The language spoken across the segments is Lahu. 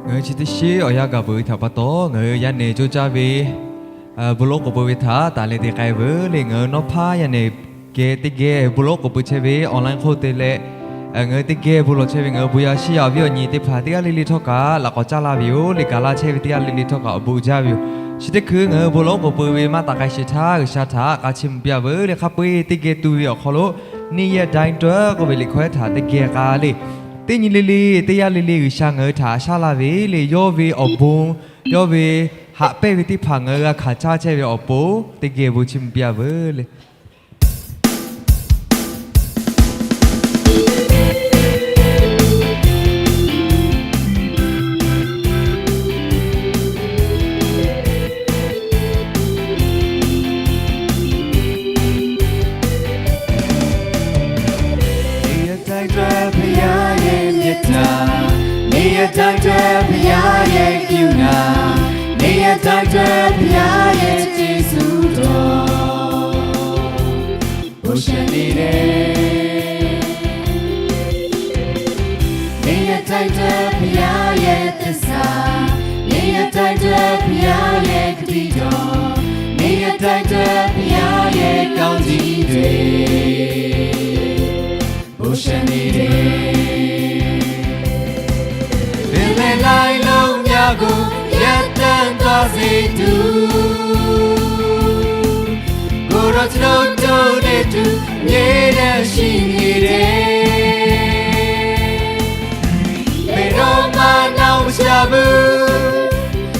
Ngaˬ hui chi teˇ shinˉ awˬ yanˇ gaˬ peuˬ ve htaꞈ pa taw, ngaˬ hui yaˇ nehˬ coˇ caˇ ve bon lawˉ k'oˍ pui ve htaꞈ taˍ leh te k'ai veuˬ le. Ngaˬ hui nawˉ hpaˇ yaˇ nehˬ geh teˇ geh bon lawˉ k'oˍ pui chehˇ ve online hk'oˆ te leh, ngaˬ hui teˇ geh bon lawˬ chehˇ ve ngaˬ hui bon yaˇ shiˉ yaˇ awˬ viˉ awˬ nyi teˇ hpaˍ teˇ g'aˇ le le htawˇ kaꞈ laꞈ k'awꞈ caˇ laˇ ve yoˬ le. Gaˬ laˇ chehˇ ve teˇ g'aˇ le le htawˇ kaꞈ awˬ bon jaˇ ve yoˬ. Chi teˇ hkui ngaˬ hui bon lawˉ k'oˍ pui ve maˇ taˍ k'ai sheˍ htaˇ, G'uiˬsha htaꞈ k'a chiˇ mvuh piˇ a veuˬ le. Hk'a peu-eˬ teˇ geh tu ve awˬ hk'aw lo, neˇ yaˇ daiˇ dawˇ k'oˆ ve liꞈ hkawˇ htaꞈ teˇ geh k'a le. Teˇ nyi le le, teˇ yanˇ le le G'uiˬsha ngaˬ hui htaꞈ shaˉ laˇ ve le. Yawˇ ve awˬ bon, yawˇ ve haꞈ pehnˇ ve teˇ hpaˍ ngaˬ hui g'a hkanˍ caˇ chehˇ ve awˬ pon teˇ geh bon chiˇ mvuh piˇ a veuˬ le. Neˇ yaˇ daiˇ dawˇ ဘုရားရဲ့ မေတ္တာ၊ နေရာတိုင်းအတွက် ဘုရားရဲ့ ကရုဏာ၊ နေရာတိုင်းအတွက် ဘုရားရဲ့ ကျေးဇူးတော် ပိုရှှံနေတယ်။ နေရာတိုင်းအတွက် ဘုရားရဲ့ သစ္စာ၊ နေရာတိုင်းအတွက် ဘုရားရဲ့ ကတိတော်၊ နေရာတိုင်းအတွက် ဘုရားရဲ့ ကောင်းကြီးတွေ ပိုရှှံနေတယ်။ ပင်လယ်လှိုင်းလုံးများကို ရပ်တန့်သွားစေသူ၊ ကိုယ်တော်ကျွန်တော်တို့နဲ့အတူ အမြဲတမ်းရှိနေတယ်။ ဘယ်တော့မှ နောက်မကျဘူး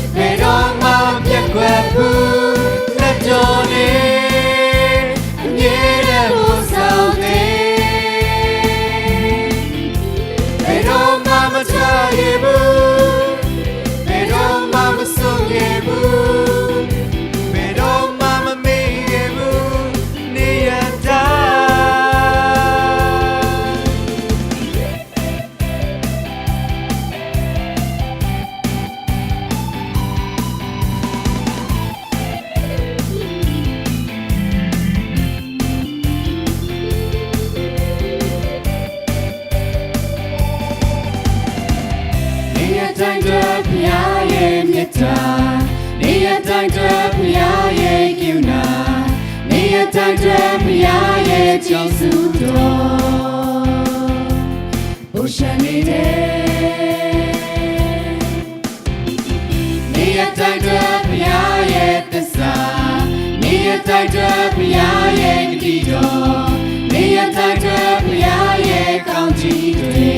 ၊ ဘယ်တော့မှ မပျက်ကွက်ဘူး။ လက်တော်နဲ့ အမြဲတမ်း ပို့ဆောင်တယ်။ ဘယ်တော့မှ မချခဲ့ဘူး၊ ဘယ်တော့မှ မစွန့်ခဲ့ဘူး၊ ဘယ်တော့မှ မမေ့ခဲ့ဘူး။ နေရာတိုင်း နေရာတိုင်းအတွက် ဘုရားရဲ့ မေတ္တာ၊ နေရာတိုင်းအတွက် ဘုရားရဲ့ ကရုဏာ၊ နေရာတိုင်းအတွက် ဘုရားရဲ့ ကျေးဇူးတော် ပိုရှှံနေတယ်။ နေရာတိုင်းအတွက် ဘုရားရဲ့ သစ္စာ၊ နေရာတိုင်းအတွက် ဘုရားရဲ့ ကတိတော်၊ နေရာတိုင်းအတွက် ဘုရားရဲ့ ကောင်းကြီးတွေ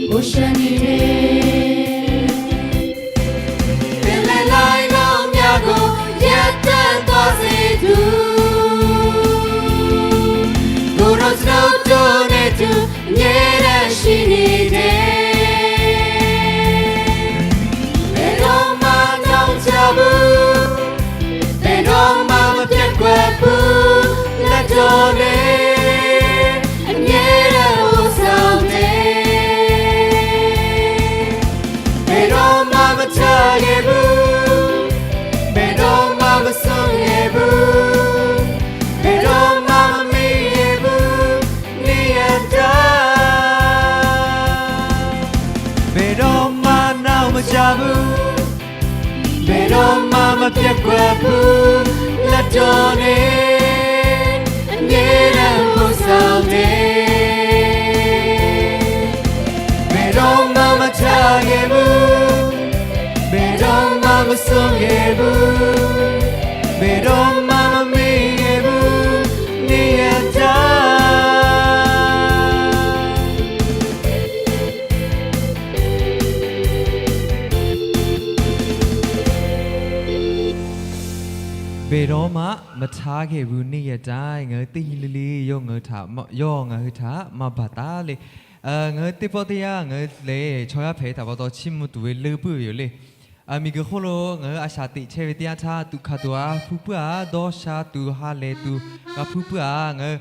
ပိုရှှံနေတယ်။ ပင်လယ်လှိုင်းလုံးများကို ရပ်တန့်သွားစေသူ၊ ကိုယ်တော်ကျွန်တော်တို့နဲ့အတူ အမြဲတမ်းရှိနေတယ်။ ဘယ်တော့မှ နောက်မကျဘူး၊ ဘယ်တော့မှ မပျက်ကွက်ဘူး။ လက်တော်နဲ့ အမြဲတမ်း ပို့ဆောင်တယ်။ ဘယ်တော့မှ မချခဲ့ဘူး၊ ဘယ်တော့မှ မစွန့်ခဲ့ဘူး၊ ဘယ်တော့မှ မမေ့ခဲ့ဘူး။ နေရာတိုင်း ဘယ်တော့မှ နောက်မကျဘူး၊ ဘယ်တော့မှ မပျက်ကွက်ဘူး။ လက်တော်နဲ့ အမြဲတမ်း ပို့ဆောင်တယ်။ ဘယ်တော့မှ မချခဲ့ဘူး၊ ဘယ်တော့မှ မစွန့်ခဲ့ဘူး၊ ဘယ်တော့မှ မမေ့ခဲ့ဘူး။ နေရာတိုင်း Roˉmaꞈ မထားခဲ့ဘူး နေ့ရက်တိုင်း ngaˬ hui teˇ nyi le le yawˇ ngaˬ hui htaꞈ, yawˇ ngaˬ hui htaꞈ maˇ baˬ taˉ le. Ngaˬ hui teˇ pawˆ teˇ yanˇ ngaˬ hui lehˬ chaw yaˇ hpehꞈ htaꞈ pa taw chiˇ mvuh tuˬ ve leuˇ puiˉ ve yoˬ le. Miˬguiˬ hk'oˆ lo ngaˬ hui a shaꞈ teꞈ chehˇ ve teˇ yanˇ htaˇ, tuꞈ hkanˍ tuˬ a hpuˇ puiˉ a, dawˇ sha tuˬ ha lehˬ tuˬ g'a hpuˇ puiˉ a, ngaˬ hui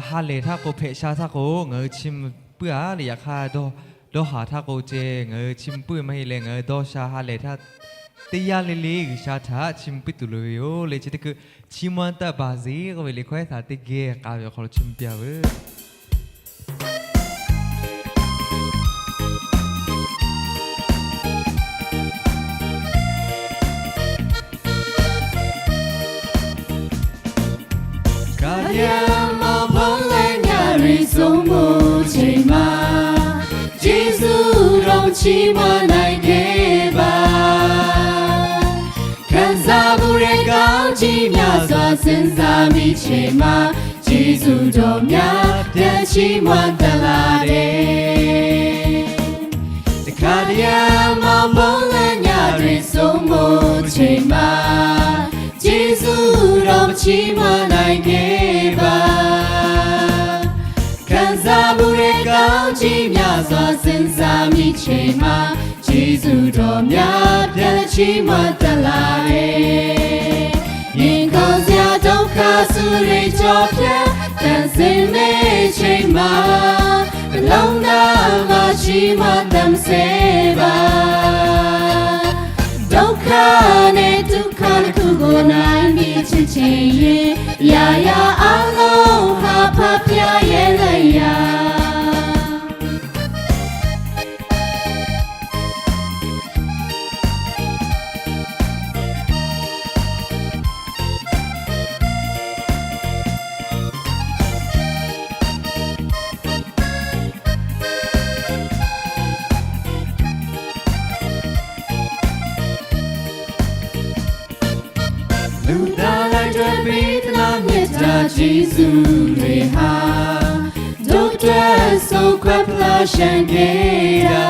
ha lehˬ htaˇ k'o, hpehꞈ sha htaˇ k'o ngaˬ hui chiˇ mvuh puiˉ a le. Yaꞈ hk'aˇ dawˇ, dawˇ haˍ htaˇ k'o ceh ngaˬ hui chiˇ mvuh puiˉ ve maˇ heˆ leh, ngaˬ hui dawˇ sha ha lehˬ htaˇ teˇ yanˇ le le G'uiˬsha htaꞈ chiˇ mvuh piˇ tuˬ loˍ ve yoˬ le. Chi teˇ hkui ချီးမွမ်းတတ်ပါစေ k'oˆ ve liꞈ hkawehˉ htaꞈ teˇ geh k'ai ve awˬ hk'aw lo chiˇ mvuh piˇ a veuˬ. Hk'a yaˇ mawˇ hpawˇ leh ngaˬ hui suh mvuh cheˬ ma, Yeˍsuˆ dawˇ chiˇ mvuh na e geh ba. ခံစားမှုတွေကောင်းကြီးများစွာ စဉ်းစားမိချိန်မှာ ကျေးဇူးတော်များ ပြန်ချီးမွမ်းတတ်လာတယ်။ တခါတရံမှာ မိုးလင်းညတွေ စိုးမိုးချိန်မှာ ကျေးဇူးတော် မချီးမွမ်းနိုင်ခဲ့ပါ။ ခံစားမှုတွေ ကောင်းကြီးများစွာ စဉ်းစားမိချိန်မှာ ကျေးဇူးတော်များ ပြန်ချီးမွမ်းတတ်လာတယ်။ ရင်ခုန်စရာ ဒုက္ခဆိုးတွေ ကျော်ဖြတ် သန့်စင်မဲ့ချိန်မှာ ဘယ်တော့မှ ချီးမွမ်းတတ်မစဲပါ။ ဒုက္ခနဲ့ ဒုက္ခတစ်ခုကို နိုင်ပြီး ချစ်ခြင်းရဲ့ အရာရာအားလုံးဟာ ဖခင်ရဲ့ လက်ရာ။ လူသားတိုင်းအတွက် ပေးသနား မေတ္တာကျေးဇူးတွေဟာ တို့အတွက် စွန့်ခွာ ဖျာ်ရှင်းခဲ့တာ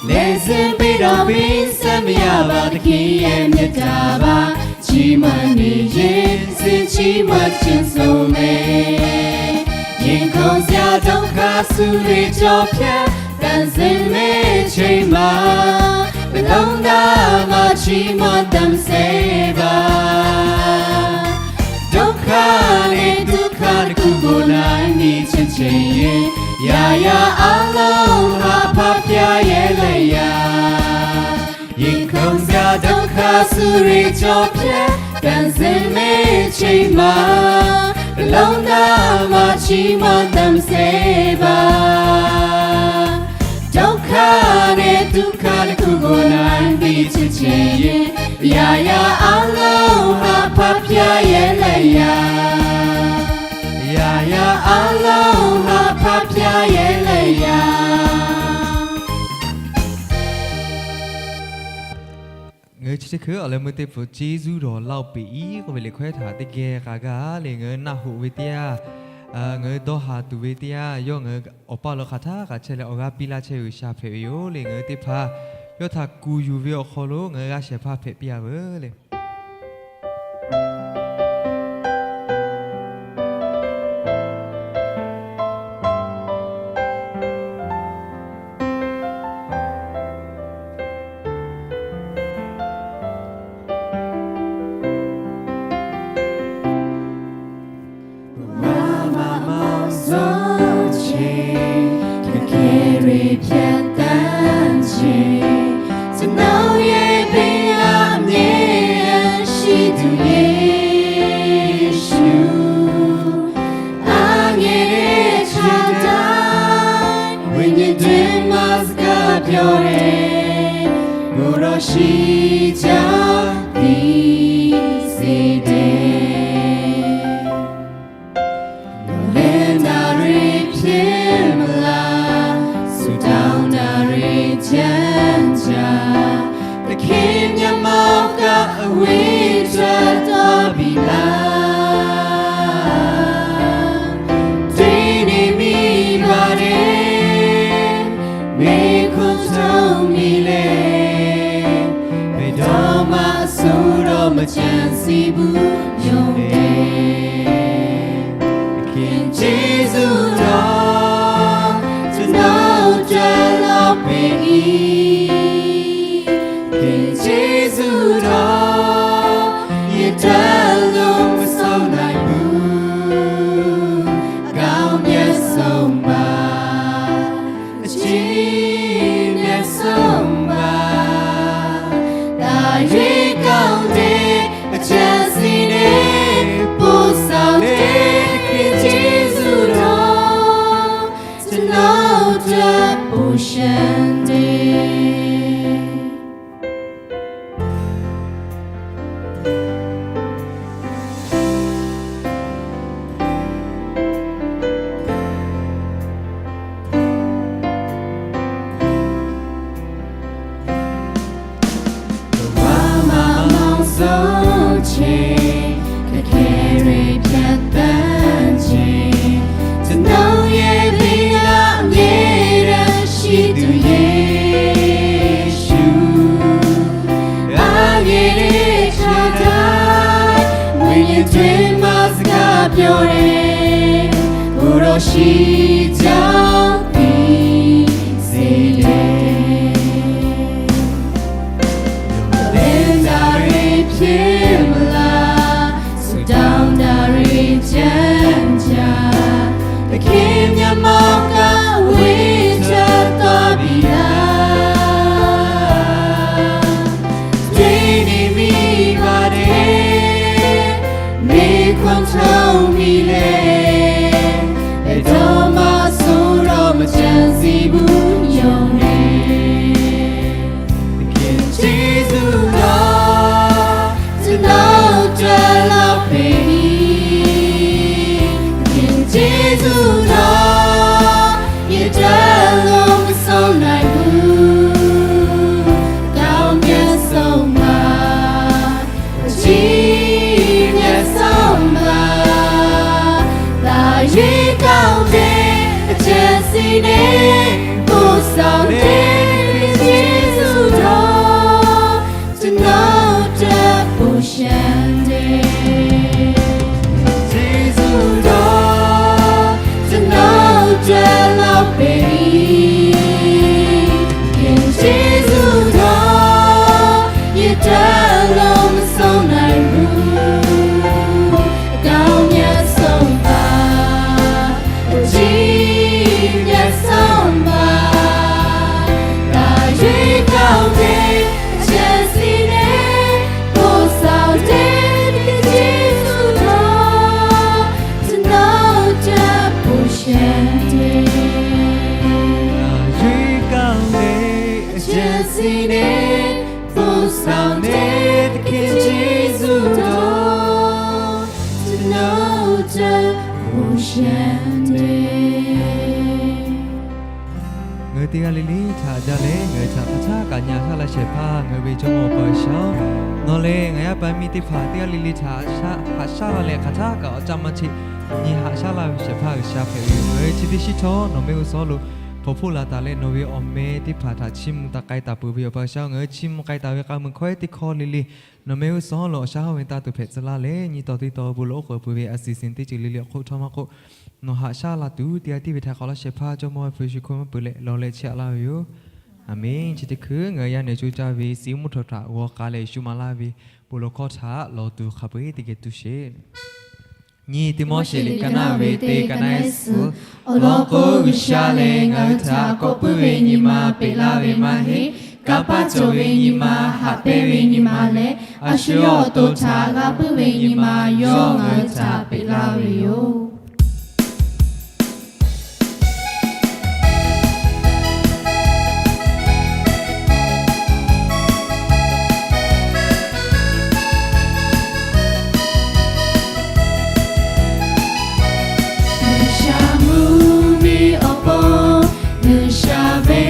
လည်စင်ပေးတော့ ပေးဆပ်မရပါ သခင်ရဲ့ မေတ္တာပါ။ ချီးမွမ်းနေရင် ဆုချီးမွမ်းခြင်း စုံလင် ရင်ခုန်စရာ ဒုက္ခဆိုးတွေ ကျော်ဖြတ် သန့်စင်မဲ့ချိန်မှာ ဘယ်တော့မှ ချီးမွမ်းတတ်မစဲပါ။ ဒုက္ခနဲ့ ဒုက္ခတစ်ခုကို နိုင်ပြီး ချစ်ခြင်းရဲ့ အရာရာအားလုံးဟာ ဖခင်ရဲ့ လက်ရာ။ ရင်ခုန်စရာ ဒုက္ခဆိုးတွေ ကျော်ဖြတ် သန့်စင်မဲ့ချိန်မှာ ဘယ်တော့မှ ချီးမွမ်းတတ်မစဲပါ။ ဒုက္ခနဲ့ ဒုက္ခတစ်ခုကို နိုင်ပြီး ချစ်ခြင်းရဲ့ အရာရာအားလုံးဟာ ဖခင်ရဲ့ လက်ရာ။ အရာရာအားလုံးဟာ ဖခင်ရဲ့ လက်ရာ။ Ngaˬ hui chi teˇ hkui awˬ leh meuˇ teˇ hpaˍ ကျေးဇူးတော်လောက်ပေ၏ k'oˆ ve liꞈ hkawehˉ htaꞈ teˇ geh k'ai gaˇ le. Ngaˬ hui naˆ hoꞈ ve teˇ yanˇ, ngaˬ hui dawˇ haˍ tuˬ ve teˇ yanˇ, yawˇ ngaˬ hui awˬ paˇ lo hk'aˬ htaˇ kaꞈ chehˇ leh awˬ g'aˇ piˇ laˇ chehˇ ve G'uiˬsha hpehꞈ ve yoˬ le. Ngaˬ hui teˇ hpaˍ yawˇ htaꞈ kuˬ yuˬ ve awˬ hk'aw lo ngaˬ hui g'a shehˍ hpaˇ hpehꞈ piˇ a veuˬ le. Bawˬ ha ma mawˬ zawˇ che, hk'aˬ hk'e ve hpyaꞈ tanˇ che, ကျွန်တော်ရဲ့ ပင်အမြဲတမ်းရှိသူ ယေရှု အားငယ်တဲ့ ခြေတိုင်း ဝိညာဉ်တွင်းမှာ စကားပြောတယ် ကိုယ်တော်ရှိကြောင်း သိစေတယ်။ မျှော်လင့်တာတွေ ဖြစ်မလား၊ ဆုတောင်းတာတွေ ကြံကြ၊ သခင်မျက်မှောက်က အဝေးထွက်သွားပြီလား၊ တွေးနေမိပါတယ်၊ မေးခွန်းထုတ်မိလဲ၊ ဘယ်တော့မှ Jeˍsuˆ htawˇ yehˬ dawˇ lo maˇ suh laiˬ puˬ, ကောင်းမြတ်ဆုံးမ၊ အကြီးမြတ်ဆုံးမ၊ သာ၍ ကောင်းတဲ့အကြံစည်နဲ့ ပို့ဆောင်တဲ့ ကျေးဇူးတော် ကျွန်တော်အတွက် ပိုရှင်တယ်။ ကမ္ဘာမှာ အမောင်ဆုံးချိန်၊ ခက်ခဲတွေဖြတ်သန်းချိန်၊ ကျွန်တော်ရဲ့ ဝိညာဉ်တွင်းမှာ စကားပြောတယ်။ ကိုယ်တော်ရှိကြောင်း သိစေတယ်။ မျှော်လင့်တာတွေဖြစ်မလား၊ ဆုတောင်းတာတွေကြံ့ကြ၊ သခင်မျက်မှောက်က ဝေးထွက်သွားပြီလား။ တွေ့နေမိပါတယ်၊ မေးခွန်းထုတ်မိလဲ၊ ဘယ်တော့မှ ဆိုတော့မကြံစည်ဘူး ယုံတယ်။ သခင်ကျေးဇူးတော် ကျွန်တော်အတွက် လုပ်ပေးပြီ။ သခင်ကျေးဇူးတော် ယတတ်လို့ မဆုံးနိုင်ဘူး။ ကောင်းမြတ်ဆုံးမ၊ အကြီးမြတ်ဆုံးမ၊ သာ၍ ကောင်းတဲ့အကြံစည်နဲ့ ပို့ဆောင်တဲ့ ကျေးဇူးတော် ကျွန်တော်အတွက် ပိုရှင်တယ်။ ကျေးဇူးတော် ကျွန်တော်အတွက် လုပ်ပေး။ သခင်ကျေးဇူးတော် ယတတ်လို့ မဆုံးနိုင်ဘူး။ အကောင်းမြတ်ဆုံးမ၊ အကြီးမြတ်ဆုံးမ၊ သာ၍ ကောင်းတဲ့အကြံစည်နဲ့ ပို့ဆောင်တဲ့ သခင်ကျေးဇူးတော် ကျွန်တော်အတွက် ပိုရှင်တယ်။ သာ၍ ကောင်းတဲ့အကြံစည်နဲ့ ပို့ဆောင်တဲ့ သခင်ကျေးဇူးတော် ကျွန်တော်အတွက် ပိုရှင်တယ်။ Ngaˬ hui teˇ g'aˇ le le htaꞈ jaˇ leh, ngaˬ hui htaꞈ hk'aˬ htaˇ kaꞈ nyi haꞈ shaˉ laˇ shehˍ hpaˇ ngaˬ hui ve Jawˇmawˇ Awˬ pa G'uiˬsha-oˬ, nawˬ lehˬ ngaˬ yaˇ paˍ miˇ teˇ hpaˍ teˇ g'aˇ le le htaꞈ haꞈ shaˉ laˇ leh, hk'aˬ htaˇ kaꞈ awˬ caˇ maˇ cheˆ nyi haꞈ shaˉ laˇ ve shehˍ hpaˇ G'uiˬsha hpehꞈ ve yoˬ. Ngaˬ hui chi teˇ shinˉ htawˇ nawˬ mehˆ g'uˇ suhˍ lo hpawnˬ hpoˆ la taˍ leh, nawˬ ve awˬ meh teˇ hpaˍ htaꞈ chiˇ mvuh taˍ k'ai taˍ peuˬ ve Awˬ pa G'uiˬsha-oˬ, ngaˬ hui chiˇ mvuh k'ai taˍ ve k'a mui hkawehˉ teˇ hkawˇ le le nawˬ mehˆ g'uˇ suhˍ lo awˬ shaˉ hawˉ ve tanˇ tuˬ hpehꞈ tcuh laˇ leh, nyi tawˍ teˇ tawˍ bon lawˬ oˉ k'oˍ peuˬ ve a siˍ siˍ teˇ ceuˬ le le awˬ hk'oˆ htawˇ maˇ k'oˆ, nawˬ haꞈ shaˉ la tuˬ teˇ g'aˇ tiˉ ve htaꞈ k'awꞈ laˇ shehˍ hpaˇ Jawˇmawˇ ve hpu shi hk'oˆ maˇ peuˬ leh lawˬ leh chehˇ laˇ ve yoˬ. A menˬ. Chi teˇ hkui ngaˬ hui yaˇ nehˬ co caˇ ve siˍ uˉ mvuhˇ htawꞈ htaꞈ g'aw k'a leh, Yeˍsuˆ maˍ laˇ ve bon lawˬ hkawˇ htaꞈ lawˬ tuˬ hk'a peu-eˬ teˇ geh tu sheˍ. Nyi Tiˆmoˉseˍ liꞈ ka naˆ ve teˇ ka naˆ suhˍ, awˬ lawn k'o, G'uiˬsha lehˬ ngaˬ hui htaꞈ kawꞈ puiˉ ve nyi ma peꞈ laˇ ve maˇ heˆ. Kanˇ paˆ cawˬ ve nyi ma, haꞈ pehnˇ ve nyi ma leh, a shu yawˇ awˬ to htaꞈ g'a puiˉ ve nyi ma yawˇ ngaˬ hui htaꞈ peꞈ laˇ ve yoˬ. G'uiˬsha mvuhˇmiˬ awˬ pon, G'uiˬsha ve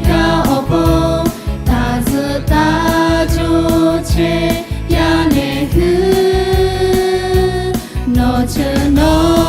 kanˇ awˬ pon, taˍ zuhꞈ taˍ cawˬ chehˇ yaˇ nehˬ hui, nawˬ ceuˬ nawˬ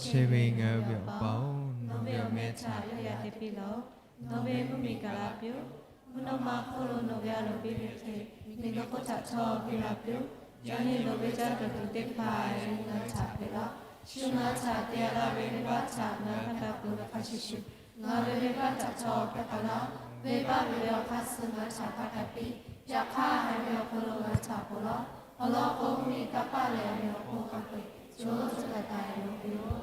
Chehˇ ve ngaˬ hui ve Awˬ pa-oˬ, nawˬ ve awˬ meh htaꞈ yawˇ yaꞈ te piˇ laˇ-oˆ. Nawˬ ve mvuhˇmiˬ gaˬ la piˇ-oˆ. Mvuhˇ naw ma hk'oˆ lo nawˬ ve a loˍ piˇ ve hk'e, miˬguiˬ hk'oˆ htaꞈ htawˇ piˇ la piˇ-oˆ. Yaꞈ nyi nawˬ ve caˇ tuˬ teˇ hpaˍ ngaˬ hui htaꞈ hpehꞈ laˇ. Shu ngaˬ hui htaꞈ te laˇ ve venˇbaˆ htaꞈ ngaˬ hui hk'a gaˬ peuˬ ve hk'a shuˍ shuˍ, ngaˬ hui ve venˇbaˆ htaꞈ htawˇ hpehꞈ k'ai laˇ. Venˇbaˆ ve awˬ hk'aˇ suh ngaˬ hui htaꞈ hk'a gaˬ piˇ. Yaꞈ hk'aˇ, haiˬ ve awˬ hk'aw lo ngaˬ hui htaꞈ ponˬ laˇ. Awˬ lawn k'o, mvuhˇmiˬ kanˇ paˆ lehˬ ve awˬ hk'aw hk'a peu-eˬ co co taiˍ taiˍ loˍ ve yoˬ.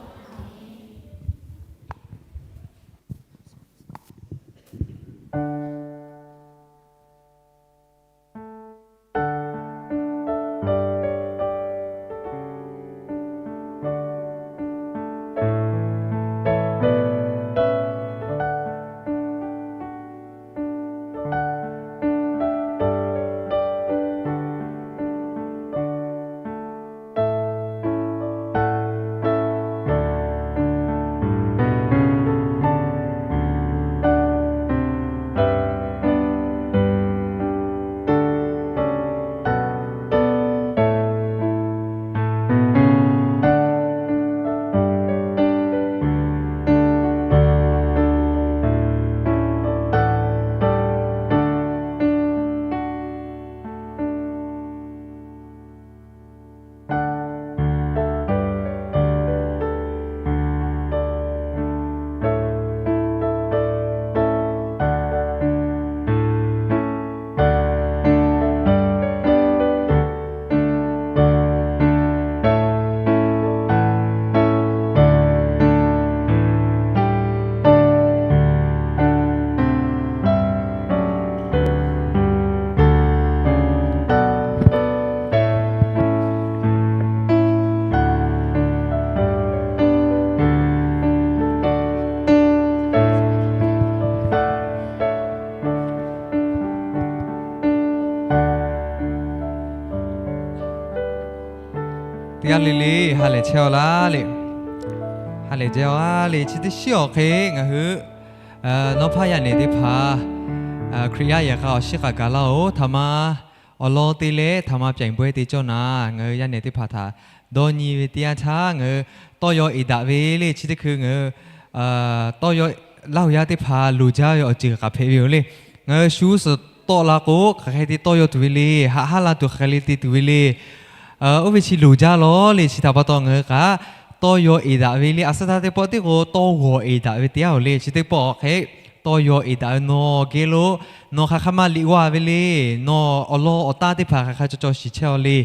Teˇ g'aˇ le le ha lehˬ chehˇ-aw laˇ le. Ha lehˬ chehˇ-aw laˇ le. Chi teˇ shiˉ awˬ hk'e ngaˬ hui nawˇ hpaˇ yaˇ nehˬ teˇ hpaˍ Hkriꞈ yaˇ yehˬ k'a awˬ shiˉ k'a gaˬ laˇ-oˬ. Htaꞈ ma awˬ lawn te leh htaꞈ ma pyaꞈ bawehˇ te cawˇ naˍ, ngaˬ hui yaˇ nehˬ teˇ hpaˍ htaꞈ dawˇ nyi ve teˇ yanˇ htaˇ, ngaˬ hui tawˇ yaw eˍ daꞈ ve le. Chi teˇ hkui ngaˬ hui tawˇ yaw, Laˇ huˍ yaˇ teˇ hpaˍ loˍ jaˇ ve awˬ ceuˬ k'a hpehꞈ ve yoˬ le. Ngaˬ hui shu suhˍ tawˆ la k'o, hk'aˬ hk'e te tawˇ yaw tuˬ ve le. Haꞈ haˉ la tuˬ hk'aˬ hk'e le te tuˬ ve le. Oˇ ve chi loˍ jaˇ lawˬ le. Chi htaꞈ pa taw ngaˬ hui kaꞈ tawˇ yaw eˍ daꞈ ve le. A suhˉ htaˇ teˇ pawˆ tiˉ k'o tawˇ g'awˬ eˍ daꞈ ve teˇ yanˇ-oˬ le. Chi teˇ pawˆ awˬ hk'e tawˇ yaw eˍ daꞈ ve nawˬ geh lo, nawˬ hk'aˬ hk'e maˇ liꞈ g'aˇ ve le. Nawˬ awˬ lawn awˬ taˇ teˇ hpaˍ hk'aˬ hk'e caw caw shiˍ chehˇ-aw le.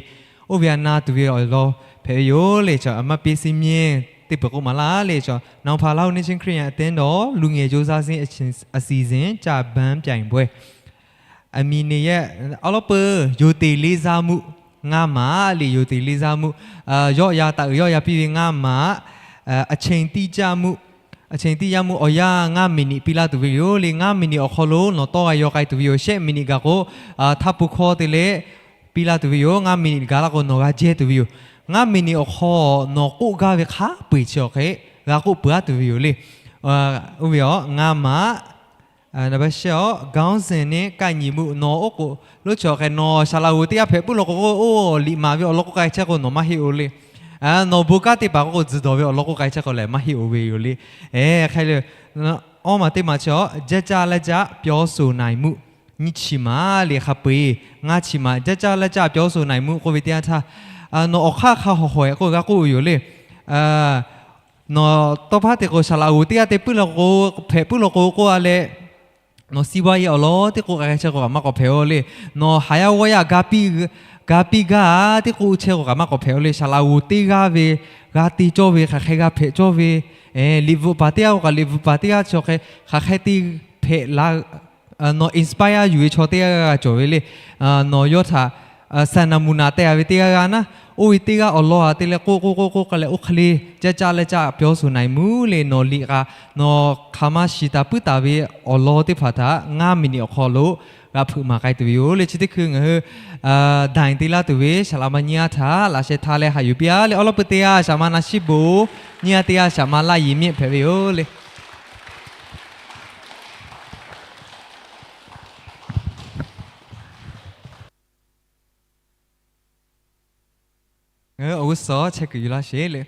Oˇ ve a na tuˬ ve awˬ lawn hpehꞈ ve yoˬ le. Chaw a maˇ piˇ si meh teˇ peuˬ k'oˆ maˍ laˇ le. Chaw နောင်ဖာ လဝ်း Nation Christian Attendant လူငယ် ကြိုးစားခြင်း အစီအစဉ် ကျပန်းပြိုင်ပွဲ အမည်နေရဲ့ awˬ lawn peuˬ ရိုသေလေးစားမှု ngaˇ maˬ le. ရိုသေလေးစားမှု yawˆ yan taˍ uiˍ yawˆ yan piˇ ve ngaˇ maˬ, အချိန်တိကျမှု အချိန်တိကျမှု awˬ yanˇ ngaˇ မိနစ် piˇ laˇ tuˬ ve yoˬ le. Ngaˇ မိနစ် awˬ hk'aw lo nawˬ tawˇ g'a yaw k'ai tuˬ ve yoˬ. Shehˆ မိနစ် gaˬ k'o, htaˇ pun hkawˇ te leh piˇ laˇ tuˬ ve yoˬ. Ngaˇ မိနစ် gaˬ laˇ k'o nawˬ g'a jehˇ tuˬ ve yoˬ. Ngaˇ မိနစ် awˬ hk'aw nawˬ k'oˆ gaˇ ve hk'a peu-eˬ chi awˬ hk'e g'a k'oˆ peuˬ-aˉ tuˬ ve yoˬ le. Oˇ ve aˬ ngaˇ maˬ နံပါတ်ရှစ် ခေါင်းစဉ်နဲ့ကိုက်ညီမှု nawˬ oˇ k'o lo chi awˬ hk'e nawˬ saˍ laꞈ g'oˍ teˇ g'aˇ hpehꞈ puiˉ law k'o, oˇ liꞈ maˍ ve awˬ lawn k'oˆ k'ai chehˇ k'o nawˬ maˇ heˆ-oˬ le. Nawˬ bon kanˉ teˇ hpaˍ k'oˆ k'o tzuhˬ dawˬ ve awˬ lawn k'oˆ k'ai chehˇ k'o lehˬ maˇ heˆ-oˬ ve yoˬ le. Hk'e le, awˇ maˬ teˇ maˬ chi awˬ ကျကျလက်ကျ ပြောဆိုနိုင်မှု nyiˇ chi maˬ le. Hk'a peu-eˬ ngaˇ chi maˬ ကျကျလက်ကျ ပြောဆိုနိုင်မှု k'oˆ ve teˇ yanˇ htaˇ, nawˬ awˬ hk'aˇ hk'a hawˬ hawehꞈ k'oˆ g'a k'oˆ ve yoˬ le. Nawˬ tawˇ hpaˇ te k'o saˍ laꞈ g'oˍ teˇ g'aˇ te puiˉ law k'o, hpehꞈ puiˉ law k'o k'oˆ-a leh, nawˬ စီးပွားရေး awˬ lawn teˇ k'oˆ k'ai chehˇ k'o kaꞈ maˇ k'awꞈ hpehꞈ-oˬ le. Nawˬ haˍ yaˇ g'awˇ yaˇ ga piˇ, ga piˇ gaˇ teˇ k'oˆ chehˇ k'o kaꞈ maˇ k'awꞈ hpehꞈ-oˬ le. Saˍ laꞈ g'oˍ teˇ g'aˇ ve g'a te cawˇ ve hk'aˬ hk'e g'a hpehꞈ cawˇ ve, liꞈ bvuhꞈ paˍ teˇ g'aˇ k'o kaꞈ liꞈ bvuhꞈ paˍ teˇ g'aˇ chi awˬ hk'e hk'aˬ hk'e te hpehꞈ la, nawˬ inspire yuˬ ve chaw teˇ g'aˇ g'a cawˬ ve le. Nawˬ yawˇ htaꞈ saˍ naˍ muˍ naˍ teh-a ve teˇ g'aˇ g'a naˉ, oˇ ve teˇ g'aˇ awˬ lawn-a te leh k'oˆ k'oˆ k'oˆ k'oˆ k'ai leh oˇ hk'e le ကျကျလက်ကျ ပြောဆိုနိုင်မှု le. Nawˬ liꞈ k'a nawˬ hk'aˬ ma shiˍ taˍ puiˉ taˍ ve awˬ lawn teˇ hpaˍ htaꞈ ngaˇ မိနစ် awˬ hk'aw lo g'a hpeuꞈ maˍ k'ai tuˬ ve yoˬ le. Chi teˇ hkui ngaˬ hui ဒိုင် te laˇ tuˬ ve saˍ laꞈ ma nyiˇ g'aˇ htaꞈ laꞈ sheh htaˇ leh haꞈ yuˬ piˇ-a le. Awˉ lawˉ peuˬ teˇ g'aˇ saˍ ma နံပါတ်ရှစ် bon, nyiˇ g'aˇ teˇ g'aˇ saˍ ma လယီမြင့် hpehꞈ ve yoˬ le. Ngaˬ hui awˬ g'uˇ suhˍ chehˇ kuiˬ yuˬ laˇ sheˍ le.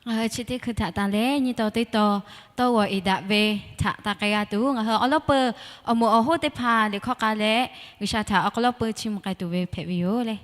Ngaˬ hui chi teˇ hkui htaꞈ taˍ leh nyiˇ taw teˇ taw tawˇ g'awˬ eˍ daꞈ ve htaꞈ taˍ k'ai g'a tuˬ, ngaˬ hui awˬ lawˉ peuˬ awˬ moˍ awˬ hoˉ teˇ hpaˍ liꞈ hkawˇ k'ai leh, G'uiˬsha htaꞈ awˬ hk'aw lawˉ peuˬ chiˇ mvuh k'ai tuˬ ve hpehꞈ ve yoˬ le.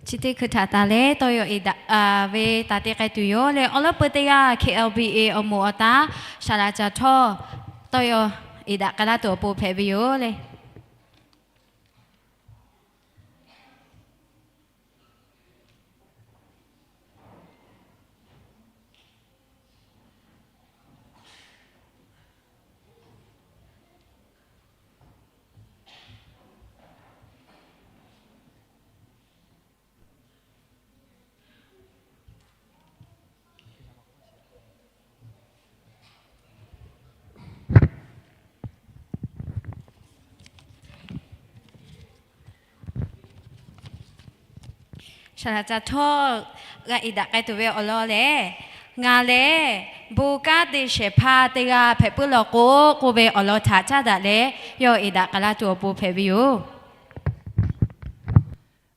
Chi teˇ hkui htaꞈ taˍ leh tawˇ yaw eˍ daꞈ ve taˍ te k'ai tuˬ yoˬ le. Awˬ lawˉ peuˬ teˇ g'aˇ K L B A awˬ moˍ awˬ taˉ Shaˍlaꞈ Caˬ Htawˇ tawˇ yaw eˍ daꞈ k'ai laˇ tuˬ awˬ pon hpehꞈ ve yoˬ le. Htaꞈ ca htawˇ g'a iˍ daꞈ k'ai tuˬ ve awˬ lawn lehˬ, ngaˬ lehˬ bon kanˉ te shehˍ hpaˇ teˇ g'aˇ hpehꞈ puiˉ law k'o k'oˆ ve awˬ lawn htaꞈ caˉ daꞈ leh, yawˇ iˍ daꞈ k'ai laˇ tuˬ awˬ pon hpehꞈ ve yoˬ.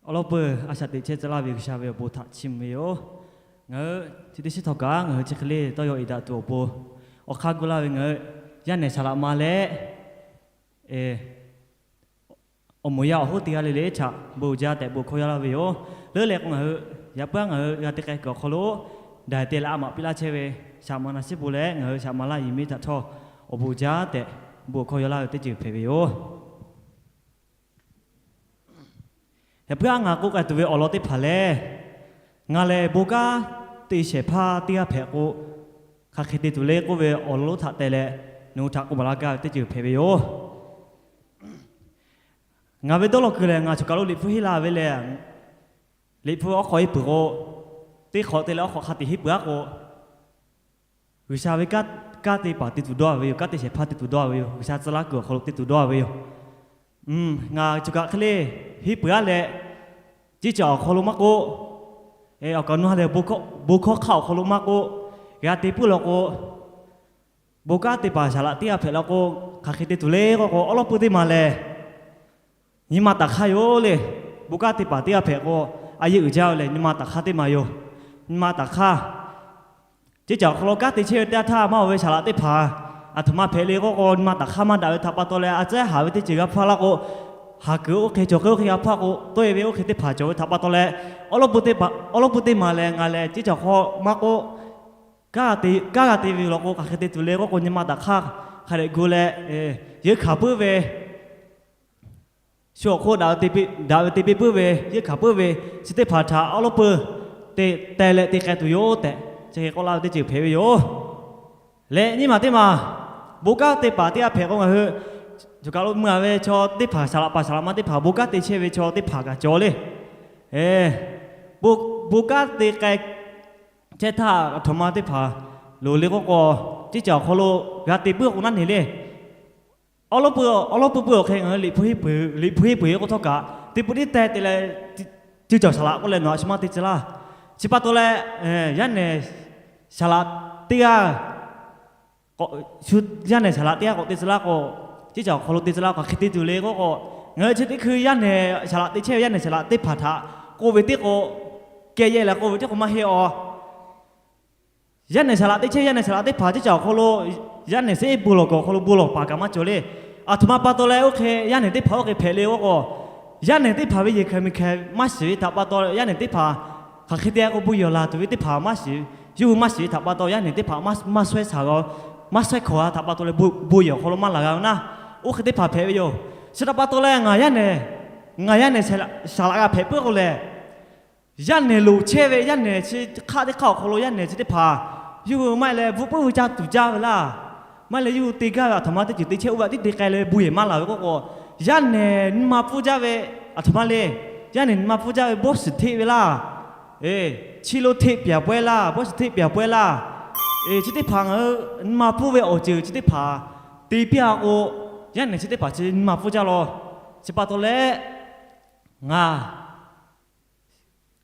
Awˬ lawn peuˬ a shaꞈ teꞈ chehˇ tcuh laˇ ve G'uiˬsha ve awˬ bon htaꞈ chiˇ mvuh ve yoˬ. Ngaˬ hui chi teˇ shiˉ htawˇ kaꞈ ngaˬ hui chi hk'e le tawˇ yaw iˍ daꞈ tuˬ awˬ pon, awˬ hk'aˇ gu laˇ ve ngaˬ hui yaˇ nehˬ saˍ laꞈ ma leh awˬ moˍ yaˇ awˬ hoˉ teˇ g'aˇ le le htaꞈ bon jaˇ tehꞈ bon hkawˇ yaw laˇ ve yoˬ. Leuˉ leh k'o ngaˬ hui yaꞈ puiˉ ngaˬ hui g'a te k'ai kuiˬ awˬ hk'aw lo, daˍ te leh a maꞈ piˇ laˇ chehˇ ve shaˍ ma na shiˉ bon leh ngaˬ hui shaˍ ma laˇ yiˍ miˇ htaꞈ htawˇ awˬ bon jaˇ tehꞈ bon hkawˇ yaw laˇ ve teˇ ceuˬ hpehꞈ ve yoˬ. Yaꞈ puiˉ aˉ ngaˬ k'oˆ k'ai tuˬ ve awˬ lawn teˇ hpaˍ lehˬ, ngaˬ lehˬ bon kanˉ te shehˍ hpaˇ teˇ g'aˇ hpehꞈ k'o, hk'aˬ hk'e te tuˬ le k'oˆ ve awˬ lawn lonˉ htaꞈ teh leh, nawˬ hui htaꞈ k'oˆ maˍ laˇ gaˇ ve teˇ ceuˬ hpehꞈ ve yoˬ. Ngaˬ ve dawˇ law kuiˬ lehˬ, ngaˬ choˬ kaˬ lo Liꞈ hpu henˇ la ve lehˬ, Liꞈ hpu awˉ hk'awꞈ henˇ peuˬ k'o, teˇ hk'awꞈ te leh awˉ hk'awꞈ hk'a tiꞈ henˇ peuˬ aˉ k'o, G'uiˬsha ve kanˉ te paˍ te tuˬ dawˇ ve yoˬ. Kanˉ te shehˍ hpaˇ te tuˬ dawˇ ve yoˬ. G'uiˬsha tcuh laˇ kuiˬ awˬ hk'aw lo te tuˬ dawˇ ve yoˬ. Ngaˬ choˬ kaˬ hk'e le henˇ peuˬ aˉ leh, ceˇ caˬ awˬ hk'aw lo maˇ k'oˆ, awˬ kaˍ awˬ nu ha lehˬ, bon hkawˇ hk'aˆ awˬ hk'aw lo maˇ k'oˆ, g'a te puiˉ law k'o, bon kanˉ te paˍ saˍ laꞈ teˇ g'aˇ hpehꞈ law k'o, hk'aˬ hk'e te tuˬ le k'oˆ k'o, awˉ lawˉ pui teˇ maˬ lehˬ, nyi ma taˍ hk'aˇ yoˬ le. Bon kanˉ te paˍ teˇ g'aˇ hpehꞈ k'o, a yehˬ uiˍ jaˇ ve lehˬ nyi ma taˍ hk'aˇ teˇ maˬ yoˬ. Nyi ma taˍ hk'aˇ, ceˇ caˬ awˬ hk'aw lo kanˉ te chehˇ ve teˇ g'aˇ htaˇ maˇ oˬ ve saˍ laꞈ teˇ hpaˍ aˬ htoꞈ ma hpehꞈ le k'oˆ k'o, nyi ma taˍ hk'aˇ maˇ daꞈ ve htaꞈ pa taw leh a tcuhˉ haˍ ve teˇ ceuˬ g'a hpaˇ laˇ k'o, haˍ kuiˬ oˇ hk'e cawˬ hk'e oˇ hk'e g'a hpaˇ k'o, tawˇ e ve oˇ hk'e teˇ hpaˍ cawˬ ve htaꞈ pa taw leh, awˉ lawˉ pui teˇ maˬ lehˬ ngaˬ lehˬ ceˇ caˬ awˬ hk'aw maˇ k'oˆ, kanˉ g'a te ve law k'o, hk'aˬ hk'e te tuˬ le k'oˆ k'o, nyi ma taˍ hk'aˇ hk'a dehꞈ gu leh, yeunˇ hkanˍ puiˉ ve, shu awˬ hk'oˆ daꞈ ve te piˇ puiˉ ve, yeunˇ hkanˍ puiˉ ve, chi teˇ hpaˍ htaꞈ awˉ lawˉ pui te teh leh te k'ai tuˬ yoˬ tehꞈ, chi hk'e k'oˆ laˇ ve teˇ ceuˬ hpehꞈ ve yoˬ. Leh nyiˇ maˬ teˇ maˬ, bon kanˉ te paˍ teˇ g'aˇ hpehꞈ k'o, ngaˬ hui choˬ kaˬ lo mui a ve chaw teˇ hpaˍ, saˍ laꞈ paˍ saˍ laꞈ ma teˇ hpaˍ, bon kanˉ te chehˇ ve chaw teˇ hpaˍ kaꞈ cawˬ le. Bon kanˉ te k'ai chehˇ htaˇ, aˬ htoꞈ ma teˇ hpaˍ loˍ le k'oˆ k'o, ceˇ caˬ awˬ hk'aw lo g'a te puiˉ k'o naˉ neˬ le. Awˉ lawˉ pui, awˉ lawˉ pui pui awˬ hk'e ngaˬ hui Liꞈ hpu henˇ peuˬ k'o htawˇ kaꞈ, teˇ pawˆ tiˉ teh te leh, ceˇ caˬ saˍ laꞈ k'oˆ leh nawˬ a shu maˇ te tcuh laˇ. Chi pa taw leh, yaˇ nehˬ saˍ laꞈ teˇ g'aˇ yaˇ nehˬ saˍ laꞈ teˇ g'aˇ k'awꞈ te tcuh laˇ k'o, ceˇ caˬ awˬ hk'aw lo te tcuh laˇ k'o, hk'aˬ hk'e te tuˬ le k'oˆ k'o, ngaˬ hui chi teˇ hkui yaˇ nehˬ saˍ laꞈ te chehˇ ve yaˇ nehˬ saˍ laꞈ teˇ hpaˍ htaꞈ k'oˆ ve teˇ k'o, kehˬ yehˇ leh k'oˆ ve teˇ k'o maˇ heˆ a. Yaˇ nehˬ saˍ laꞈ te chehˇ ve yaˇ nehˬ saˍ laꞈ teˇ hpaˍ ceˇ caˬ awˬ hk'aw lo, yaˇ nehˬ seˉ bon lawˬ kuiˬ awˬ hk'aw lo bon lawˬ paˍ kaꞈ maˇ cawˬ le. Aˬ htoꞈ ma pa taw leh oˇ hk'e yaˇ nehˬ teˇ hpaˍ oˇ hk'e hpehꞈ le k'oˆ k'o, yaˇ nehˬ teˇ hpaˍ ve yehˬ hkaiˬ miˬ hkaiˬ maˇ shiˍ ve htaꞈ pa taw, yaˇ nehˬ teˇ hpaˍ hk'aˬ hk'e te k'o bon yehˬ laˬ tuˬ ve teˇ hpaˍ maˇ shiˍ, yawˇ hui maˇ shiˍ ve htaꞈ pa taw, yaˇ nehˬ teˇ hpaˍ maˇ suhˉ hkawꞈ a htaꞈ pa taw leh bon yehˬ awˬ hk'aw lo maˇ laˬ g'a ve naˉ, oˇ hk'e teˇ hpaˍ hpehꞈ ve yoˬ. Chi htaꞈ pa taw leh ngaˬ yaˇ nehˬ, ngaˬ yaˇ nehˬ saˍ laꞈ g'a hpehꞈ puiˉ k'o lehˬ, yaˇ nehˬ loˍ chehˇ ve yaˇ nehˬ chi hk'aˆ teˇ hk'aˆ awˬ hk'aw lo yaˇ nehˬ chi teˇ hpaˍ, yawˇ hui maˇ heˆ leh bvuhˆ puiˉ ve caˇ tuˬ jaˇ ve laˇ. Maˇ heˆ leh yawˇ hui te gaˇ ve aˬ htoꞈ ma teˇ ceuˬ te chehˇ oˇ ve tiˉ te k'ai leh bon yehˬ maˇ laˬ ve k'oˆ k'o, yaˇ nehˬ nyi ma pfuhˇ jaˇ ve aˬ htoꞈ ma le. Yaˇ nehˬ nyi ma pfuhˇ jaˇ ve bawˇ shiˍ hteˆ ve laˇ. Chi lo hteˆ piˍ pawehˇ laˇ, bawˇ shiˍ hteˆ piˍ pawehˇ laˇ. Chi teˇ hpaˍ ngaˬ hui nyi ma pfuhˇ ve awˬ ceuˬ chi teˇ hpaˍ te piˇ a k'o, yaˇ nehˬ chi teˇ hpaˍ chi nyi ma pfuhˇ jaˇ law. Chi pa taw leh, ngaˬ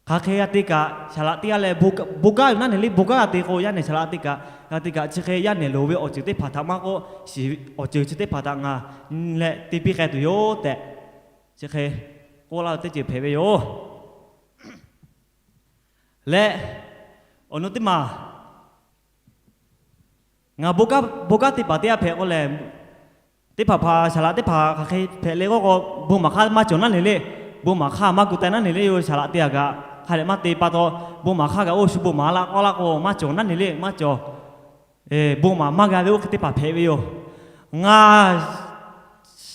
hk'aˬ hk'e g'a te kaꞈ, saˍ laꞈ teˇ g'aˇ leh bon kanˉ yoˬ naˉ neˬ le, bon kanˉ g'a te k'o, yaˇ nehˬ saˍ laꞈ teˇ kaꞈ g'a te kaꞈ, chi hk'e yaˇ nehˬ loˍ ve awˬ ceuˬ teˇ hpaˍ htaꞈ maˇ k'oˆ, shiˍ awˬ ceuˬ chi teˇ hpaˍ htaꞈ ngaˬ leh te piˇ k'ai tuˬ yoˬ tehꞈ, chi hk'e k'oˆ laˇ ve teˇ ceuˬ hpehꞈ ve yoˬ. Leh awˬ nu teˇ maˬ, ngaˬ bon kanˉ te paˍ teˇ g'aˇ hpehꞈ k'o lehˬ, teˇ hpaˍ hpaˍ saˍ laꞈ teˇ hpaˍ hk'aˬ hk'e hpehꞈ le k'oˆ k'o, bon maˍ hk'aˇ maˇ cawˬ naˉ neˬ le. Bon maˍ hk'aˇ maˇ gu teh naˉ neˬ le. Yoˬ saˍ laꞈ teˇ g'aˇ kaꞈ hk'a dehꞈ maˇ te pa taw, bon maˍ hk'aˇ kaꞈ oˇ shu bon maˍ la k'aw laˇ k'o maˇ cawˬ naˉ neˬ le, maˇ cawˬ. Bon maˍ maˇ g'a ve oˇ hk'e teˇ hpaˍ hpehꞈ ve yoˬ. Ngaˬ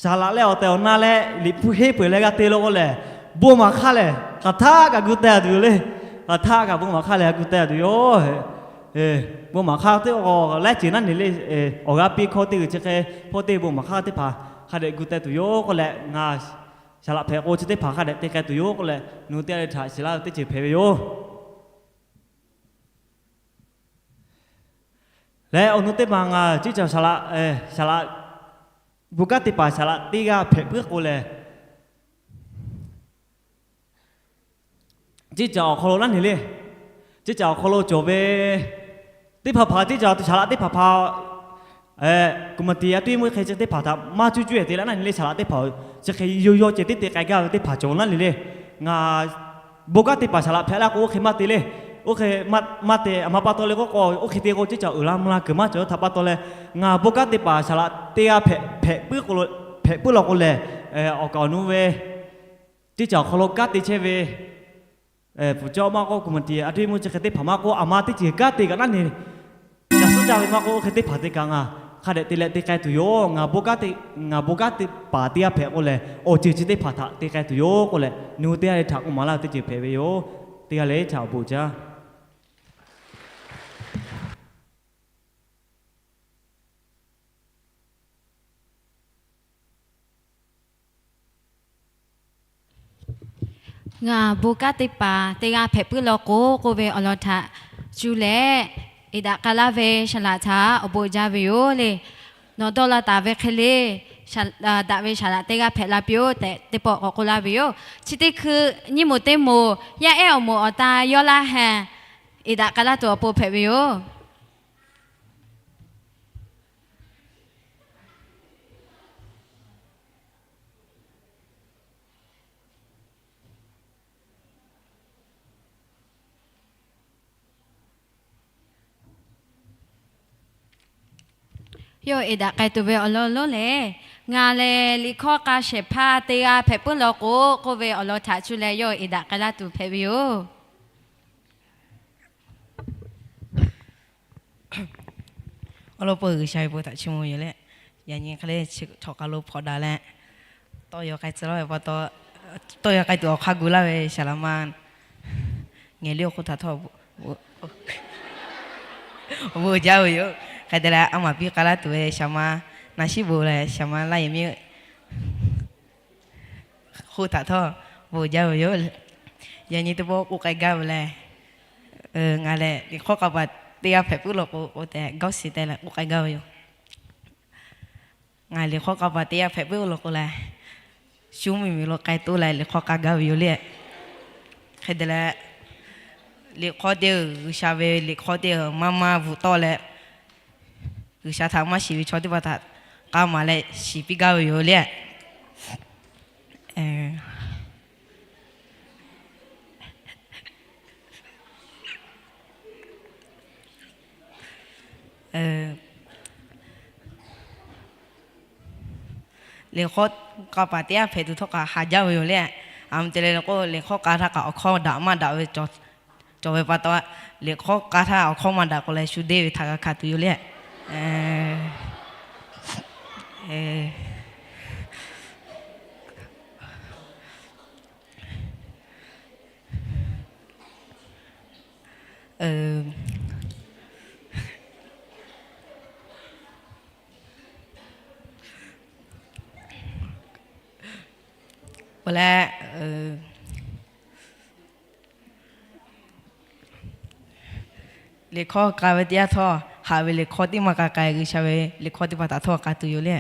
saˍ laꞈ leh awˬ tehˬ awˬ na leh Liꞈ hpu henˇ peuˬ leh g'a te lo k'o lehˬ, bon maˍ hk'aˇ lehˬ hk'aˬ htaˇ kaꞈ gu teh tuˬ yoˬ le. Hk'aˬ htaˇ kaꞈ bon maˍ hk'aˇ lehˬ gu teh tuˬ yoˬ. Bon maˍ hk'aˇ teˇ k'o laiˉ ceuˬ naˉ neˬ le. Awˬ g'aˇ piˇ hkawˇ teˇ g'uiˬ chi hk'e hpawˇ teˇ bon maˍ hk'aˇ teˇ hpaˍ hk'a dehꞈ gu teh tuˬ yoˬ k'oˆ leh, ngaˬ saˍ laꞈ hpehꞈ k'o chi teˇ hpaˍ hk'a dehꞈ te k'ai tuˬ yoˬ k'oˆ leh, nawˬ hui teˇ g'aˇ le htaꞈ shiˍ laˇ ve teˇ ceuˬ hpehꞈ ve yoˬ. Leh awˬ nu teˇ maˬ ngaˬ ceˇ caˬ saˍ laꞈ, saˍ laꞈ, bon kanˉ te paˍ saˍ laꞈ teˇ g'aˇ hpehꞈ puiˉ k'o lehˬ, ceˇ caˬ awˬ hk'aw lo naˉ neˬ le. Ceˇ caˬ awˬ hk'aw lo cawˬ ve teˇ hpaˍ hpaˍ, ceˇ caˬ awˬ htaꞈ shaˍ laꞈ teˇ hpaˍ hpaˍ, kuˬ maˍ tiˍ a tuˇ yeˇ mvuhˇ hk'e chi teˇ hpaˍ htaꞈ maˇ cuˇ cuˇ e te leh naˉ neˬ le. Shaˍ laꞈ teˇ hpaˍ chi hk'e yawˇ yawˇ ceh tiˉ te k'ai gaˇ ve teˇ hpaˍ cawˬ naˉ neˬ le. Ngaˬ bon kanˉ te paˍ shaˍ laꞈ hpehꞈ la k'o, oˇ hk'e maˇ te le. Oˇ hk'e maˇ te a ma pa taw le k'oˆ k'o, oˇ hk'e te k'o, ceˇ caˬ uiˍ la mvuh la kuiˬ maˇ cawˬ htaꞈ pa taw leh, ngaˬ bon kanˉ te paˍ shaˍ laꞈ teˇ g'aˇ hpehꞈ puiˉ hpehꞈ puiˉ law k'o lehˬ, awˬ kaˍ awˬ nu ve ceˇ caˬ awˬ hk'aw lo kanˉ te chehˇ ve pfuhˍ cawˇ maˇ k'oˆ, kuˬ maˍ tiˍ a tuˇ yeˇ mvuhˇ chi hk'e teˇ hpaˍ maˇ k'oˆ, a ma teˇ ceuˬ kanˉ te kaꞈ naˉ neˬ, caˬ suhˉ caˇ ve maˇ k'oˆ, oˇ hk'e teˇ hpaˍ te kaꞈ ngaˬ hk'a dehꞈ te leh te k'ai tuˬ yoˬ. Ngaˬ bon kanˉ te, ngaˬ bon kanˉ te paˍ teˇ g'aˇ hpehꞈ k'o lehˬ, awˬ ceuˬ chi teˇ hpaˍ htaꞈ te k'ai tuˬ yoˬ k'oˆ leh, nu teˇ g'aˇ le htaꞈ k'oˆ maˍ laˇ ve teˇ ceuˬ hpehꞈ ve yoˬ. Teˇ g'aˇ le htaꞈ awˬ bon jaˇ. Ngaˬ bon kanˉ teˇ paˍ teˇ g'aˇ hpehꞈ puiˉ law k'o k'oˆ ve awˬ lawn htaꞈ cuˇ leh, eˍ daꞈ k'ai laˇ ve saˍ laꞈ htaꞈ awˬ bon jaˇ ve yoˬ le. Nawˬ dawˇ law taˍ ve hk'e le, daꞈ ve saˍ laꞈ teˇ g'aˇ hpehꞈ la piˇ-oˆ tehꞈ teˇ pawˆ k'awꞈ k'oˆ laˇ ve yoˬ. Chi teˇ hkui nyiˇ moˍ teˇ moˍ yaˇ ehˉ awˬ moˍ awˬ ta yawˇ laˇ heh, eˍ daꞈ k'ai laˇ tuˬ awˬ pon hpehꞈ ve yoˬ. Yawˇ eˍ daꞈ k'ai tuˬ ve awˬ lawn lonˉ lehˬ, ngaˬ lehˬ liꞈ hkawˇ k'a shehˍ hpaˇ teˇ g'aˇ hpehꞈ puiˉ law k'o k'oˆ ve awˬ lawn htaꞈ cuˇ leh yawˇ eˍ daꞈ k'ai laˇ tuˬ hpehꞈ ve yoˬ. Awˬ lawn peu G'uiˬsha ve bon htaꞈ chiˇ mvuh yoˬ leh, yaꞈ nyi hk'e le chi htawꞈ k'a lo hpawnˬ daꞈ leh, tawˇ yaw k'ai tcuh laˇ ve pa taw, tawˇ yaw k'ai tuˬ awˬ hk'aˇ gu laˇ ve saˍ laꞈ ma ngehˬ liˇ awˬ hk'oˆ htaꞈ htawˇ bon jaˇ ve yoˬ. Hk'e te leh, a maˍ piˇ k'ai laˇ tuˬ ve saˍ ma Naˍ shiˉ bon leh saˍ ma Laˇ yehˬ miˇ hk'oˆ htaꞈ htawˇ bon jaˇ ve yoˬ. Yaꞈ nyi teˇ pawˆ k'oˆ k'ai gaˇ ve lehˬ, ngaˬ lehˬ liꞈ hk'awˇ k'a paˍ teˇ g'aˇ hpehꞈ puiˉ law k'o, k'oˆ tehꞈ gawˇ shiˍ te leh k'oˆ k'ai gaˇ ve yoˬ. Ngaˬ liꞈ hk'awˇ k'a paˍ teˇ g'aˇ hpehꞈ puiˉ law k'o lehˬ, shu mvuhˇmiˬ miˬ lo k'ai toˆ leh liꞈ hk'awˇ k'a gaˇ ve yoˬ le. Hk'e te leh, liꞈ hk'awˇ teˇ G'uiˬsha ve liꞈ hk'awˇ teˇ maˇ maˇ bvuhꞈ tawˆ leh, G'uiˬsha htaꞈ maˇ shiˍ ve chaw teˇ hpaˍ htaꞈ k'a maˍ leh shiˍ piˇ gaˇ ve yoˬ le. Liꞈ hk'awˇ k'a paˍ teˇ g'aˇ hpehꞈ tuˬ htawˇ kaꞈ haˍ jaˇ ve yoˬ le. A mvuh te leh k'o, liꞈ hk'awˇ k'a htaˇ kaꞈ awˬ hkawˇ daꞈ maˇ daꞈ ve cawˬ ve pa taw, liꞈ hk'awˇ k'a htaˇ awˬ hkawˇ maˇ daꞈ k'o leh, shu deˇ ve htaꞈ g'a hkanˍ tuˬ yoˬ le. Awˬ leh, liꞈ hkawˇ k'a ve teˇ yanˇ htawˇ, haꞈ ve liꞈ hkawˇ teˇ maˇ k'a k'ai, G'uiˬsha ve liꞈ hkawˇ teˇ hpaˍ htaꞈ htawˇ k'a tuˬ yoˬ le.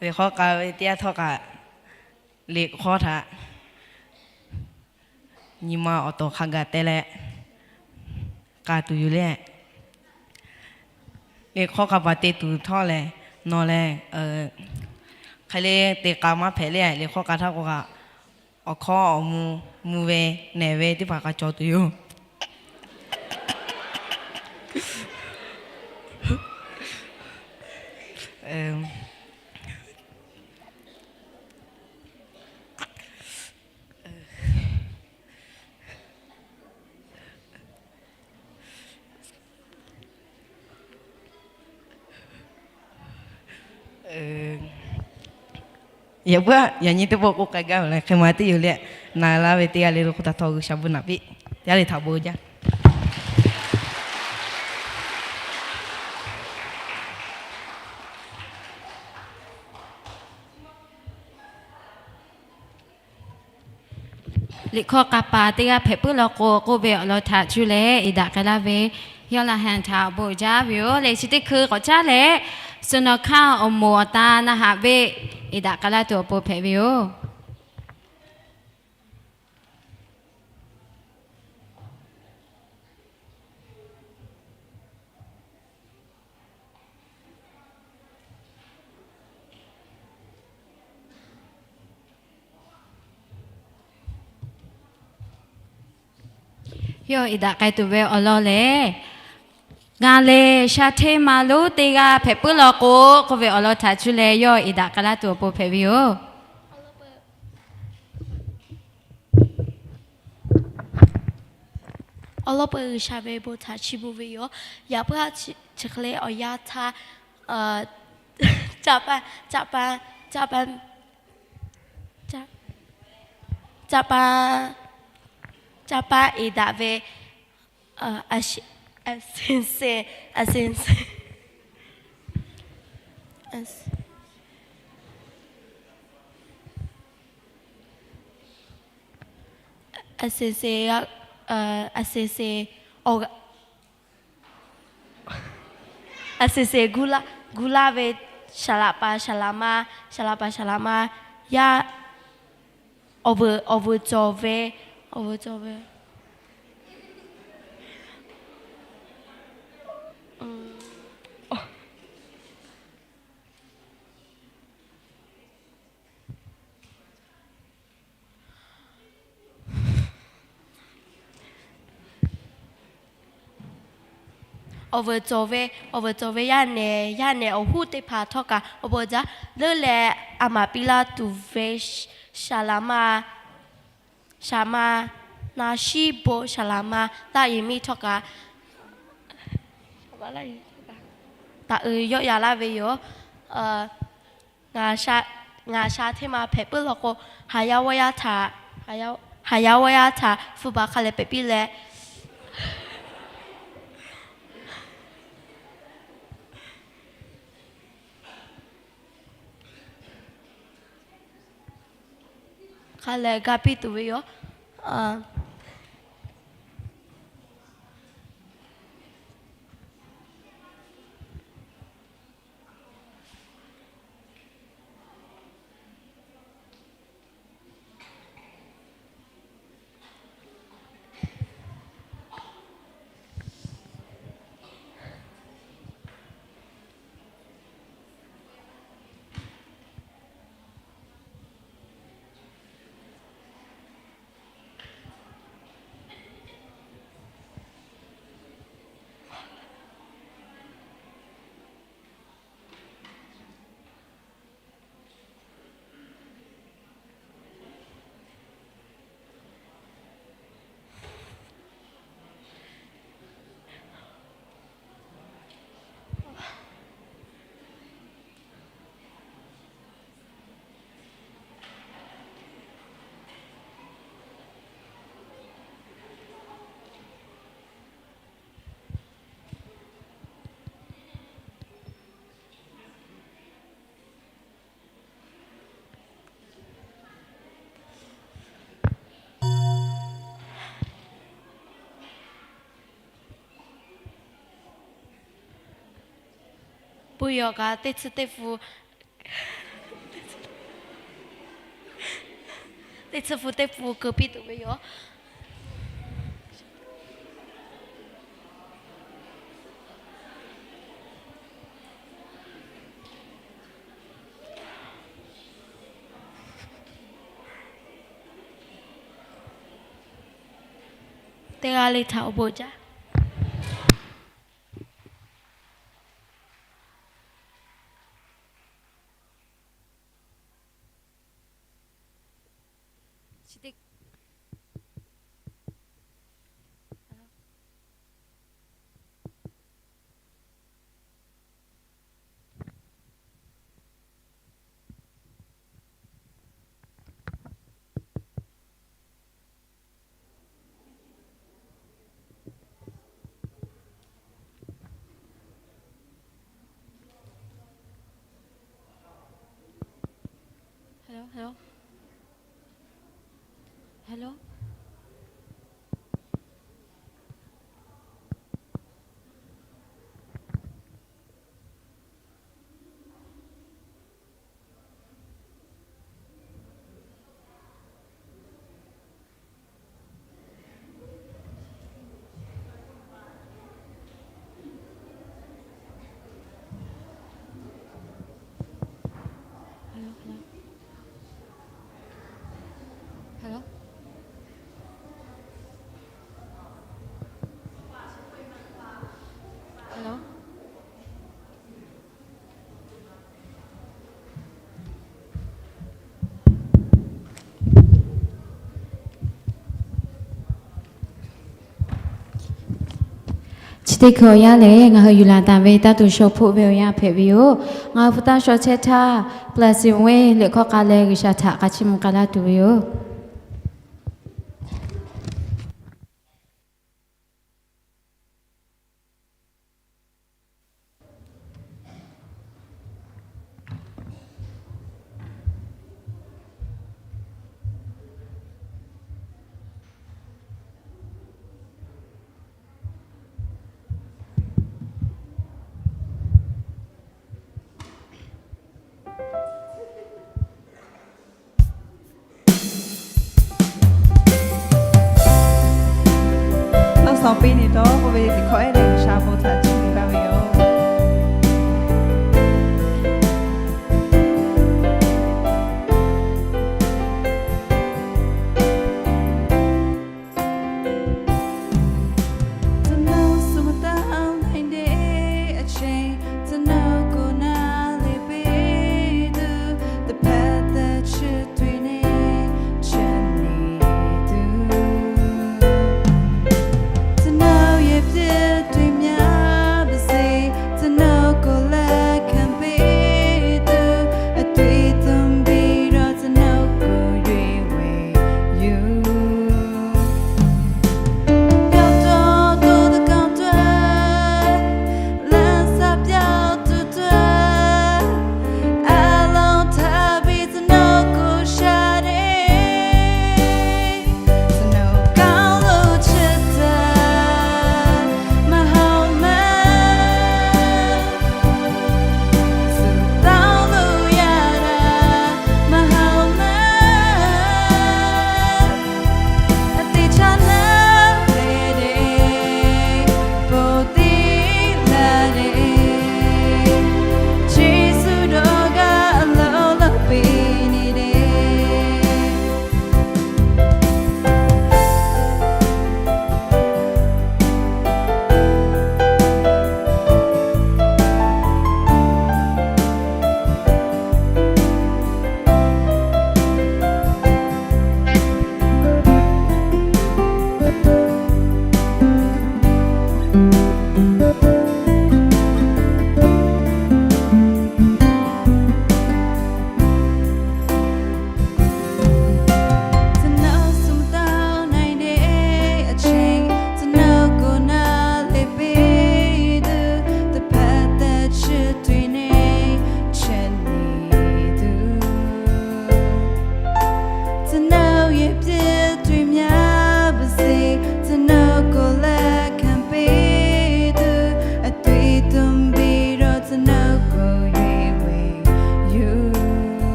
Liꞈ hk'awˇ k'a ve teˇ yanˇ htawˇ kaꞈ, liꞈ hk'awˇ htaꞈ nyi ma awˬ tawˍ hk'a gaˬ te leh k'a tuˬ yoˬ le. Liꞈ hk'awˇ k'a paˍ te tuˬ htawˇ lehˬ, nawˬ lehˬ hk'e le te k'a maˇ hpehꞈ le. Liꞈ hk'awˇ k'a htaˇ k'o kaꞈ, awˬ hkawˇ awˬ mvuh mvuh ve nehˬ ve teˇ hpaˍ k'a cawˬ tuˬ yoˬ. Yaꞈ puiˉ yaꞈ nyi teˇ pawˆ k'oˆ k'ai gaˇ ve lehˬ, hk'e ma teˇ yoˬ le. Na laˇ ve teˇ g'aˇ le lo hk'oˆ htaꞈ htawˇ G'uiˬsha bon naꞈ piˇ. Teˇ g'aˇ le htaꞈ bon jaˇ. Liꞈ hkawˇ k'a paˍ teˇ g'aˇ hpehꞈ puiˉ law k'o, k'oˆ ve awˬ lawn htaꞈ cuˇ leh eˬ daꞈ k'ai laˇ ve, yawˇ la hen htaꞈ awˬ bon uiˍ jaˇ ve yoˬ. Leh chi teˇ hkui k'awꞈ caˉ leh, suhˍ nawˬ hkanˇ awˬ moˍ awˬ ta na haꞈ ve, eˬ daꞈ k'ai laˇ tuˬ awˬ pon hpehꞈ ve yoˬ. Yawˇ eˬ daꞈ k'ai tuˬ ve awˬ lawn lehˬ, ngaˬ lehˬ sha hteˇ ma lonˉ teˇ g'aˇ hpehꞈ puiˉ law k'o, k'oˆ ve awˬ lawn htaꞈ cuˇ leh yawˇ eˬ daꞈ k'ai laˇ tuˬ awˬ pon hpehꞈ ve yoˬ. Awˬ lawn peuˬ G'uiˬsha ve bon htaꞈ chiˇ mvuh ve yoˬ. Yaꞈ puiˉ chi hk'e leh awˬ yanˇ htaˇ, caˇ paˇ, caˇ paˇ, caˇ paˇ, caˇ paˇ, caˇ paˇ eˬ daꞈ ve, a, a, a, a, a, a, a sehˍ sehˍ gu laˇ, gu laˇ ve, saˍ laꞈ paˍ saˍ laꞈ ma, saˍ laꞈ paˍ saˍ laꞈ ma, yaˇ, awˬ vuiˬ, awˬ vuiˬ cawˬ ve, awˬ vuiˬ cawˬ ve, awˬ vuiˬ cawˬ ve, awˬ vuiˬ cawˬ ve yaˇ nehˬ, yaˇ nehˬ awˬ hoˉ teˇ hpaˍ htawˇ kaꞈ awˬ bon jaˇ leuˉ leh, a maˍ piˇ laˇ tuˬ ve saˍ laꞈ ma, saˍ ma, na shiˉ bon saˍ laꞈ ma, taˆ yehˬ miˇ htawˇ kaꞈ taꞈ uiˍ yawˆ yan laˇ ve yoˬ. Ngaˬ sha hteˇ ma hpehꞈ puiˉ law k'o, haˍ yaˇ g'awˇ yaˇ htaꞈ, haˍ yaˇ g'awˇ yaˇ htaꞈ hpu baˬ hk'a leh pehꞈ piˇ leh, hk'a leh ga piˇ tuˬ ve yoˬ. Bon yawˬ kaꞈ teˇ tsuhˇ teˇ hpu, teˇ tsuhˇ hpu teˇ hpu keu piˇ tuˬ ve yoˬ. Teˇ g'aˇ le htaꞈ awˬ bon jaˇ. Hello. Hello, hello. Hello. Hello. Chi teˇ hkui awˬ yanˇ lehˬ, ngaˬ hui yuˬ laˬ taˍ ve taˇ tuˬ shaw hpoˆ ve awˬ yanˇ hpehꞈ ve yoˬ. Ngaˬ hui hpu taˇ shaw chehˇ htaˇ, Blessing Wei lehˬ hkawˇ k'a leh G'uiˬsha htaꞈ k'a chiˇ mvuh k'a laˇ tuˬ ve yoˬ. Tawˇ saw piˇ ni tawˇ k'oˆ ve teˇ hkawˇ ehˉ leh G'uiˬsha bon htaꞈ chiˇ mvuh gaˇ ve yoˬ.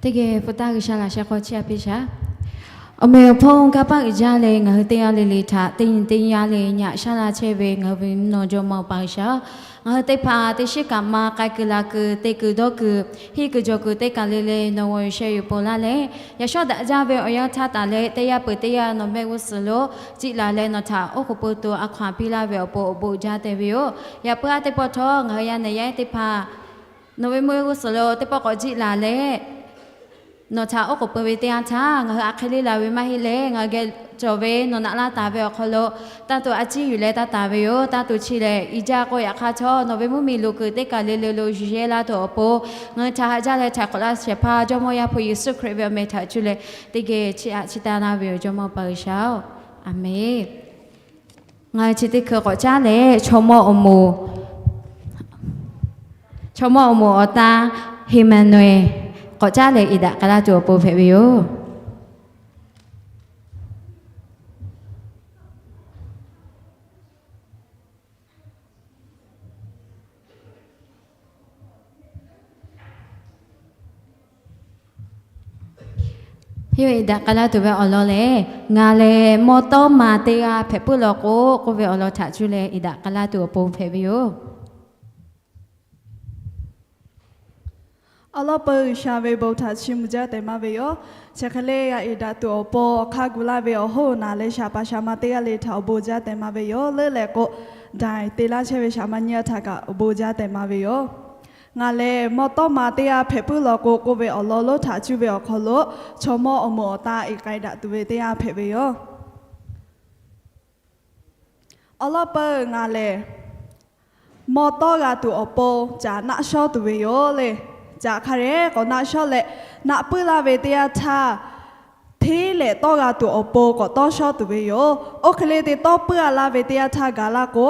Teˇ geh pu taˇ G'uiˬsha laꞈ sheh hk'aw chehˇ a piˇ shaˍ. Awˬ meꞈ awˬ hponˇ kanˇ paˆ uiˍ jaˇ leh ngaˬ hui teˇ g'aˇ le le htaꞈ teˇ nyi teˇ yanˇ le nyaꞈ shaˉ laˇ chehˇ ve ngaˬ hui ve mvuhˇ naw jawˇmawˇ Awˬ pa G'uiˬsha-oˬ, ngaˬ hui teˇ hpaˍ teˇ shiˉ kaꞈ ma k'ai kuiˬ la kuiˬ te kuiˬ dawˇ kuiˬ hiˇ kuiˬ jawˬ kuiˬ teˇ kaˬ le le nawˬ g'aw yuˬ sheh yuˬ ponˬ laˇ leh, yaꞈ shawˉ daꞈ jaˇ ve awˬ yanˇ htaˇ taˍ leh teˇ yanˇ peuˬ teˇ yanˇ nawˬ mehˆ g'uˇ suhˍ lo jiˆ laˬ leh nawˬ htaꞈ oˉ k'oˍ pui tuˬ a hkaw anˬ piˇ laˇ ve awˬ pon awˬ bon uiˍ jaˇ tehꞈ ve yoˬ. Yaꞈ puiˉ aˉ teˇ pawˆ htawˇ ngaˬ hui yaˇ nehˬ yaˇ ehˉ teˇ hpaˍ nawˬ ve mehˆ g'uˇ suhˍ lo teˇ pawˆ k'awꞈ jiˆ laˬ leh nawˬ htaꞈ oˉ k'oˍ pui ve teˇ yanˇ htaˇ, ngaˬ hui aˬ hk'e le laˬ ve maˇ heˆ leh, ngaˬ hui geh cawˬ ve nawˬ naꞈ laˇ taˍ ve awˬ hk'aw lo tanˇ tuˬ a ciˉ yuˬ leh taˇ taˍ ve yoˬ. Tanˇ tuˬ chi lehˬ, i jaˇ k'o yaꞈ hk'aˇ htawˇ nawˬ ve mvuhˇmiˬ loꞈ kuiˬ teˇ kaˬ le le lo yuˬ yehˇ laˇ tuˬ awˬ pon, ngaˬ hui htaꞈ haꞈ jaˇ leh htaiˍ hk'awꞈ laˇ shehˍ hpaˇ Jawˇmawˇ Yaˇ hpu Yeˍsuˆ Hkriꞈ ve awˬ meh htaꞈ cuˇ leh teˇ geh chiˇ aꞈ chiˇ taˇ laˇ ve yoˬ, Jawˇmawˇ Awˬ pa G'uiˬsha-oˬ, Aˬmenˍ. Ngaˬ hui chi teˇ hkui k'awꞈ caˉ leh, chaw mawˇ awˬ moˍ, chaw mawˇ awˬ moˍ awˬ ta Heˍmaˍnuˍehˍ k'awꞈ caˉ leh iˍ daꞈ k'ai laˇ tuˬ awˬ pon hpehꞈ ve yoˬ. Yawˇ iˍ daꞈ k'ai laˇ tuˬ ve awˬ lawn lehˬ, Ngaˬ lehˬ mawˇ tawˉ ma teˇ g'aˇ hpehꞈ puiˉ law k'o, k'oˆ ve awˬ lawn htaꞈ cuˇ leh iˍ daꞈ k'ai laˇ tuˬ awˬ pon hpehꞈ ve yoˬ. Awˬ lawn peuˬ G'uiˬsha ve bon htaꞈ chiˇ mvuh jaˇ tehꞈ maˇ ve yoˬ. Chi hk'e le g'a iˍ daꞈ tuˬ awˬ pon awˬ hk'aˇ gu laˇ ve awˬ hoˉ naˍ leh shaˍ pa shaˍ ma teˇ g'aˇ le htaꞈ awˬ bon jaˇ tehꞈ maˇ ve yoˬ. Leuˉ leh k'o, daiˬ te laˇ chehˇ ve shaˍ ma nyiˇ g'aˇ htaꞈ kaꞈ awˬ bon jaˇ tehꞈ maˇ ve yoˬ. Ngaˬ lehˬ mawˇ tawˉ ma teˇ g'aˇ hpehꞈ puiˉ law k'o, k'oˆ ve awˬ lawn lonˉ htaꞈ cuˇ ve awˬ hk'aw lo, chaw mawˇ awˬ moˍ awˬ ta iˍ k'ai daꞈ tuˬ ve teˇ g'aˇ hpehꞈ ve yoˬ. Awˬ lawn peuˬ ngaˬ lehˬ mawˇ tawˉ g'a tuˬ awˬ pon caꞈ naˆ shawˉ tuˬ ve yoˬ le. Caꞈ hk'a dehꞈ k'awꞈ naˆ shawˉ leh, naˆ puiˉ laˇ ve teˇ yanˇ htaˇ, hteˇ lehꞈ tawˇ g'a tuˬ awˬ pon k'awꞈ tawˇ shawˉ tuˬ ve yoˬ. Oˇ hk'e le te tawˇ puiˉ a laˇ ve teˇ yanˇ htaˇ gaˬ laˇ k'o,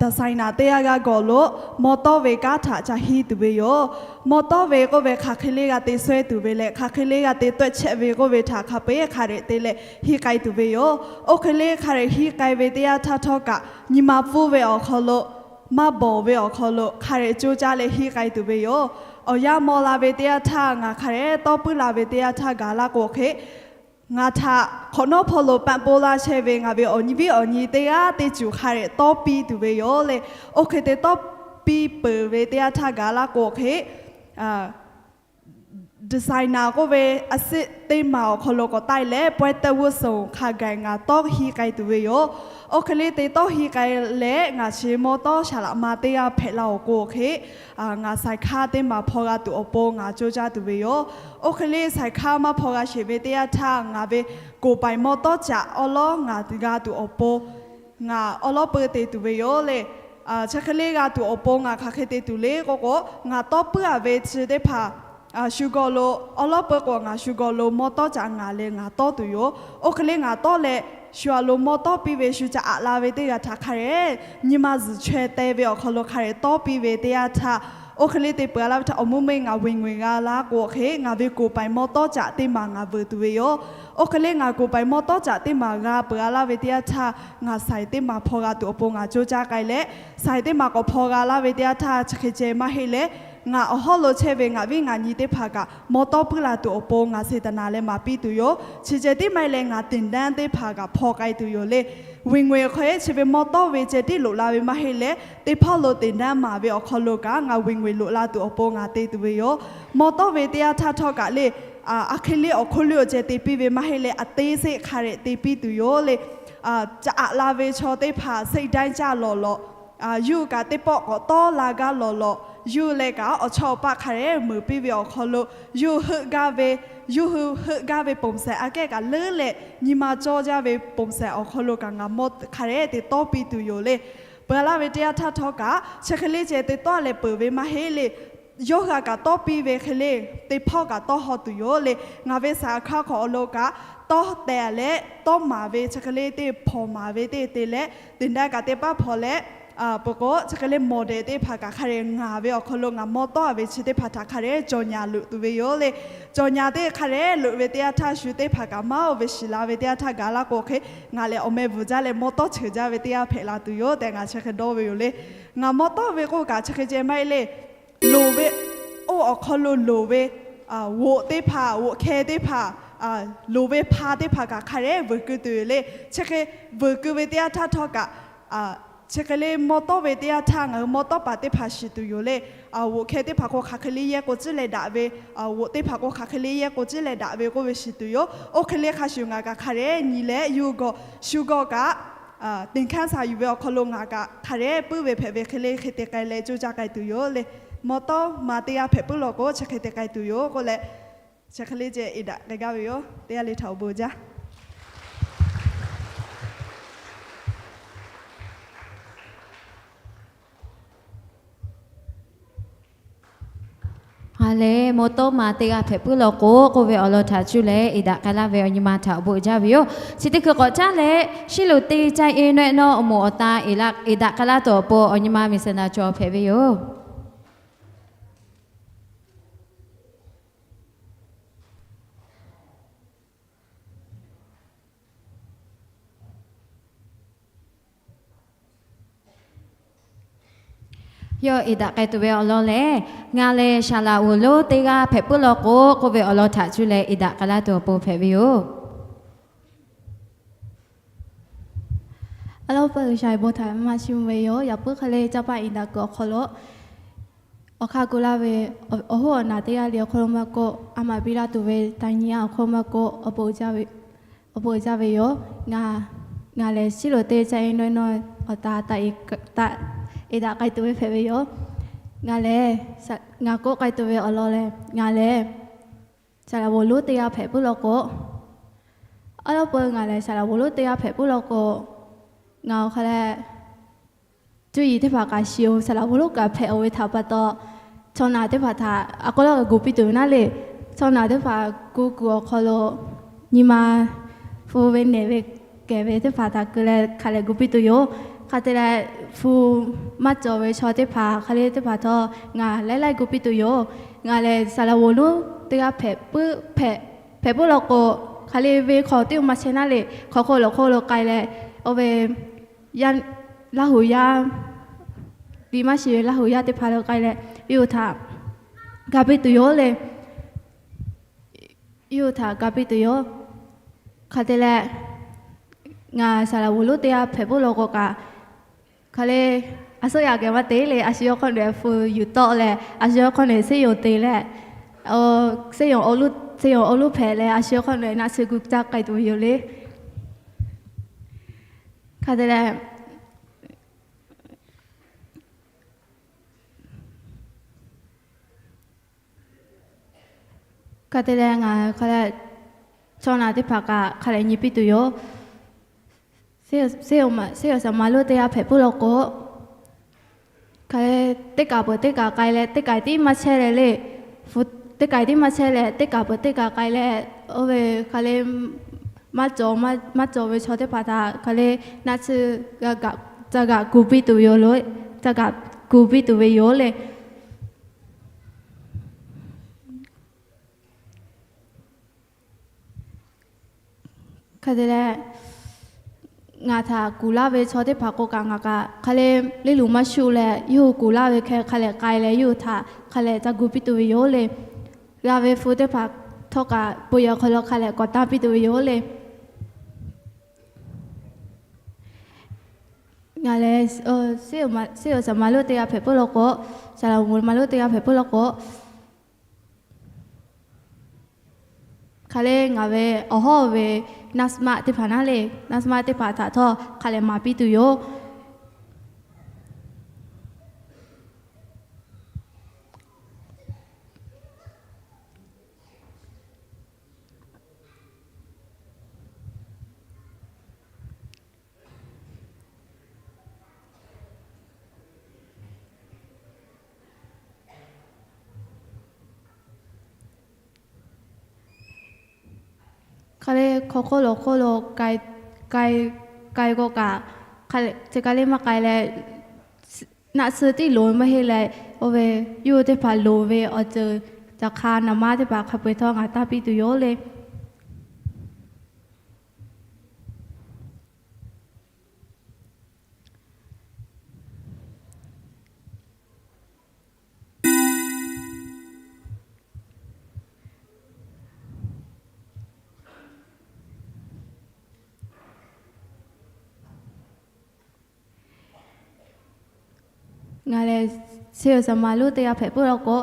designer teˇ g'aˇ g'aˇ gawˬ lo mawˇ tawˉ ve kanˉ htaꞈ ca hiˇ tuˬ ve yoˬ. Mawˇ tawˉ ve k'oˆ ve hk'aˬ hk'e le g'a te sawehˇ tuˬ ve leh, hk'aˬ hk'e le g'a te tawehˆ chehˇ ve k'oˆ ve htaꞈ hk'a peu-eˬ hk'a dehꞈ te leh hiˇ k'ai tuˬ ve yoˬ. Oˇ hk'e le hk'a dehꞈ hiˇ k'ai ve teˇ yanˇ htaˇ htawˇ kaꞈ, nyi ma pfuhˇ ve awˬ hk'aw lo, maˇ bawˬ ve awˬ hk'aw lo hk'a dehꞈ coˇ caˇ leh hiˇ k'ai tuˬ ve yoˬ. Awˬ yanˇ maw la ve teˇ yanˇ htaˇ ngaˬ hk'a dehꞈ tawˇ puiˉ la ve teˇ yanˇ htaˇ gaˬ laˇ k'o hk'e, ngaˬ htaꞈ hk'awꞈ nawˉ hpawˇ lo paˆ poˇ laˇ chehˇ ve ngaˬ ve awˬ nyi viˉ awˬ nyi teˇ g'aˇ teˇ cuˬ hk'a dehꞈ tawˇ piˇ tuˬ ve yoˬ le. Oˇ hk'e te tawˇ piˇ peuˬ ve teˇ yanˇ htaˇ gaˬ laˇ k'o hk'e, designer k'oˆ ve a siˆ teˇ maˬ awˬ hk'aw lo k'awꞈ taiˇ leh pawehˇ tawˇ g'uˇ suhˍ hk'a gaˬ ngaˬ tawˇ hiˇ k'ai tuˬ ve yoˬ. Oˇ hk'e le te tawˇ hiˇ k'ai leh ngaˬ chi mawˇ tawˉ shaˍ laꞈ ma teˇ g'aˇ hpehꞈ la awˬ k'o hk'e, ngaˬ saiˍ hkaˇ teˇ maˬ hpaw g'a tuˬ awˬ pon ngaˬ coˇ caˇ tuˬ ve yoˬ. Oˇ hk'e le saiˍ hkaˇ maˇ hpaw g'a sheˍ ve teˇ yanˇ htaˇ ngaˬ ve koˍ paiˍ mawˇ tawˉ caꞈ awˉ lawˉ ngaˬ g'a tuˬ awˬ pon ngaˬ awˉ lawˉ peu te tuˬ ve yoˬ le. Chi hk'e le g'a tuˬ awˬ pon ngaˬ hk'aˬ hk'e te tuˬ le k'oˆ k'o, ngaˬ tawˇ puiˉ a ve chi teˇ hpaˍ shu gawˬ lo, awˉ lawˉ peu k'o ngaˬ shu gawˬ lo mawˇ tawˉ caꞈ ngaˬ leh ngaˬ tawˇ tuˬ yoˬ. Oˇ hk'e le ngaˬ tawˇ leh shu a lo mawˇ tawˉ piˇ ve shu ca aꞈ la ve teˇ g'aˇ htaꞈ hk'a dehꞈ nyi ma zuhˬ chaweh teh ve awˬ hk'aw lo hk'a dehꞈ tawˇ piˇ ve teˇ yanˇ htaˇ, oˇ hk'e le te peuˬ a laˇ ve htaꞈ awˬ mvuhˇ meˇ ngaˬ venˇ g'uiˬ g'a laˇ k'o hk'e, ngaˬ ve koˍ paiˍ mawˇ tawˉ caꞈ teˇ maˬ ngaˬ vuiˬ tuˬ ve yoˬ. Oˇ hk'e le ngaˬ koˍ paiˍ mawˇ tawˉ caꞈ teˇ maˬ g'a peuˬ a laˇ ve teˇ yanˇ htaˇ, ngaˬ saiˍ teˇ maˬ hpaw g'a tuˬ awˬ pon ngaˬ coˇ caˇ k'ai leh, saiˍ teˇ maˬ k'awꞈ hpaw g'a laˇ ve teˇ yanˇ htaˇ chi hk'e ceh maˇ heˆ leh, ngaˬ awˬ hawˉ lo chehˇ ve ngaˬ viˉ ngaˬ nyi teˇ hpaˍ kaꞈ mawˇ tawˉ puiˉ la tuˬ awˬ pon ngaˬ เศรษฐนา leh maˍ piˇ tuˬ yoˬ. Chi ceh tiˉ maˇ heˆ leh ngaˬ ติดตาม teˇ hpaˍ kaꞈ hpaw k'ai tuˬ yoˬ le. Venˇ g'uiˬ hk'aw eˉ chi ve mawˇ tawˉ ve ceh tiˉ loꞈ la ve maˇ heˆ leh, teˇ hpawˇ lo ติดตาม maˍ ve awˬ hk'aw lo kaꞈ ngaˬ venˇ g'uiˬ loꞈ la tuˬ awˬ pon ngaˬ te tuˬ ve yoˬ. Mawˇ tawˉ ve teˇ yanˇ htaˇ htawˇ kaꞈ le, aˬ hk'e le awˬ hk'oˆ lo awˬ ceh te piˇ ve maˇ heˆ leh, a te seˆ hk'a dehꞈ te piˇ tuˬ yoˬ le. Ca aꞈ la ve chaw teˇ hpaˍ စိတ်ဓာတ် caˇ lawˬ lawˬ, yawˇ hui kaꞈ teˇ pawˆ k'awꞈ tawˇ la gaˇ lawˬ lawˬ, yawˇ hui leh kaꞈ awˬ chawˇ awˬ paˆ hk'a dehꞈ meuˍ piˇ ve awˬ hk'aw lo, yawˇ hui heuˆ gaˇ ve, yawˇ hui heuˆ gaˇ ve ပုံစံ aꞈ kehˉ kaꞈ leuˉ leh nyi ma cawˇ jaˇ ve ပုံစံ awˬ hk'aw lo kaꞈ ngaˬ mawˇ hk'a dehꞈ te tawˇ piˇ tuˬ yoˬ le. Peuˬ laˇ ve teˇ yanˇ htaˇ htawˇ kaꞈ chi hk'e le ceh te tawˇ leh peuˬ ve maˇ heˆ le. Yawˇ hui kaꞈ tawˇ piˇ ve hk'e le, teˇ hpawˇ kaꞈ tawˇ haw tuˬ yoˬ le. Ngaˬ ve saiˍ hkaˇ hk'aw lo kaꞈ tawˇ teh leh tawˇ maˍ ve chi hk'e le teˇ hpawnˬ maˍ ve teˇ te leh, ติดตาม kaꞈ teˇ paˉ hpawnˬ leh, peuˬ k'o chi hk'e le မော်ဒယ် teˇ hpaˍ kaꞈ hk'a dehꞈ ngaˬ ve awˬ hk'aw lo ngaˬ mawˇ tawˉ ve chi teˇ hpaˍ htaꞈ hk'a dehꞈ ကြေညာ loꞈ tuˬ ve yoˬ le. ကြေညာ teˇ hk'a dehꞈ loꞈ ve teˇ yanˇ htaˇ shu teˇ hpaˍ kaꞈ maˇ oˇ ve shiˍ la ve teˇ yanˇ htaˇ gaˬ laˇ k'o hk'e, ngaˬ lehˬ awˬ meh bvuhˬ jaˇ leh mawˇ tawˉ ceuˬ jaˇ ve teˇ g'aˇ hpehꞈ la tuˬ yoˬ tehꞈ ngaˬ chi hk'e dawˇ ve yoˬ le. Ngaˬ mawˇ tawˉ ve k'oˆ kaꞈ chi hk'e ceh maˇ heˆ le. Loˍ ve, oˇ awˬ hk'aw lo loˍ ve G'oꞈ teˇ hpaˍ, g'oꞈ hkeh teˇ hpaˍ, loˍ ve hpa teˇ hpaˍ kaꞈ hk'a dehꞈ veuꞈ keu tuˬ yoˬ le. Chi hk'e veuꞈ keu ve teˇ yanˇ htaˇ htawˇ kaꞈ, chi hk'e le mawˇ tawˉ ve teˇ yanˇ htaˇ ngaˬ hui mawˇ tawˉ paˍ teˇ hpaˍ shiˍ tuˬ yoˬ le. G'oꞈ hkeh teˇ hpaˍ k'o hk'aˬ hk'e le yehˇ k'o ciˉ leh daꞈ ve, g'oꞈ teˇ hpaˍ k'o hk'aˬ hk'e le yehˇ k'o ciˉ leh daꞈ ve k'oˆ ve shiˍ tuˬ yoˬ. Oˇ hk'e le hk'a shuˍ ngaˬ kaꞈ hk'a dehꞈ nyi leh yawˇ hui gawˬ shu gawˬ kaꞈ, teꞈ hkanˇ shaˍ yuˬ ve awˬ hk'aw lo ngaˬ kaꞈ hk'a dehꞈ puiˉ ve hpehꞈ ve hk'e le hk'e te k'ai leh coˇ caˇ k'ai tuˬ yoˬ le. Mawˇ tawˉ ma teˇ g'aˇ hpehꞈ puiˉ law k'o chi hk'e te k'ai tuˬ yoˬ k'oˆ leh, chi hk'e le ceh eˬ daꞈ k'ai gaˇ ve yoˬ. Teˇ g'aˇ le htaꞈ awˬ bon jaˇ. Hk'a le, mawˇ tawˉ ma teˇ g'aˇ hpehꞈ puiˉ law k'o k'oˆ ve awˬ lawn htaꞈ cuˇ leh eˬ daꞈ k'ai laˇ ve awˬ nyi ma htaꞈ awˬ bon jaˇ ve yoˬ. Chi teˇ hkui k'awꞈ caˉ leh, Shiˉloꞈ teˇ caˇ e nawehˆ nawˇ awˬ moˍ awˬ ta eˬ daꞈ k'ai laˇ tuˬ awˬ pon awˬ nyi ma miˬ seˍ naˍ cawˬ hpehꞈ ve yoˬ. Yawˇ eˬ daꞈ k'ai tuˬ ve awˬ lawn lehˬ, ngaˬ lehˬ saˍ laꞈ g'oˍ lonˉ teˇ g'aˇ hpehꞈ puiˉ law k'o k'oˆ ve awˬ lawn htaꞈ cuˇ leh eˬ daꞈ k'ai laˇ tuˬ awˬ pon hpehꞈ ve yoˬ. Awˬ lawn peuˬ G'uiˬsha ve bon htaꞈ maˇ maˇ chiˇ mvuh ve yoˬ. Yaꞈ puiˉ hk'e le caˇ paˇ eˬ daꞈ kuiˬ awˬ hk'aw lo awˬ hk'aˇ gu laˇ ve awˬ hoˉ awˬ naˬ teˇ g'aˇ le awˬ hk'aw lo maˇ k'oˆ, a maˍ piˇ laˇ tuˬ ve ta nyi a awˬ hk'aw lo maˇ k'oˆ, awˬ bon uiˍ jaˇ ve yoˬ. Ngaˬ lehˬ Shiˉloꞈ teˇ caˇ e nawehˆ nawˇ awˬ ta eˬ daꞈ k'ai tuˬ ve hpehꞈ ve yoˬ. Ngaˬ lehˬ, ngaˬ k'oˆ k'ai tuˬ ve awˬ lawn lehˬ, ngaˬ lehˬ saˍ laꞈ g'oˍ lonˉ teˇ g'aˇ hpehꞈ puiˉ law k'o, awˬ lawn peuˬ ngaˬ lehˬ saˍ laꞈ g'oˍ lonˉ teˇ g'aˇ hpehꞈ puiˉ law k'o, ngaˬ awˬ hk'a leh cuˇ yiˍ teˇ hpaˍ kaꞈ shiˍ-oˬ, saˍ laꞈ g'oˍ lonˉ kaꞈ hpehꞈ-oˬ ve htaꞈ pa taw, chaw naˬ teˇ hpaˍ htaꞈ a k'aw laˇ gu piˇ tuˬ ve naˉ le. Chaw naˬ teˇ hpaˍ gu kuiˬ awˬ hk'aw lo nyi ma hpu ve nehˬ ve kehˬ ve teˇ hpaˍ htaꞈ keu leh hk'a leh gu piˇ tuˬ yoˬ. Hk'a te leh hpu maˇ cawˬ ve chaw teˇ hpaˍ hk'a le teˇ hpaˍ htawˇ ngaˬ laiˉ laiˉ gu piˇ tuˬ yoˬ. Ngaˬ lehˬ saˍ laꞈ g'oˍ lonˉ teˇ g'aˇ hpehꞈ puiˉ law k'o, hk'a le ve hk'aw teˇ maˇ chehˇ naˉ le, hk'aw hk'oˆ lo hk'oˆ lo k'ai leh, oˇ ve Laˇ huˍ yaˇ, liꞈ maˇ shiˍ ve Laˇ huˍ yaˇ teˇ hpaˍ lo k'ai leh, yawˇ hui htaꞈ ga piˇ tuˬ yoˬ le. Yawˇ hui htaꞈ ga piˇ tuˬ yoˬ. Hk'a te leh, ngaˬ saˍ laꞈ g'oˍ lonˉ teˇ g'aˇ hpehꞈ puiˉ law k'o kaꞈ, hk'a le a suhˉ yaꞈ geh maˇ te le, a shu yawˇ hk'aw nawˬ hpu yuˬ tawˆ leh, a shu yawˇ hk'aw nawˬ seˇ yonˍ te leh, seˇ yonˍ awˬ lonˉ hpehꞈ leh, a shu yawˇ hk'aw nawˬ naˆ tsuhˇ gu caˇ k'ai tuˬ ve yoˬ le. Hk'a te leh, hk'a te leh ngaˬ hk'a leh chaw naˬ teˇ hpaˍ kaꞈ hk'a leh nyi piˇ tuˬ yoˬ. Seˇ awˬ saˍ ma lonˉ teˇ g'aˇ hpehꞈ puiˉ law k'o, hk'a le teˇ kaˬ peuˬ teˇ kaˬ k'ai leh, teˇ kaˬ tiˉ maˇ chehˇ leh le, teˇ kaˬ tiˉ maˇ chehˇ leh, teˇ kaˬ peuˬ teˇ kaˬ k'ai leh, oˇ ve hk'a le maˇ cawˬ, maˇ cawˬ ve chaw teˇ hpaˍ htaꞈ hk'a le naˆ tsuhˇ ca gaꞈ gu piˇ tuˬ ve yoˬ lo, ca gaꞈ gu piˇ tuˬ ve yoˬ le. Hk'a te leh, ngaˬ htaꞈ kuˬ laˇ ve chaw teˇ hpaˍ k'o kaꞈ ngaˬ kaꞈ hk'a le, leˇ luˬ maˇ shuˆ leh yawˇ hui kuˬ laˇ ve hk'e hk'a leh k'ai leh yawˇ hui htaꞈ hk'a leh ca gu piˇ tuˬ ve yoˬ le. G'a ve hpu teˇ hpaˍ htawˇ kaꞈ bon yehˬ awˬ hk'aw lo hk'a leh k'awꞈ tanˇ piˇ tuˬ ve yoˬ le. Ngaˬ lehˬ, seˇ awˬ saˍ ma lonˉ teˇ g'aˇ hpehꞈ puiˉ law k'o, saˍ laꞈ g'oˍ ma lonˉ teˇ g'aˇ hpehꞈ puiˉ law k'o, hk'a le ngaˬ ve awˬ hawˉ ve naˆ tsuhˇ maˆ teˇ hpaˍ naˉ le, naˆ tsuhˇ maˆ teˇ hpaˍ htaꞈ htawˇ hk'a leh maˍ piˇ tuˬ yoˬ. Hk'a le hk'aw hk'oˆ lo hk'oˆ lo k'ai, k'ai, k'ai k'o kaꞈ, hk'a le chi ka le maˇ k'ai leh, naˆ tsuhˇ tiˉ loˍ ve maˇ heˆ leh, oˇ ve yawˇ hui teˇ hpaˍ loˍ ve awˬ ceuˬ, caˬ hk'a naˍ maˇ teˇ hpaˍ hk'a peu-eˬ htawˇ ngaˬ tanˇ piˇ tuˬ yoˬ le. Ngaˬ lehˬ, ဆရာ၊ ဆရာမ lonˉ teˇ g'aˇ hpehꞈ puiˉ law k'o,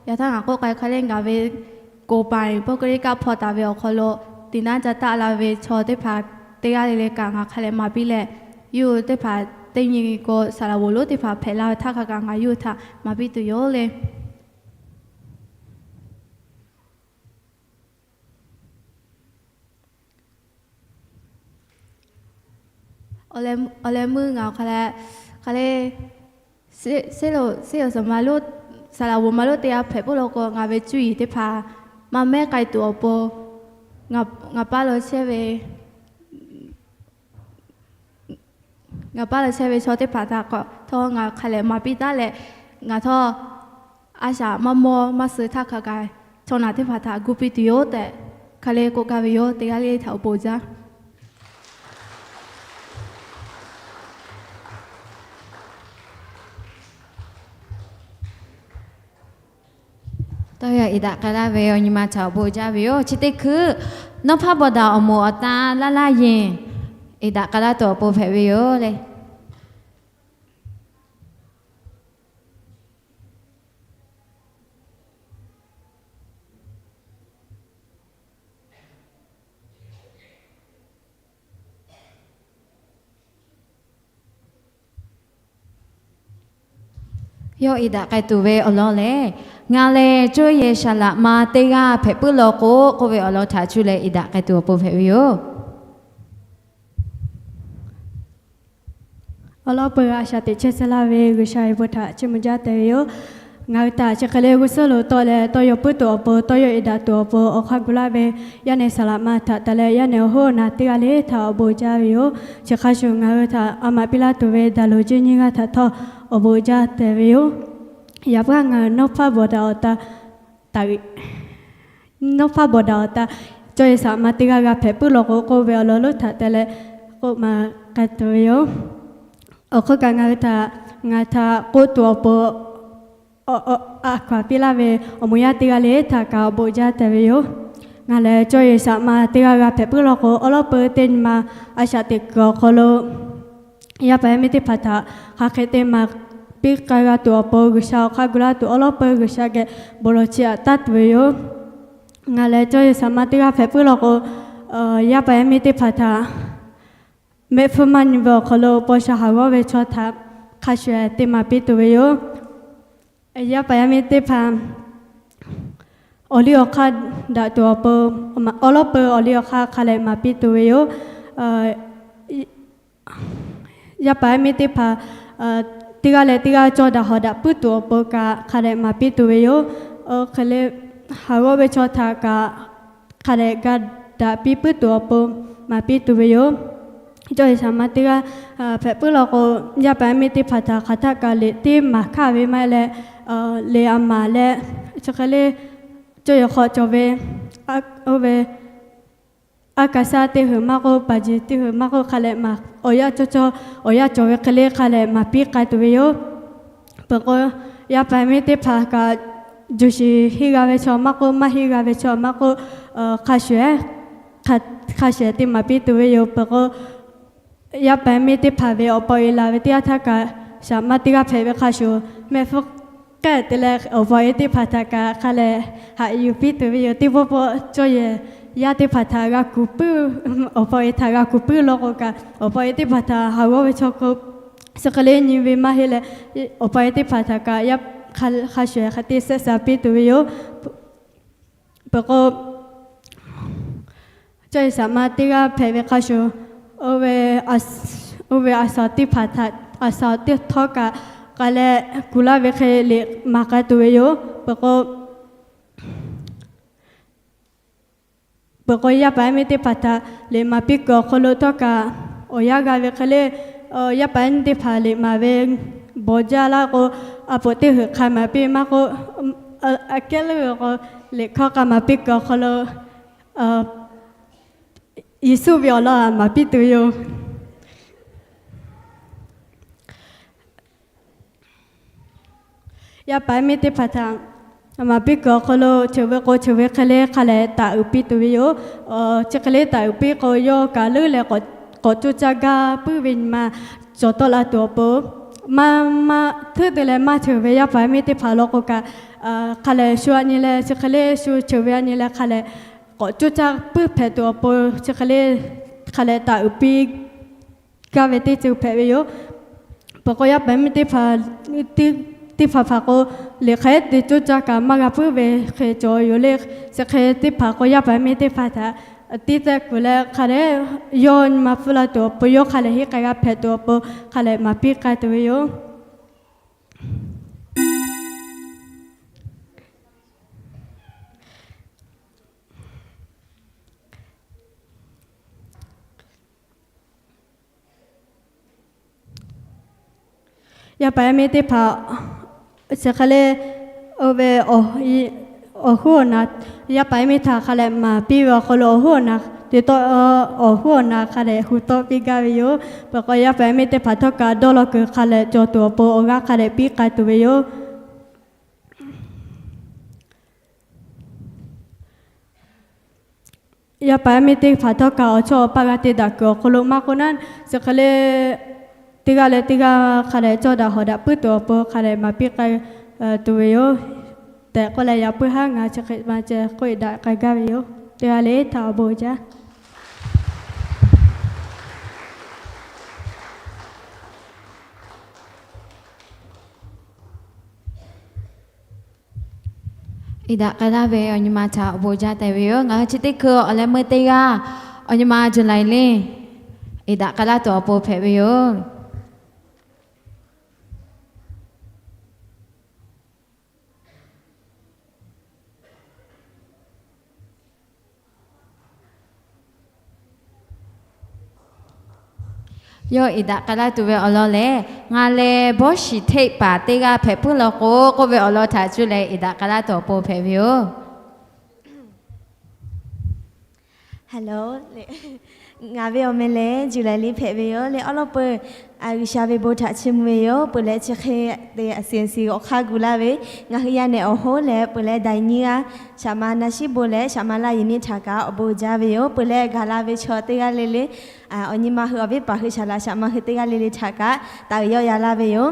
yaꞈ htaˇ ngaˬ k'oˆ k'ai hk'a le, ngaˬ ve ကိုယ်ပိုင် ပုဂ္ဂလိက hpawˇ taˍ ve awˬ hk'aw lo, tiˍ naˉ ca taˆ la ve chaw teˇ hpaˍ teˇ g'aˇ le le kaꞈ ngaˬ hk'a leh maˍ piˇ leh, yawˇ hui teˇ hpaˍ teˇ nyi k'o, saˍ laꞈ g'oˍ lonˉ teˇ hpaˍ hpehꞈ la ve htaˇ hk'a kaꞈ ngaˬ yawˇ hui htaꞈ maˍ piˇ tuˬ yoˬ le. Awˬ leh meuˇ ngaˬ awˬ hk'a leh, hk'a le, ဆရာ၊ ဆရာ၊ ဆရာမ lonˉ, saˍ laꞈ g'oˍ ma lonˉ teˇ g'aˇ hpehꞈ puiˉ law k'o, ngaˬ ve cuˇ yiˍ teˇ hpaˍ maˇ mehˉ k'ai tuˬ awˬ pon, ngaˬ paˇ lo chehˇ ve ngaˬ paˇ lo chehˇ ve chaw teˇ hpaˍ htaꞈ htawˇ ngaˬ hk'a leh maˍ piˇ taˉ leh, ngaˬ htawˇ a shaꞈ maˇ mawˇ maˇ suh htaˇ hk'a kaꞈ, chaw naˬ teˇ hpaˍ htaꞈ gu piˇ tuˬ yoˬ tehꞈ, hk'a le k'oˆ gaˇ ve yoˬ. Teˇ g'aˇ le htaꞈ awˬ bon jaˇ. Tawˇ yaˇ iˍ daꞈ k'ai laˇ ve awˬ nyi ma htaꞈ awˬ bon jaˇ ve yoˬ. Chi teˇ hkui, Nawˇ hpaˇ bawˬ daꞈ awˬ moˍ awˬ tan laˇ laˇ yeˬ iˍ daꞈ k'ai laˇ tuˬ awˬ pon hpehꞈ ve yoˬ le. Yawˇ iˍ daꞈ k'ai tuˬ ve awˬ lawn lehˬ, ngaˬ lehˬ cawˇ yehˬ saˍ laꞈ ma teˇ g'aˇ hpehꞈ puiˉ law k'o k'oˆ ve awˬ lawn htaꞈ cuˇ leh iˍ daꞈ k'ai tuˬ awˬ pon hpehꞈ ve yoˬ. Awˬ lawn peuˬ a shaꞈ teꞈ chehˇ tcuh laˇ ve G'uiˬsha ve bon htaꞈ chiˇ mvuh jaˇ tehꞈ ve yoˬ. Ngaˬ hui htaꞈ chi hk'e le g'uˇ suhˉ lo tawˆ leh tawˇ yaw puiˉ tuˬ awˬ pon, tawˇ yaw iˍ daꞈ tuˬ awˬ pon awˬ hk'aˇ gu laˇ ve, yaˇ nehˬ saˍ laꞈ ma htaꞈ taˍ leh yaˇ nehˬ awˬ hoˉ awˬ naˬ teˇ g'aˇ le htaꞈ awˬ bon jaˇ ve yoˬ. Chi hk'a shuˍ ngaˬ hui htaꞈ a maꞈ piˇ laˇ tuˬ ve daˍ loˍ jiˇ nyiˇ g'aˇ htaꞈ htawˇ awˬ bon jaˇ tehꞈ ve yoˬ. Yaꞈ hk'aˇ ngaˬ hui Nawˇ hpaˇ bawˬ daꞈ awˬ tan, Nawˇ hpaˇ bawˬ daꞈ awˬ tan cawˇ yehˬ saˍ laꞈ ma teˇ g'aˇ g'a hpehꞈ puiˉ law k'o k'oˆ ve awˬ lawn lonˉ htaꞈ te leh k'oˆ maˍ k'ai tuˬ ve yoˬ. Awˬ hk'oˆ kaꞈ ngaˬ hui htaꞈ, ngaˬ htaꞈ k'oˆ tuˬ awˬ pon a hkaw anˬ piˇ laˇ ve awˬ moˍ yaˇ teˇ g'aˇ le htaꞈ kaꞈ awˬ bon jaˇ tehꞈ ve yoˬ. Ngaˬ lehˬ cawˇ yehˬ saˍ laꞈ ma teˇ g'aˇ g'a hpehꞈ puiˉ law k'o, awˉ lawˉ peu teˇ nyi ma a shaꞈ teꞈ kuiˬ awˬ hk'aw lo yaˇ paˍ yaˇ miˇ teˇ hpaˍ htaꞈ hk'aˬ hk'e te maˍ piˇ k'ai g'a tuˬ awˬ pon G'uiˬsha awˬ hk'aˇ gu laˇ tuˬ awˉ lawˉ peu G'uiˬsha geh bon lawˬ chiˇ aꞈ taˉ tuˬ ve yoˬ. Ngaˬ lehˬ cawˇ yehˬ saˍ laꞈ ma teˇ g'aˇ hpehꞈ puiˉ law k'o, yaˇ paˍ yaˇ miˇ teˇ hpaˍ htaꞈ mehˆ hpfuhˇ maˇ nyi ve awˬ hk'aw lo paw sha haˍ g'awˇ ve chaw htaꞈ hk'a shuˍ shuˍ te maˍ piˇ tuˬ ve yoˬ. Yaˇ paˍ yaˇ miˇ teˇ hpaˍ awˬ liˇ awˬ hk'aˇ daꞈ tuˬ awˬ pon, awˉ lawˉ peu awˬ liˇ awˬ hk'aˇ hk'a leh maˍ piˇ tuˬ ve yoˬ. Yaˇ paˍ yaˇ miˇ teˇ hpaˍ teˇ g'aˇ leh teˇ g'aˇ cawˇ daꞈ hawˍ daꞈ puiˉ tuˬ awˬ pon kaꞈ hk'a dehꞈ maˍ piˇ tuˬ ve yoˬ. Hk'e le, haˍ g'awˇ ve chaw htaꞈ kaꞈ hk'a dehꞈ ga daꞈ piˇ puiˉ tuˬ awˬ pon maˍ piˇ tuˬ ve yoˬ. Cawˇ yehˬ saˍ laꞈ ma teˇ g'aˇ hpehꞈ puiˉ law k'o, yaˇ paˍ yaˇ miˇ teˇ hpaˍ htaꞈ hk'aˬ htaˆ kaꞈ liꞈ teˇ maˍ hkaˇ ve maˇ heˆ leh, liꞈ a maˍ leh, chi hk'e le, cawˇ yehˬ hk'aw cawˬ ve, oˇ ve, aˉ kaˍ saˉ teˇ hui maˇ k'oˆ, paˍ jeˬ teˇ hui maˇ k'oˆ, hk'a leh maˍ awˬ yanˇ cawˇ cawˇ, awˬ yanˇ cawˬ ve hk'e le hk'a leh maˍ piˇ k'ai tuˬ ve yoˬ. Peuˬ k'o, yaˇ paˍ yaˇ miˇ teˇ hpaˍ kaꞈ, juˬ shiˍ henˇ g'a ve chaw maˇ k'oˆ, maˇ henˇ g'a ve chaw maˇ k'oˆ, hk'a shuˍ shuˍ, hk'a shuˍ shuˍ te maˍ piˇ tuˬ ve yoˬ. Peuˬ k'o, yaˇ paˍ yaˇ miˇ teˇ hpaˍ ve awˬ pa awˬ e laˬ ve teˇ yanˇ htaˇ kaꞈ, saˍ laꞈ ma teˇ g'aˇ hpehꞈ ve hk'a shuˍ, mehˆ hpfuhˇ k'ehˆ te leh awˬ pa awˬ e teˇ hpaˍ htaꞈ kaꞈ hk'a leh haꞈ yuˬ piˇ tuˬ ve yoˬ. Teˇ pawˆ pawˆ cawˇ yehˬ yaˇ teˇ hpaˍ htaꞈ g'a kuˬ puiˉ, awˬ pa awˬ e htaꞈ g'a kuˬ puiˉ law k'o kaꞈ, awˬ pa awˬ e teˇ hpaˍ htaꞈ haˍ g'awˇ ve chaw k'o, chi hk'e le nyi ve maˇ heˆ leh, awˬ pa awˬ e teˇ hpaˍ htaꞈ kaꞈ hk'a shuˍ shuˍ hk'e te shehˆ sha piˇ tuˬ ve yoˬ. Peuˬ k'o, cawˇ yehˬ saˍ laꞈ ma teˇ g'aˇ hpehꞈ ve hk'a shuˍ, oˇ ve a shaˍ teˇ hpaˍ htaꞈ, a shaˍ teˇ htawˇ kaꞈ k'ai leh kuˬ laˇ ve hk'e liꞈ maˍ k'ai tuˬ ve yoˬ. Peuˬ k'o, peuˬ k'o, yaˇ paˍ yaˇ miˇ teˇ hpaˍ htaꞈ liꞈ maˍ piˇ kuiˬ awˬ hk'aw lo htawˇ kaꞈ, awˬ yanˇ g'a ve hk'e le, yaˇ paˍ yaˇ miˇ teˇ hpaˍ liꞈ maˍ ve bawˬ jaˇ laˇ k'o, a poˍ teˇ hui hk'a maˍ piˇ maˇ k'oˆ, aꞈ kehˉ leuˉ ve k'o, liꞈ hkawˇ k'a maˍ piˇ kuiˬ awˬ hk'aw lo Yeˍsuˆ ve awˬ lawn maˍ piˇ tuˬ ve yoˬ. Yaˇ paˍ yaˇ miˇ teˇ hpaˍ htaꞈ maˍ piˇ kuiˬ awˬ hk'aw lo, cheuˬ ve k'o cheuˬ ve hk'e le hk'a leh taˍ uiˍ piˇ tuˬ ve yoˬ. Chi hk'e le taˍ uiˍ piˇ k'o, yawˇ kaꞈ leuˉ leh k'awꞈ coˇ caˇ gaˇ puiˉ ve nyi ma cawˬ tawˆ la tuˬ awˬ pon maˇ, maˇ htuˉ te leh maˇ ceuˬ ve yaˇ paˍ yaˇ miˇ teˇ hpaˍ law k'o kaꞈ, hk'a lehˬ shu a nyi leh chi hk'e le shu ceuˬ ve a nyi leh hk'a lehˬ k'awꞈ coˇ caˇ puiˉ hpehꞈ tuˬ awˬ pon chi hk'e le hk'a lehˬ taˍ uiˍ piˇ gaˇ ve teˇ ceuˬ hpehꞈ ve yoˬ. Peuˬ k'o yaˇ paˍ yaˇ miˇ teˇ hpaˍ, teˇ hpaˍ hpaˍ k'o, liꞈ hk'aˬ hk'e te coˇ caˇ kaꞈ maˇ g'a puiˉ ve hk'e cawˬ yoˬ le. Chi hk'e teˇ hpaˍ k'o yaˇ paˍ yaˇ miˇ teˇ hpaˍ htaꞈ tiˇ teh kuiˬ leh hk'a lehˬ yawˇ nyi ma pfuhˇ la tuˬ awˬ pon, yawˇ hk'a lehˬ henˇ k'ai g'a hpehꞈ tuˬ awˬ pon hk'a lehˬ maˍ piˇ k'ai tuˬ ve yoˬ. Yaˇ paˍ yaˇ miˇ teˇ hpaˍ chi hk'e le, oˇ ve awˬ huˉ awˬ naˍ, yaˇ paˍ yaˇ miˇ htaꞈ hk'a lehˬ maˍ piˇ ve awˬ hk'aw lo awˬ huˉ awˬ naˍ te tawˆ, awˬ huˉ awˬ naˍ hk'a lehˬ hu tawˆ piˇ gaˇ ve yoˬ. Peuˬ k'o yaˇ paˍ yaˇ miˇ teˇ hpaˍ htawˇ kaꞈ dawˇ law kuiˬ hk'a lehˬ cawˬ tuˬ awˬ pon awˬ g'aˇ hk'a lehˬ piˇ k'ai tuˬ ve yoˬ. Yaˇ paˍ yaˇ miˇ teˇ hpaˍ htawˇ kaꞈ awˬ chawˇ awˬ paˇ g'a te daꞈ kuiˬ awˬ hk'aw lo maˇ k'oˆ naˉ, chi hk'e le teˇ g'aˇ leh teˇ g'aˇ hk'a lehˬ cawˇ daꞈ hawˍ daꞈ puiˉ tuˬ awˬ pon hk'a lehˬ maˍ piˇ k'ai tuˬ ve yoˬ tehꞈ k'oˆ leh yaꞈ puiˉ haˉ ngaˬ chi hk'e ma ceh k'oˆ daꞈ k'ai gaˇ ve yoˬ. Teˇ g'aˇ le htaꞈ awˬ bon jaˇ. Iˍ daꞈ k'ai laˇ ve awˬ nyi ma htaꞈ awˬ bon jaˇ tehꞈ ve yoˬ. Ngaˬ hui chi teˇ hkui awˬ leh meuˇ teˇ g'aˇ awˬ nyi ma July le, iˍ daꞈ k'ai laˇ tuˬ awˬ pon hpehꞈ ve yoˬ. Yawˇ iˍ daꞈ k'ai laˇ tuˬ ve awˬ lawn lehˬ, ngaˬ lehˬ bawˇ shiˍ hteˆ paˍ teˇ g'aˇ hpehꞈ puiˉ law k'o k'oˆ ve awˬ lawn htaꞈ cuˇ leh iˍ daꞈ k'ai laˇ tuˬ awˬ pon hpehꞈ ve yoˬ. Hello, ngaˬ ve awˬ meh lehˬ July Liˇ hpehꞈ ve yoˬ le. Awˉ lawˉ peuˬ G'uiˬsha ve bon htaꞈ chiˇ mvuh ve yoˬ. Peuˬ leh chi hk'e te a siˍ siˍ awˬ hk'aˇ gu laˇ ve ngaˬ hui yaˇ nehˬ awˬ hoˉ leh peuˬ leh daiˍ nyiˇ g'aˇ, shaˍ ma Na Shiˉ bon leh shaˍ ma Laˇ Yehˬ miˇ htaꞈ kaꞈ awˬ bon jaˇ ve yoˬ. Peuˬ leh gaˬ la ve chaw teˇ g'aˇ le le, awˬ nyi ma hui awˬ viˉ paˍ hui shaˍ laꞈ shaˍ ma hui teˇ g'aˇ le le htaꞈ kaꞈ taˍ uiˍ yawˇ ya laˇ ve yoˬ.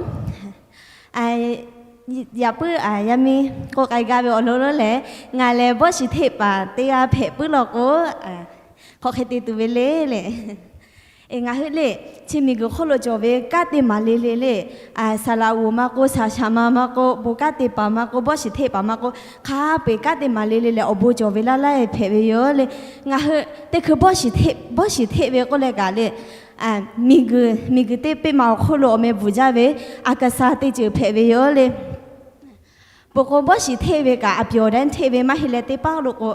Yaꞈ puiˉ yaˇ miˇ k'oˆ k'ai gaˇ ve awˬ lawn lonˉ lehˬ, ngaˬ lehˬ bawˇ shiˍ hteˆ paˍ teˇ g'aˇ hpehꞈ puiˉ law k'o, hk'aw hk'e te tuˬ ve le le. Ngaˬ hui le, chi miˬguiˬ hk'oˆ lo cawˬ ve kanˉ te maˍ le le le, saˍ laꞈ g'oˍ maˇ k'oˆ, shaˍ shaˍ ma maˇ k'oˆ, bon kanˉ te paˍ maˇ k'oˆ, bawˇ shiˍ hteˆ paˍ maˇ k'oˆ, hk'a peu-eˬ kanˉ te maˍ le le leh awˬ bon cawˬ ve laˇ laˇ hpehꞈ ve yoˬ le. Ngaˬ hui teˇ hkui bawˇ shiˍ hteˆ, bawˇ shiˍ hteˆ ve k'oˆ leh kaꞈ le, miˬguiˬ, miˬguiˬ teˇ peˆ ma awˬ hk'oˆ lo awˬ meh bvuhˬ jaˇ ve aˬ kaˍ saˍ teˇ ceuˬ hpehꞈ ve yoˬ le. Peuˬ k'o bawˇ shiˍ hteˆ ve kaꞈ a pyawˬ daꞈ hteˆ ve maˇ heˆ leh teˇ paˉ lo k'o,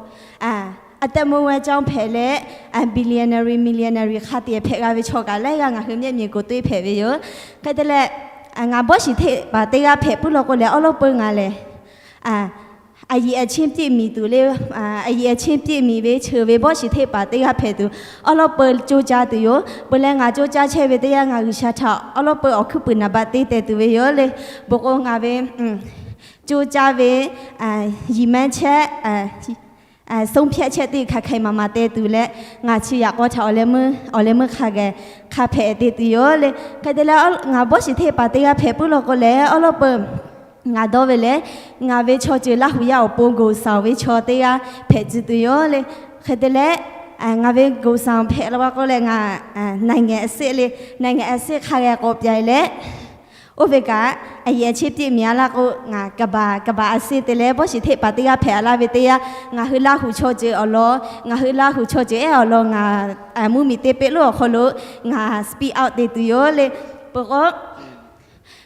aˬ tehꞈ meuˇ weh caˇ hpehꞈ leh, billionaire, millionaire hk'a te hpehꞈ g'a ve chaw kaꞈ laiˉ g'aˇ ngaˬ hui mehˆ miˬ k'oˍ teˇ hpehꞈ ve yoˬ. Hk'e te leh, ngaˬ bawˇ shiˍ hteˆ paˍ teˇ g'aˇ hpehꞈ puiˉ law k'o leh awˉ lawˉ peuˬ ngaˬ lehˬ, a yiˍ a cheˇ piˇ miˬ tuˬ le, a yiˍ a cheˇ piˇ miˬ ve cheuˬ ve bawˇ shiˍ hteˆ paˍ teˇ g'aˇ hpehꞈ tuˬ awˉ lawˉ peuˬ coˇ caˇ tuˬ yoˬ. Peuˬ leh ngaˬ coˇ caˇ chehˇ ve teˇ yanˇ ngaˬ G'uiˬsha htaꞈ awˉ lawˉ peuˬ awˬ hkuiˉ puiˍ naˍ baˆ te teh tuˬ ve yoˬ le. Peuˬ k'o ngaˬ ve coˇ caˇ ve yiˍ mehˉ chehˇ, ဆုံးဖြတ်ချက် teˇ hk'aˬ hk'e maˍ maˍ te tuˬ leh, ngaˬ chi yaꞈ k'aw htaꞈ awˬ leh meuˇ hk'a geh hk'a hpehꞈ te tuˬ yoˬ le. Hk'e te leh ngaˬ bawˇ shiˍ hteˆ paˍ teˇ g'aˇ hpehꞈ puiˉ law k'o leh awˉ lawˉ peuˬ ngaˬ dawˇ ve lehˬ, ngaˬ ve chaw ceuˬ Laˇ huˍ yaˇ awˬ pon ခေါင်းဆောင် ve chaw teˇ g'aˇ hpehꞈ tcuh tuˬ yoˬ le. Hk'e te leh, ngaˬ ve ခေါင်းဆောင် hpehꞈ la k'o leh ngaˬ နိုင်ငံအဆင့် le, နိုင်ငံအဆင့် hk'a geh k'awꞈ pyaꞈ leh, oˇ ve kaꞈ a yiˍ a cheˇ piˇ miˬ a laˇ k'o ngaˬ ကမ္ဘာ့အဆင့် te leh bawˇ shiˍ hteˆ paˍ teˇ g'aˇ hpehꞈ laˇ ve teˇ yanˇ ngaˬ hui Laˇ huˍ chaw ceuˬ awˬ lawn, ngaˬ hui Laˇ huˍ chaw ceuˬ ehˉ awˬ lawn ngaˬ mvuhˇ miˬ teˇ peˆ lonˉ awˬ hk'aw lo ngaˬ speak out te tuˬ yoˬ le. Peuˬ k'o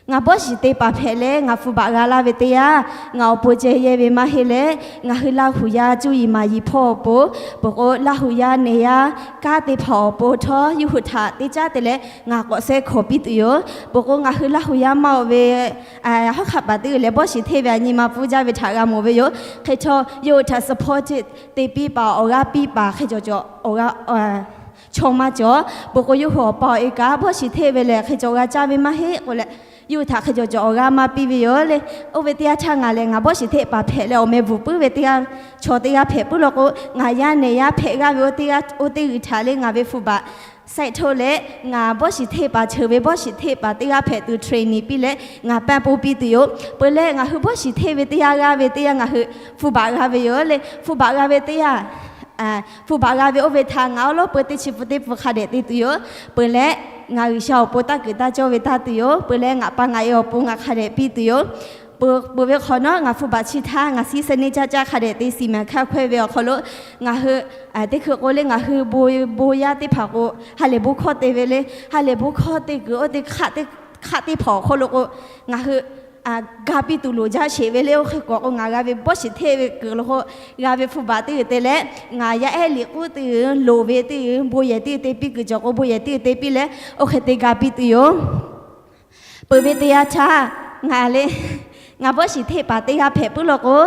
ngaˬ bawˇ shiˍ teˇ paˍ hpehꞈ leh ngaˬ hpu baꞈ g'a laˇ ve teˇ yanˇ, ngaˬ awˬ pon ceh yehˇ ve maˇ heˆ leh, ngaˬ hui Laˇ huˍ yaˇ cuˇ yiˍ maˍ yiˍ hpawˇ awˬ pon, peuˬ k'o Laˇ huˍ yaˇ nehˬ yaˇ kanˉ te hpaˍ awˬ pon htawˇ yawˇ hui htaꞈ teˇ caˉ te leh ngaˬ k'awꞈ sheh hkawꞈ piˇ tuˬ yoˬ. Peuˬ k'o ngaˬ hui Laˇ huˍ yaˇ maˇ oˬ ve hawˉ hk'aˆ paˍ teˇ g'uiˬ lehˬ bawˇ shiˍ hteˆ ve a nyi ma pfuhˇ jaˇ ve htaꞈ g'a mawˬ ve yoˬ. Hk'e chaw yawˇ hui htaꞈ support te piˇ paˍ awˬ g'aˇ piˇ paˍ hk'e cawˬ cawˬ awˬ g'aˇ chaw maˇ cawˬ. Peuˬ k'o yawˇ hui awˬ pa awˬ e kaꞈ bawˇ shiˍ hteˆ ve lehˬ hk'e cawˬ g'a caˇ ve maˇ heˆ k'o leh, yawˇ hui htaꞈ hk'e cawˬ cawˬ awˬ g'aˇ maˇ piˇ ve yoˬ le. Oˇ ve teˇ yanˇ htaˇ ngaˬ lehˬ ngaˬ bawˇ shiˍ hteˆ paˍ hpehꞈ leh awˬ meh bvuhˬ puiˉ ve teˇ g'aˇ, chaw teˇ g'aˇ hpehꞈ puiˉ law k'o, ngaˬ yaˇ nehˬ yaˇ hpehꞈ g'aˇ ve oˇ teˇ g'aˇ oˇ teˇ g'uiˬ htaꞈ le ngaˬ ve hpu baꞈ Saiˉ htoˇ leh ngaˬ ဘော့ရှည် hteˇ paˍ cheuˬ ve ဘော့ရှည် hteˇ paˍ teˇ g'aˇ hpehꞈ tuˬ training piˇ leh ngaˬ ပံ့ပိုး piˇ tuˬ yoˬ. Peuˬ leh ngaˬ hui ဘော့ရှည် hteˇ ve teˇ yanˇ g'aˇ ve teˇ yanˇ ngaˬ hui hpu baꞈ g'a ve yoˬ le. Hpu baꞈ g'a ve teˇ yanˇ, hpu baꞈ g'a ve oˇ ve htaꞈ ngaˬ awˉ lawˉ peu teˇ chi pun teˇ pun hk'a dehꞈ te tuˬ yoˬ. Peuˬ leh ngaˬ G'uiˬsha awˬ pon taˇ kuiˬ taˇ cawˇ ve taˇ tuˬ yoˬ. Peuˬ leh ngaˬ pa ngaˬ e awˬ pon ngaˬ hk'a dehꞈ piˇ tuˬ yoˬ. Peuˬ ve hk'awꞈ nawˉ ngaˬ hpu baꞈ chi htaˇ ngaˬ ศาสนา caˇ caˇ hk'a dehꞈ te ศีล maˍ hkaˇ hkawehˇ ve awˬ hk'aw lo ngaˬ hui teˇ hkui k'o le ngaˬ hui bon bon yaˇ teˇ hpaˍ k'o ha lehˬ bon hkawˇ te ve le. Ha lehˬ bon hkawˇ te kuiˬ oˇ te hk'aˆ teˇ hpaˍ awˬ hk'oˆ lo k'o ngaˬ hui ga piˇ tuˬ loˍ jaˇ sheˍ ve le. Oˇ hk'e k'awꞈ k'o ngaˬ g'a ve ဘော့ရှည် hteˇ ve kuiˬ lo k'o g'a ve hpu baꞈ teˇ g'uiˬ te leh ngaˬ yaˇ ehˉ liꞈ k'uˉ teˇ g'uiˬ loˍ ve teˇ g'uiˬ bon yehˬ teˇ g'uiˬ te piˇ kuiˬ cawˬ k'o bon yehˬ teˇ g'uiˬ te piˇ leh oˇ hk'e te ga piˇ tuˬ yoˬ. Peuˬ ve teˇ yanˇ htaˇ ngaˬ le ngaˬ ဘော့ရှည် hteˇ paˍ teˇ g'aˇ hpehꞈ puiˉ law k'o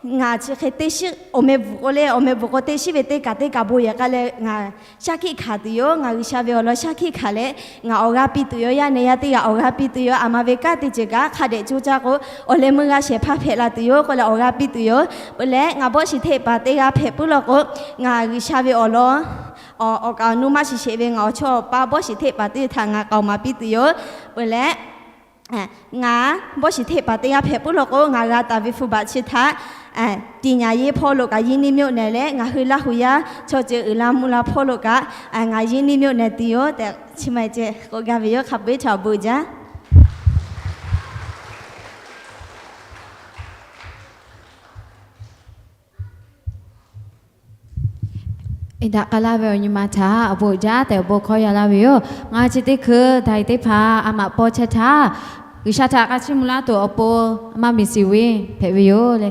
ngaˬ chi hk'e teˇ shiˉ awˬ meh bvuhꞈ k'o le awˬ meh bvuhꞈ k'o teˇ shiˉ ve teˇ kaꞈ teˇ kaꞈ bon yehˬ k'ai leh ngaˬ shaˉ hkiˆ hkanˍ tuˬ yoˬ. Ngaˬ G'uiˬsha ve awˬ lawn shaˉ hkiˆ hkanˍ leh ngaˬ awˬ g'aˇ piˇ tuˬ yoˬ. Yaˇ nehˬ yaˇ teˇ g'aˇ awˬ g'aˇ piˇ tuˬ yoˬ. Aˬ ma ve kanˉ te ceuˬ kaꞈ hk'a dehꞈ coˇ caˇ k'o awˬ leh meuˇ g'a shehˍ hpaˇ hpehꞈ la tuˬ yoˬ k'oˆ leh awˬ g'aˇ piˇ tuˬ yoˬ. Peuˬ leh ngaˬ ဘော့ရှည် hteˇ paˍ teˇ g'aˇ hpehꞈ puiˉ law k'o ngaˬ G'uiˬsha ve awˬ lawn awˬ kaˍ awˬ nu maˇ shiˍ sheˍ ve ngaˬ awˬ chawˇ awˬ paˇ ဘော့ရှည် hteˇ paˍ teˇ g'aˇ htaꞈ ngaˬ k'aoˍ maˍ piˇ tuˬ yoˬ. Peuˬ leh ngaˬ ဘော့ရှည် hteˇ paˍ teˇ g'aˇ hpehꞈ puiˉ law k'o ngaˬ g'a taˍ ve hpu baꞈ chi htaꞈ ပညာရေး hpawˇ lo kaꞈ ရင်းနှီးမြှုပ်နှံ leh ngaˬ hui Laˇ huˍ yaˇ chaw ceuˬ uiˍ la mvuh la hpawˇ lo kaꞈ ngaˬ ရင်းနှီးမြှုပ်နှံ tuˬ yoˬ tehꞈ chi ma ceh k'oˆ gaˇ ve yoˬ. Hk'a peu-eˬ htaꞈ awˬ bon uiˍ jaˇ. Eˬ, daꞈ k'ai laˇ ve awˬ nyi ma htaꞈ awˬ bon uiˍ jaˇ tehꞈ awˬ bon hkawˇ yaˇ laˇ ve yoˬ. Ngaˬ chi teˇ hkui daꞈ e teˇ hpaˍ a maꞈ paw chehˇ htaˇ G'uiˬsha htaꞈ k'a chiˇ mvuh laˇ tuˬ awˬ pon a maˇ miˬ shiˍ ve hpehꞈ ve yoˬ le.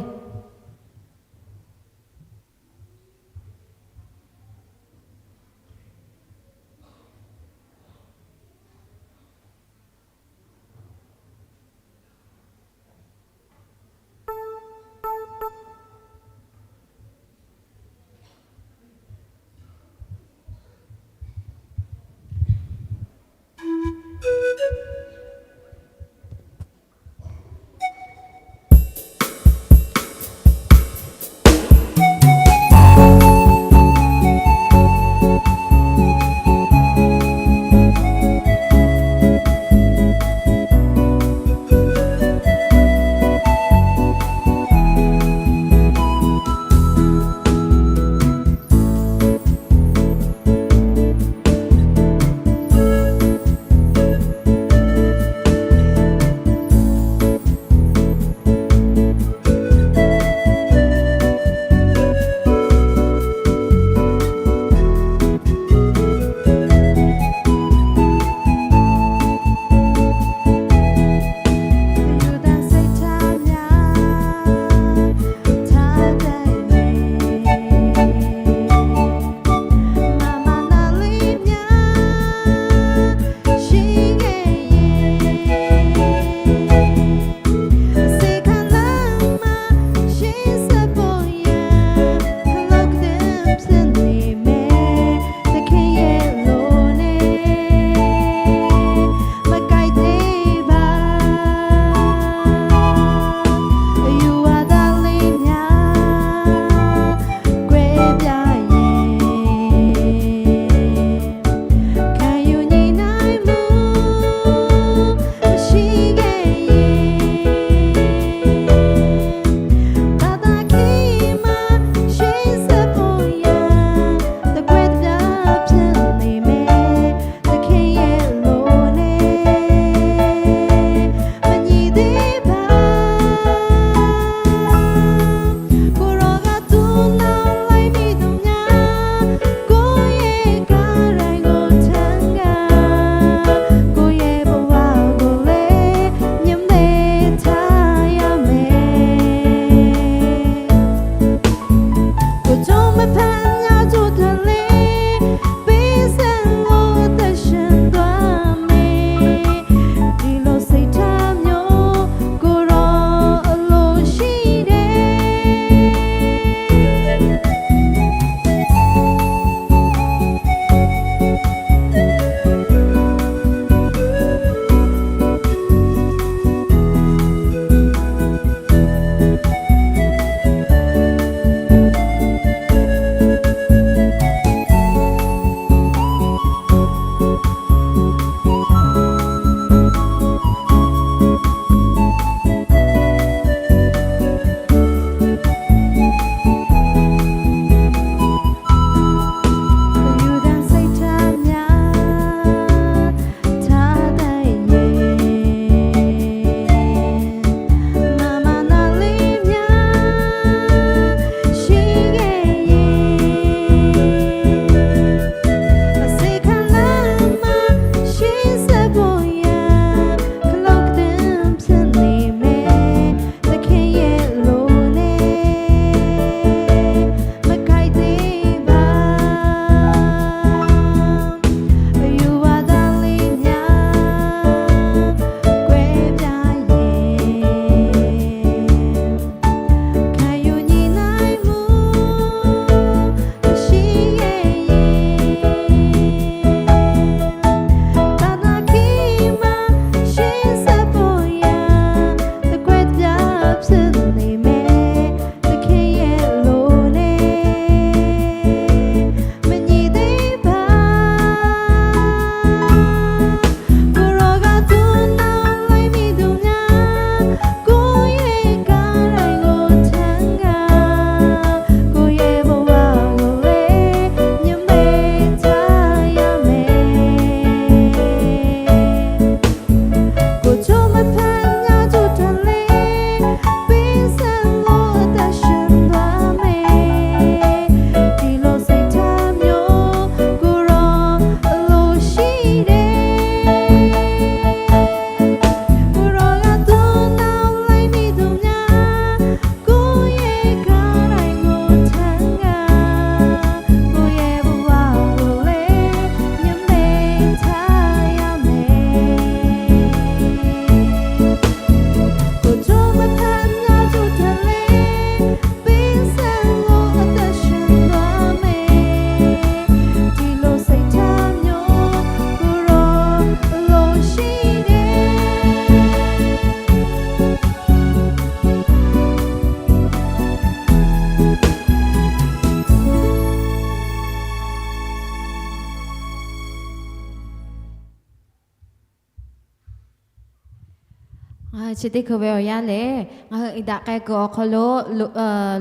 Ngaˬ hui chi teˇ hkui ve awˬ yanˇ lehˬ, ngaˬ hui iˉ daꞈ k'ai kuiˬ awˬ hk'aw lo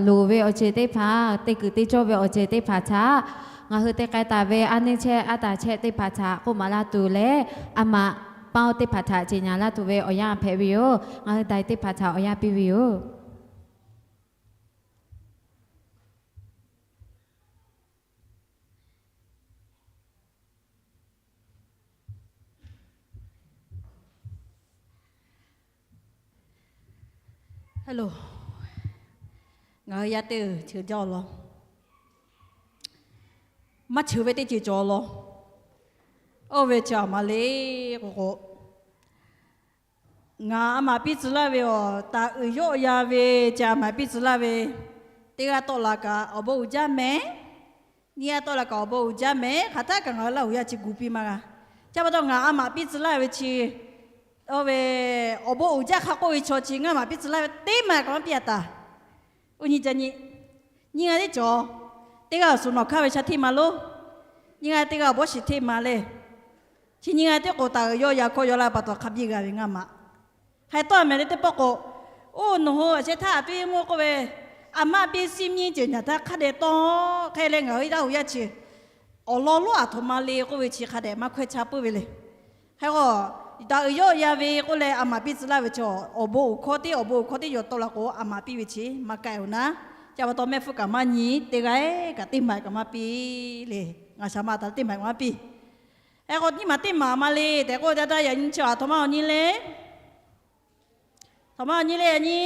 loˍ ve awˬ ceuˬ teˇ hpaˍ, te kuiˬ te cawˇ ve awˬ ceuˬ teˇ hpaˍ htaꞈ ngaˬ hui te k'ai taˍ ve a neˇ chehˇ a taˍ chehˇ teˇ hpaˍ htaꞈ k'oˆ maˍ laˇ tuˬ leh, a maꞈ paˇ teˇ hpaˍ htaꞈ ceˬ nyaˍ laˇ tuˬ ve awˬ yanˇ hpehꞈ ve yoˬ. Ngaˬ hui daiˬ teˇ hpaˍ htaꞈ awˬ yanˇ piˇ ve yoˬ. Hello, ngaˬ hui yaˇ teˇ ceuˬ jaˇ law. Maˇ cheuˬ ve teˇ ceuˬ cawˬ law. Oˇ ve chi a maˍ le k'o k'o, ngaˬ a maˍ piˇ tcuh laˇ ve awˬ taˍ uiˍ yawˆ yan ve, chi a maˍ piˇ tcuh laˇ ve, teˇ g'aˇ tawˆ la kaꞈ awˬ bon uiˍ jaˇ mehˍ. Nyiˇ g'aˇ tawˆ la kaꞈ awˬ bon uiˍ jaˇ mehˍ. Hk'aˬ htaˆ kaꞈ ngaˬ hui Laˇ huˍ yaˇ chi gu piˇ maˇ g'a. Chi pa taw ngaˬ a maˍ piˇ tcuh laˇ ve chi, oˇ ve awˬ bon uiˍ jaˇ hk'a k'oˆ ve chaw chi ngaˬ maˍ piˇ tcuh laˇ ve teˇ maˬ kaꞈ maˇ piˇ a taˍ. Oˇ nyi ca nyi, nyiˇ g'aˇ teˇ cawˬ, teˇ g'aˇ awˬ suhˍ nawˬ hkaˇ ve sha hteˇ ma loˉ, nyiˇ g'aˇ teˇ g'aˇ awˬ bawˇ shiˍ hteˇ ma le. Chi nyiˇ g'aˇ teˇ k'o taˍ uiˍ yawˆ yan hkawˇ yaw laˇ pa taw hk'a biˇ g'a ve ngaˬ maꞈ. Hk'e tawˇ mehˍ le teˇ pawˆ k'o, oˇ nawˬ hui a sheh htaˇ a piˇ mvuhˇ k'oˆ ve, a maˇ piˇ siˉ miˇ ceuˬ nyaˬ htaˇ hk'a dehꞈ tawˇ hk'e leh ngaˬ hui Laˇ huˍ yaˇ chi awˬ lawn lonˉ aˬ htoꞈ ma le k'oˆ ve chi hk'a dehꞈ maˇ hkawehˇ cha puiˉ ve le. Hk'e k'o, taˍ uiˍ yawˆ yan ve k'oˆ leh a maˍ piˇ tcuh laˇ ve chi, awˬ bon uiˍ hkawˇ teˇ awˬ bon uiˍ hkawˇ teˇ yaw tawˆ la k'o a maˍ piˇ ve chi maˇ k'ai-oˬ naˉ. Chi pa taw mehˆ hpfuhˇ kaꞈ maˇ nyi, teˇ g'aˇ kaꞈ teˇ maˬ kaꞈ maˇ piˇ le. Ngaˬ shaˍ ma taˍ teˇ maˬ kaꞈ maˇ piˇ. Hk'e k'o nyiˇ maˬ teˇ maˬ ma le tehꞈ k'oˆ ve teˇ htaˇ yaꞈ nyi chi aˬ htoꞈ ma awˬ nyi le. Htoꞈ ma awˬ nyi le yaꞈ nyi.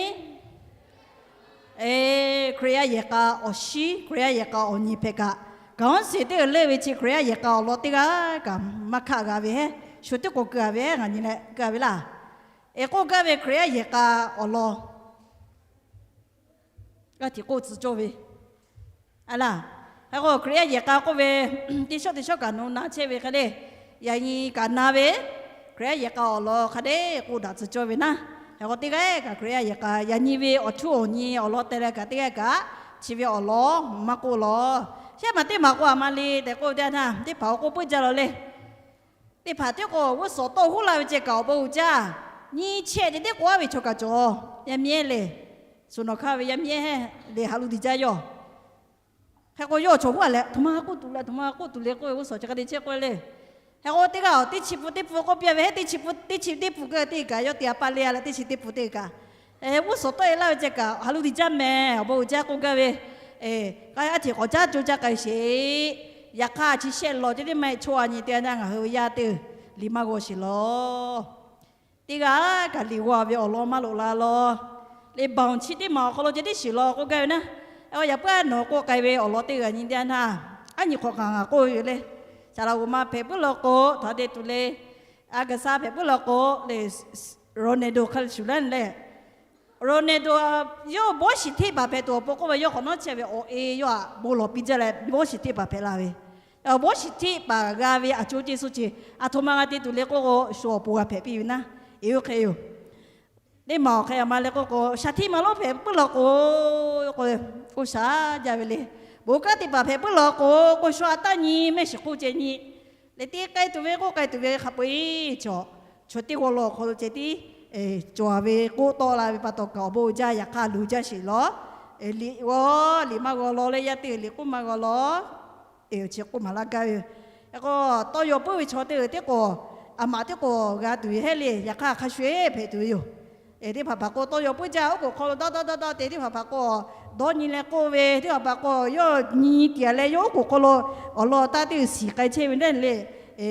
Hkriꞈ yaˇ yehˬ k'a awˬ shiˉ, Hkriꞈ yaˇ yehˬ k'a awˬ nyi hpehꞈ kaꞈ, kaꞈ awˬ suhˍ teˇ g'aˇ leuˆ ve chi Hkriꞈ yaˇ yehˬ k'a awˬ lawn teˇ g'aˇ kaꞈ maˇ hkaˆ g'a ve heˉ, shu teˇ k'o keu a ve heˉ, ngaˬ nyi leh keu a ve laˇ. Eˬ k'oˆ gaˇ ve Hkriꞈ yaˇ yehˬ k'a awˬ lawn g'aˇ hteꞈ k'oˆ tcuh cawˇ ve a laˇ. Hk'e k'o Hkriꞈ yaˇ yehˬ k'a k'oˆ ve, teˇ shawˉ teˇ shawˉ kaꞈ nawˬ na chehˇ ve hk'e le, yaꞈ nyi kaꞈ na ve Hkriꞈ yaˇ yehˬ k'a awˬ lawn hk'a dehꞈ k'oˆ daꞈ tcuh cawˇ ve naˉ. Hk'e k'o teˇ g'aˇ kaꞈ Hkriꞈ yaˇ yehˬ k'a yaꞈ nyi ve awˬ htuˇ awˬ nyi awˬ lawn te leh kaꞈ teˇ g'aˇ kaꞈ chi ve awˬ lawn maˇ k'oˆ law. Shehˆ maˬ teˇ maˬ k'o a ma le tehꞈ k'oˆ ve teˇ htaˇ, teˇ hpaˍ awˬ k'oˆ puiˉ jaˇ law le. Teˇ hpaˍ tiˉ k'o g'uˇ suhˍ tawˆ huˉ laˇ ve ceh kaꞈ awˬ bon uiˍ jaˇ. Nyi chehˇ te teˇ k'o aˉ ve chaw kaꞈ cawˬ. Yaˇ miˇ ehˉ le, suhˍ nawˬ hk'aˇ ve yaˇ miˇ ehˉ le ha lu diˬ jaˇ yawˇ. Hk'e k'o yawˇ chaw huˉ a leh, htoꞈ ma k'oˆ tuˬ le, htoꞈ ma k'oˆ tuˬ le k'oˆ ve g'uˇ suhˍ chi hk'a te chehˇ k'oˆ le. Hk'e k'o teˇ g'aˇ teˇ chi pun teˇ pun k'oˆ piˇ ve heˉ, teˇ chi pun teˇ chi teˇ pun keu teˇ kaꞈ yawˇ te a pa le a leh teˇ chi teˇ pun teˇ kaꞈ, g'uˇ suhˍ tawˆ e laˇ ve ceh kaꞈ ha lu diˬ jaˇ mehˍ. Awˬ bon uiˍ jaˇ k'oˆ gaˇ ve, k'ai a hteꞈ k'awꞈ caˉ co caˇ k'ai sheˍ. Yaꞈ hk'aˇ chi shehˆ law ceh teˇ maˇ heˆ chaw a nyi te a na ngaˬ hui ve yaˇ teˇ liꞈ maˇ g'aw sheˍ law. Teˇ g'aˇ kaꞈ liꞈ g'aw ve awˬ lawn maˇ loꞈ la law. Liꞈ baˬ chi teˇ maˬ awˬ hk'aw lo ceh tiˉ shiˍ law k'oˆ gaˇ ve naˉ. Yaꞈ puiˉ nawˬ k'oˆ k'ai ve awˬ lawn teˇ g'aˇ nyi teˇ a naˇ, aˉ nyi hk'awꞈ kaꞈ ngaˬ k'oˆ ve yoˬ le. Saˍ laꞈ g'oˍ ma hpehꞈ puiˉ law k'o htaꞈ te tuˬ le. A kaˍ sa hpehꞈ puiˉ law k'o le, Ronaldo hk'a shuˍ laˇ le. Ronaldo yawˇ bawˇ shiˍ hteˇ baˬ hpehꞈ tuˬ awˬ pon k'oˆ ve yawˇ hk'awꞈ nawˉ chehˇ ve awˬ e yawˇ htaꞈ bon lawˬ piˇ jaˇ leh bawˇ shiˍ hteˇ baˬ hpehꞈ la ve. Bawˇ shiˍ hteˇ baˬ g'a ve a co ceˇ suh ce, aˬ htoꞈ ma g'a te tuˬ le k'oˆ k'o, shu awˬ pon g'a hpehꞈ piˇ ve naˉ, eˬ oˇ hk'e yoˬ. Teˇ maˬ awˬ hk'e a ma le k'oˆ k'o, shaˍ hteˇ ma lonˉ hpehꞈ puiˉ law k'o, k'o, k'oˆ shaˍ jaˇ ve le. Bon kanˉ teˇ hpaˍ hpehꞈ puiˉ law k'o, k'oˆ shaw a taˇ nyi, mehˆ shiˍ hk'oˆ ceh nyi. Leh te k'ai tuˬ ve k'oˆ k'ai tuˬ ve hk'a peu-eˬ chaw, chaw teˇ g'aw law awˬ hk'aw lo ceh tiˉ cawˬ ve k'oˆ tawˆ la ve pa taw kaꞈ awˬ bon uiˍ jaˇ, yaꞈ hk'aˇ luˬ jaˇ sheˍ law. Liꞈ g'aw, liꞈ maˇ g'aw law leh yaˇ teˇ g'aˇ liꞈ k'oˆ maˇ g'aw law. Eˬ, chi k'oˆ maˍ laˇ gaˇ ve yoˬ. K'o, tawˇ yaw puiˉ ve chaw teˇ g'aˇ teˇ k'o, a maꞈ teˇ k'o g'a tuˬ ve heˉ le, yaꞈ hk'aˇ hk'a shuˍ eˬ hpehꞈ tuˬ ve yoˬ. Teˇ hpaˍ hpaˍ k'o tawˇ yaw puiˉ jaˇ, oˉ k'oˍ hk'aw lo dawˇ dawˇ dawˇ dawˇ te, teˇ hpaˍ hpaˍ k'o dawˇ nyi leh k'oˆ ve, teˇ hpaˍ hpaˍ k'o yawˇ nyi tiꞈ leh yawˇ oˉ k'oˍ hk'aw lo awˬ lawn taˇ teˇ g'aˇ shiˍ k'ai chehˇ ve le.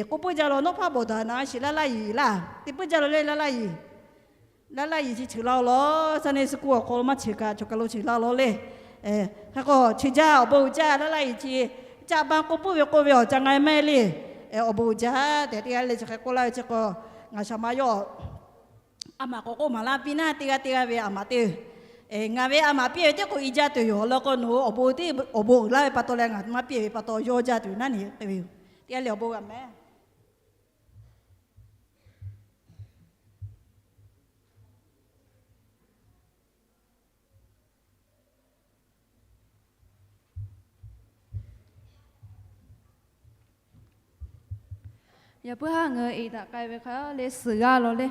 K'oˆ puiˉ jaˇ law, nawˉ hpaˇ bawˬ daꞈ na shiˍ laˇ laˇ yiˍ laˇ, te puiˉ jaˇ law le laˇ laˇ yiˍ. Laˇ laˇ yiˍ chi cheuˬ laˇ law, Sunday school awˬ hk'aw lo maˇ cheuˬ kaꞈ, chaw kaˬ lo cheuˬ laˇ law le. Hk'e k'o chi jaˇ awˬ bon uiˍ jaˇ laˇ laˇ yiˍ chi, caˇ baˇ k'oˆ puiˉ ve k'oˆ ve awˬ ca nga e maˇ heˆ le. Awˬ bon uiˍ jaˇ tehꞈ teˇ g'aˇ le chi hk'e k'oˆ laˇ ve chi k'o, ngaˬ shaˍ ma yawˇ a maꞈ k'awꞈ k'oˆ maˍ laˇ piˇ naˉ, teˇ g'aˇ teˇ g'aˇ ve a maꞈ teˇ, ngaˬ ve a maꞈ piˇ ve teˇ k'o i jaˇ tuˬ yoˬ. Awˬ lawn k'o nawˬ hui awˬ bon uiˍ laˇ ve pa taw leh ngaˬ maˇ piˇ ve pa taw yawˇ jaˇ tuˬ naˉ nyi k'ai ve yoˬ. Teˇ g'aˇ le awˬ bon g'a mehˍ. Yaꞈ puiˉ haˉ ngaˬ hui iˉ daꞈ k'ai ve hk'a le suhˍ g'aˇ law le.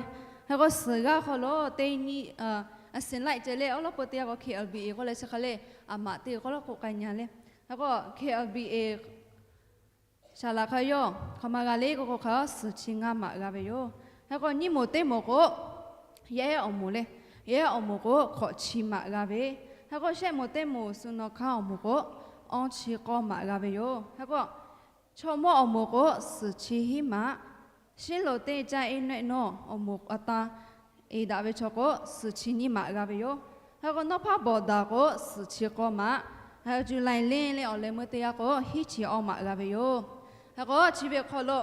Hk'e k'o, suhˍ g'aˇ hk'aw lo teˇ nyi, a, a, suhˍ laiˆ ceh le, awˉ lawˉ pon teˇ g'aˇ k'o K L B A k'oˆ leh chi hk'e le, a maꞈ teˇ g'uiˬ k'awˉ lawˉ k'oˆ k'ai nyi le. Hk'e k'o K L B A saˍ laꞈ hk'a yawˇ hk'aˬ ma g'a le k'oˆ k'o hk'a, suhˍ chi ngaˇ maꞈ g'a ve yoˬ. Hk'e k'o nyiˇ moˍ teˇ moˍ k'o, yaˇ ehˉ awˬ moˍ le, yaˇ ehˉ awˬ moˍ k'o hk'awꞈ chi maꞈ g'a ve. Hk'e k'o shehˆ moˍ teˇ moˍ suh nawˬ hkanˇ awˬ moˍ k'o, awˇ chi k'awˇ maꞈ g'a ve yoˬ. Hk'e k'o chaw mawˇ awˬ moˍ k'o, suhˍ chi hiˉ maꞈ, shinˉ lo teˇ caˇ iˉ nehˆ nawˇ awˬ moˍ a tan eˍ daꞈ ve chaw k'o, suhˍ chi nyiˇ maꞈ g'a ve yoˬ. Hk'e k'o nawˇ hpaˇ bawˬ daꞈ k'o, suhˍ chi k'awˇ maꞈ, July leh leh awˬ leh meuˇ teˇ g'aˇ k'o, hiˉ chi awˇ maꞈ g'a ve yoˬ. Hk'e k'o chi ve hk'aw lo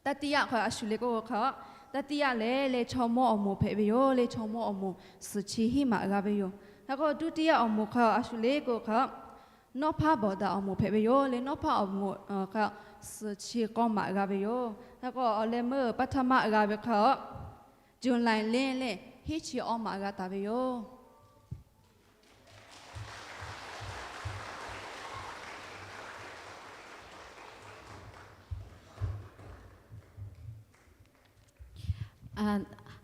တတိယ hk'aw a shu le k'oˆ k'o hk'a, တတိယ lehˬ leh chaw mawˇ awˬ moˍ hpehꞈ ve yoˬ. Leh chaw mawˇ awˬ moˍ suhˍ chi hiˉ maꞈ g'a ve yoˬ. Hk'e k'o ဒုတိယ awˬ moˍ hk'a a shu le k'oˆ k'o hk'a, nawˇ hpaˇ bawˬ daꞈ awˬ moˍ hpehꞈ ve yoˬ. Leh nawˇ hpaˇ awˬ moˍ hk'a, suhˍ chi k'awˇ maꞈ g'a ve yoˬ. Hk'e k'o awˬ leh meuˇ ပထမ g'a ve hk'a, July leh leh hiˉ chi awˇ maꞈ g'a taˍ ve yoˬ.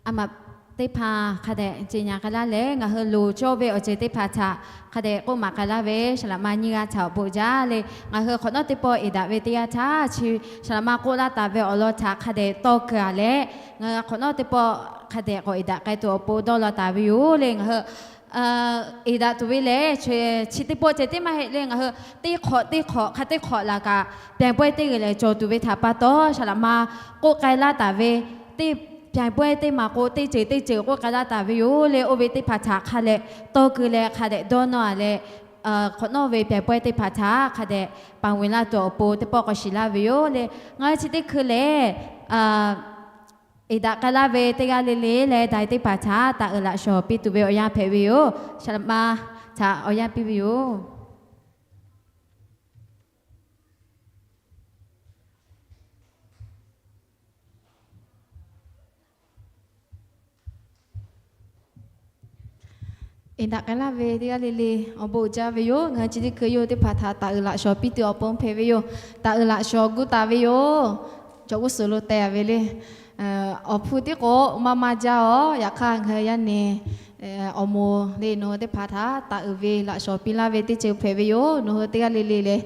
A maꞈ teˇ hpaˍ hk'a dehꞈ ce nyi k'ai laˇ leh, ngaˬ hui loˍ cawˇ ve awˬ ceuˬ teˇ hpaˍ htaꞈ hk'a dehꞈ k'oˆ maˍ k'ai laˇ ve, saˍ laꞈ ma nyiˇ g'aˇ htaꞈ awˬ bon jaˇ leh ngaˬ hui hk'awꞈ nawˉ teˇ pawˆ eˍ daꞈ ve teˇ yanˇ htaˇ, chi saˍ laꞈ ma k'oˆ laˇ taˍ ve awˬ lawn htaꞈ hk'a dehꞈ tawˇ keu-a leh, ngaˬ hui hk'awꞈ nawˉ teˇ pawˆ hk'a dehꞈ k'awꞈ eˍ daꞈ k'ai tuˬ awˬ pon dawˇ law taˍ ve yoˬ le. Ngaˬ hui eˍ daꞈ tuˬ ve lehˬ, chi teˇ pawˆ ceh tiˉ maˇ heˆ le, ngaˬ hui teˇ hk'awꞈ teˇ hk'awꞈ hk'a teˇ hk'awꞈ laˬ kaꞈ, pyaˍ pawehˇ teˇ g'uiˬ lehˬ cawˬ tuˬ ve htaꞈ pa taw, saˍ laꞈ ma k'oˆ k'ai laˇ taˍ ve, teˇ pyaˍ pawehˇ teˇ maˬ k'o teˇ ceuˬ teˇ ceuˬ k'oˆ k'ai laˇ taˍ ve yoˬ le. Oˇ ve teˇ hpaˍ htaꞈ hk'a dehꞈ tawˇ keu leh hk'a dehꞈ dawˇ nawˇ-a leh, hk'awꞈ nawˉ ve pyaˍ pawehˇ teˇ hpaˍ htaꞈ hk'a dehꞈ paˍ weˬ laˇ tuˬ awˬ pon teˇ pawˆ k'awꞈ shiˍ laˇ ve yoˬ le. Ngaˬ hui chi teˇ hkui lehˬ, eˍ daꞈ k'ai laˇ ve teˇ g'aˇ le le leh daiˬ teˇ hpaˍ htaꞈ taˍ uiˍ laꞈ shawˍ piˇ tuˬ ve awˬ yanˇ hpehꞈ ve yoˬ. Saˍ laꞈ ma htaꞈ awˬ yanˇ piˇ ve yoˬ. Eˍ daꞈ k'ai laˇ ve teˇ g'aˇ le le awˬ bon uiˍ jaˇ ve yoˬ. Ngaˬ hui chi teˇ hkui yawˇ teˇ hpaˍ htaꞈ taˍ uiˍ laꞈ shawˍ piˇ tuˬ awˬ pon hpehꞈ ve yoˬ. Taˍ uiˍ laꞈ shawˍ gu taˍ ve yoˬ. Chaw g'uˇ suhˍ lo teh-a ve le. Awˬ hpu tiˉ k'o maˇ maˇ jaˇ-oˬ. Yaꞈ hk'aˇ ngaˬ hui yaˇ nehˬ awˬ moˍ le nawˬ hui teˇ hpaˍ htaꞈ taˍ uiˍ ve laꞈ shawˍ piˇ laˇ ve teˇ ceuˬ hpehꞈ ve yoˬ. Nawˬ hui teˇ g'aˇ le le leh,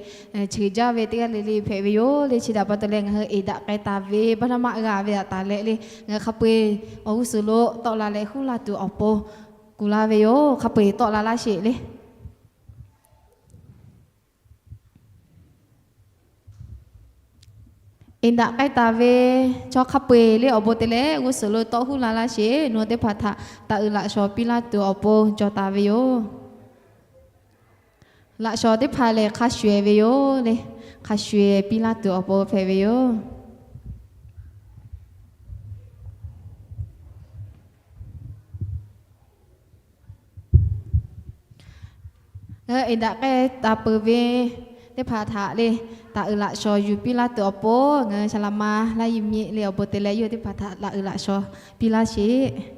cheuˍ jaˇ ve teˇ g'aˇ le le hpehꞈ ve yoˬ le. Chi htaꞈ pa taw leh ngaˬ hui eˍ daꞈ k'ai taˍ ve baˆ naˆ maˆ g'a ve htaꞈ taˍ leh le, ngaˬ hui hk'a peu-eˬ awˬ g'uˇ suhˍ lo tawˆ la leh huˉ la tuˬ awˬ pon kuˬ laˇ ve yoˬ. Hk'a peu-eˬ tawˆ la laˇ sheˍ le. Eˍ daꞈ k'ai taˍ ve chaw hk'a peu-eˬ le awˬ bon te leh g'uˇ suhˍ lo tawˆ huˉ la laˇ sheˍ. Nawˬ hui teˇ hpaˍ htaꞈ taˍ uiˍ laꞈ shawˍ piˇ laˇ tuˬ awˬ pon cawˬ taˍ ve yoˬ. Laꞈ shawˍ teˇ hpaˍ lehˬ hk'a shuˍ-ehˍ ve yoˬ le. Hk'a shuˍ-ehˍ piˇ laˇ tuˬ awˬ pon hpehꞈ ve yoˬ. Ngaˬ hui eˍ daꞈ k'ai taˍ peuˬ ve teˇ hpaˍ htaꞈ le, taˍ uiˍ laꞈ shawˍ yuˬ piˇ laˇ tuˬ awˬ pon ngaˬ hui saˍ laꞈ ma laˇ yi miˆ le awˬ bon te leh yawˇ teˇ hpaˍ htaꞈ taˍ uiˍ laꞈ shawˍ piˇ laˇ sheˍ.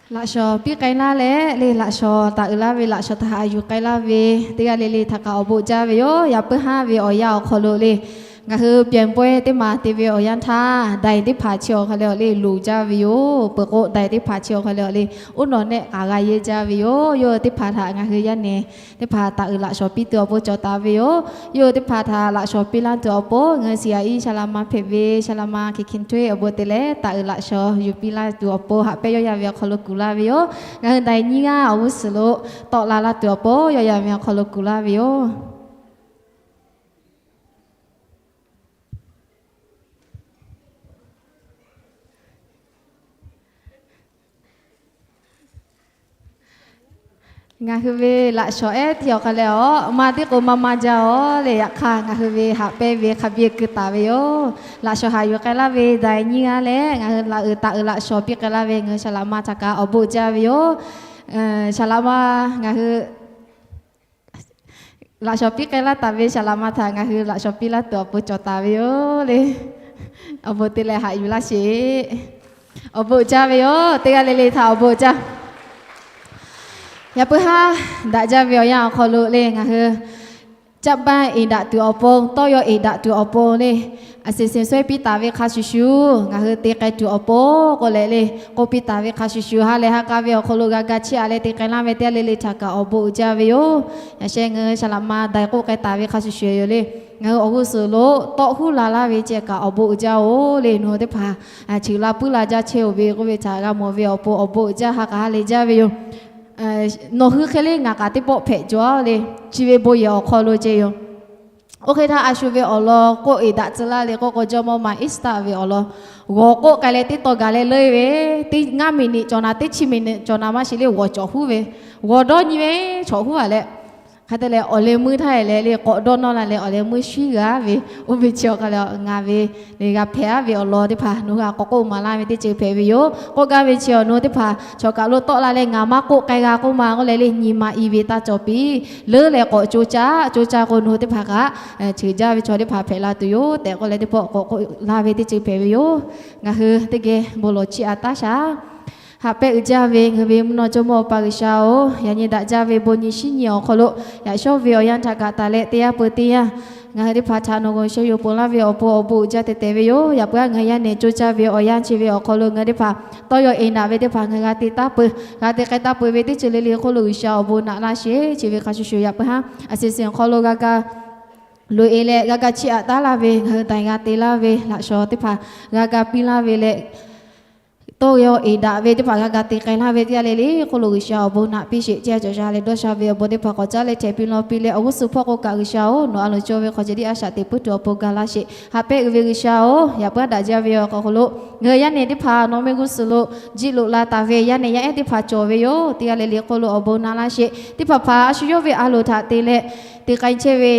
Laꞈ shawˍ piˇ k'ai laˇ leh le, laꞈ shawˍ taˍ uiˍ laˇ ve laꞈ shawˍ htaꞈ haꞈ yuˬ k'ai laˇ ve teˇ g'aˇ le le htaꞈ kaꞈ awˬ bon jaˇ ve yoˬ. Yaꞈ puiˉ haˉ ve awˬ yanˇ awˬ hk'aw lo le, ngaˬ hui pyaˍ pawehˇ teˇ maˬ te ve awˬ yanˇ htaˇ, daiˬ teˇ hpaˍ chi awˬ hk'aw lo le loˍ jaˇ ve yoˬ. Peuˬ k'o daiˬ teˇ hpaˍ chi awˬ hk'aw lo le, uˉ nawˬ nehˆ k'aꞈ g'a yehˇ jaˇ ve yoˬ. Yawˇ teˇ hpaˍ htaꞈ ngaˬ hui yaˇ nehˬ teˇ hpaˍ taˍ uiˍ laꞈ shawˍ piˇ tuˬ awˬ pon cawˬ taˍ ve yoˬ. Yawˇ teˇ hpaˍ htaꞈ laꞈ shawˍ piˇ laˇ tuˬ awˬ pon ngaˬ hui shiˍ aꞈ iˉ saˍ laꞈ ma hpehꞈ ve saˍ laꞈ ma Hkiˬ Hkiˬ Htuˆ awˬ bon te leh taˍ uiˍ laꞈ shawˍ yuˬ piˇ laˇ tuˬ awˬ pon haꞈ pehnˇ yawˇ yaˇ ve awˬ hk'aw lo kuˬ laˇ ve yoˬ. Ngaˬ hui daiˬ nyiˇ g'aˇ awˬ g'uˇ suhˍ lo tawˆ la laˇ tuˬ awˬ pon yawˇ yaˇ ve awˬ hk'aw lo kuˬ laˇ ve yoˬ. Ngaˬ hui ve laꞈ shawˍ ehˉ teˇ awˬ hk'aw leh awˬ ma teˇ k'o maˇ maˇ jaˇ-oˬ le. Yaꞈ hk'aˇ, ngaˬ hui ve haꞈ pehnˇ ve hk'a biˇ keu taˍ ve yoˬ. Laꞈ shawˍ haꞈ yuˬ k'ai laˇ ve daiˬ nyiˇ g'aˇ leh ngaˬ hui laꞈ uiˍ taˍ uiˍ laꞈ shawˍ piˇ k'ai laˇ ve ngaˬ hui saˍ laꞈ ma htaꞈ kaꞈ awˬ bon uiˍ jaˇ ve yoˬ. Saˍ laꞈ ma ngaˬ hui laꞈ shawˍ piˇ k'ai laˇ taˍ ve saˍ laꞈ ma htaꞈ ngaˬ hui laꞈ shawˍ piˇ laˇ tuˬ awˬ pon cawˬ taˍ ve yoˬ le. Awˬ bon te leh haꞈ yuˬ laˇ sheˍ. Awˬ bon uiˍ jaˇ ve yoˬ. Teˇ g'aˇ le le htaꞈ awˬ bon uiˍ jaˇ. Yaꞈ puiˉ haˉ daꞈ jaˇ ve awˬ yanˇ awˬ hk'aw lo le ngaˬ hui caˇ baˇ eˍ daꞈ tuˬ awˬ pon, tawˇ yaw eˍ daꞈ tuˬ awˬ pon le, a shuˍ shuˍ shuˍ piˇ taˍ ve hk'a shuˍ shuˍ ngaˬ hui te k'ai tuˬ awˬ pon k'oˆ leh le, k'oˆ piˇ taˍ ve hk'a shuˍ shuˍ ha lehˬ ha k'a ve awˬ hk'aw lo g'a ga chiˇ aꞈ leh te k'ai laˇ ve teˇ g'aˇ le le htaꞈ kaꞈ awˬ bon uiˍ jaˇ ve yoˬ. Yaꞈ sheh ngaˬ hui saˍ laꞈ ma daiˬ k'oˆ k'ai taˍ ve hk'a shuˍ shuˍ yoˬ le. Ngaˬ hui awˬ g'uˇ suhˍ lo tawˆ huˉ la laˇ ve ceh kaꞈ awˬ bon uiˍ jaˇ-oˬ le. Nawˬ hui teˇ hpaˍ chi laˇ puiˉ la jaˇ chehˇ-oˬ ve k'oˆ ve htaꞈ g'a mawˬ ve awˬ pon awˬ bon uiˍ jaˇ ha k'a ha lehˬ jaˇ ve yoˬ. Nawˬ hui hk'e le ngaˬ kaꞈ teˇ pawˆ hpehꞈ cawˬ le. Chi ve bon yehˬ awˬ hk'aw lo ceh yoˬ. Oˇ hk'e htaˇ a shu ve awˬ lawn k'oˆ eˍ daꞈ tcuh laˇ le k'oˆ k'o, jawˇmawˇ ma Eˇsaˍtaˆ ve awˬ lawn g'awˬ k'oˆ k'ai leh teˇ taw gaˬ leh leuˆ ve, teˇ ngaˇ miˬ niꞈ cawˬ naˍ, teˇ chi miˬ niꞈ cawˬ naˍ maˇ shiˍ le, g'awˬ cawˬ huˉ ve, g'awˬ dawˇ nyi ve chawꞈ huˉ a leh, hk'a te leh awˬ leh meuˇ htaˇ e leh le k'awꞈ dawˇ nawˇ la leh awˬ leh meuˇ shuˉ g'a ve, oˇ ve chi awˬ hk'a leh ngaˬ ve le g'a hpehꞈ aˉ ve awˬ lawn teˇ hpaˍ nawˬ hui a k'awꞈ k'oˆ maˍ laˇ ve teˇ ceuˬ hpehꞈ ve yoˬ. K'oˆ gaˇ ve chi awˬ nawˬ hui teˇ hpaˍ chawˬ kaꞈ lo tawˆ la leh ngaˬ maˇ k'oˆ k'ai g'a k'oˆ ma k'oˆ leh le nyi ma i ve taˇ cawˬ piˇ. Leuˉ leh k'awꞈ co caˇ co caˇ k'o nawˬ hui teˇ hpaˍ kaꞈ cheuˬ jaˇ ve chaw teˇ hpaˍ hpehꞈ la tuˬ yoˬ tehꞈ k'oˆ leh teˇ pawˆ k'awꞈ k'oˆ laˇ ve teˇ ceuˬ hpehꞈ ve yoˬ. Ngaˬ hui teˇ geh bon lawˬ chiˇ aꞈ taˉ shaˍ. Haꞈ pehnˇ uiˍ jaˇ ve ngaˬ hui ve mvuhˇ naw jawˇmawˇ Awˬ pa G'uiˬsha-oˬ, yaꞈ nyi daꞈ jaˇ ve bon nyi shinˉ nyi awˬ hk'aw lo yaꞈ shawˉ ve awˬ yanˇ htaꞈ kaꞈ taˍ leh teˇ yanˇ peuˬ teˇ yanˇ ngaˬ hui teˇ hpaˍ htaꞈ nawˬ g'awˬ sheh yoˬ ponˬ laˇ ve awˬ pon awˬ bon uiˍ jaˇ tehꞈ tehꞈ ve yoˬ. Yaꞈ puiˉ a ngaˬ hui yaˇ nehˬ co caˇ ve awˬ yanˇ chi ve awˬ hk'aw lo ngaˬ hui teˇ hpaˍ tawˇ yaw eˍ daꞈ ve teˇ hpaˍ ngaˬ hui g'a te taˉ peuˬ, g'a te k'ai taˉ peuˬ ve teˇ ceuˬ le le hk'oˆ lo G'uiˬsha awˬ bon naꞈ laˇ sheˍ. Chi ve hk'a shuˍ shuˍ yaꞈ puiˉ haˉ a shuˍ shuˍ awˬ hk'aw lo g'a ga loꞈ e leh g'a ga chiˇ aꞈ taˉ laˇ ve ngaˬ hui daiˬ g'a te laˇ ve laꞈ shawˍ teˇ hpaˍ g'a ga piˇ laˇ ve leh tawˇ yaw eˍ daꞈ ve teˇ hpaˍ g'a ga te k'ai laˇ ve teˇ g'aˇ le le hk'oˆ lo G'uiˬsha awˬ bon naꞈ piˇ sheˍ. Chi a cawˬ sha leh dawˇ sha ve awˬ bon teˇ hpaˍ k'awꞈ caˉ leh htehꞈ piˇ law piˇ leh awˬ g'uˇ suhˍ hpawˇ k'o kaꞈ G'uiˬsha-oˬ, nawˬ a loˍ cawˇ ve hk'aw ceh tiˉ a shaꞈ teꞈ puiˉ tuˬ awˬ pon ga laˇ sheˍ. Haꞈ pehnˇ uiˍ ve G'uiˬsha-oˬ, yaꞈ puiˉ a daꞈ jaˇ ve awˬ hk'aw lo ngaˬ hui yaˇ nehˬ teˇ hpaˍ nawˬ mehˆ g'uˇ suhˍ lo jiˆ loꞈ la taˍ ve yaˇ nehˬ yaˇ ehˉ teˇ hpaˍ cawˬ ve yoˬ. Teˇ g'aˇ le le hk'oˆ lo awˬ bon naꞈ laˇ sheˍ. Teˇ hpaˍ hpaˍ a shu yawˇ ve a loˍ htaꞈ te leh te k'ai chehˇ ve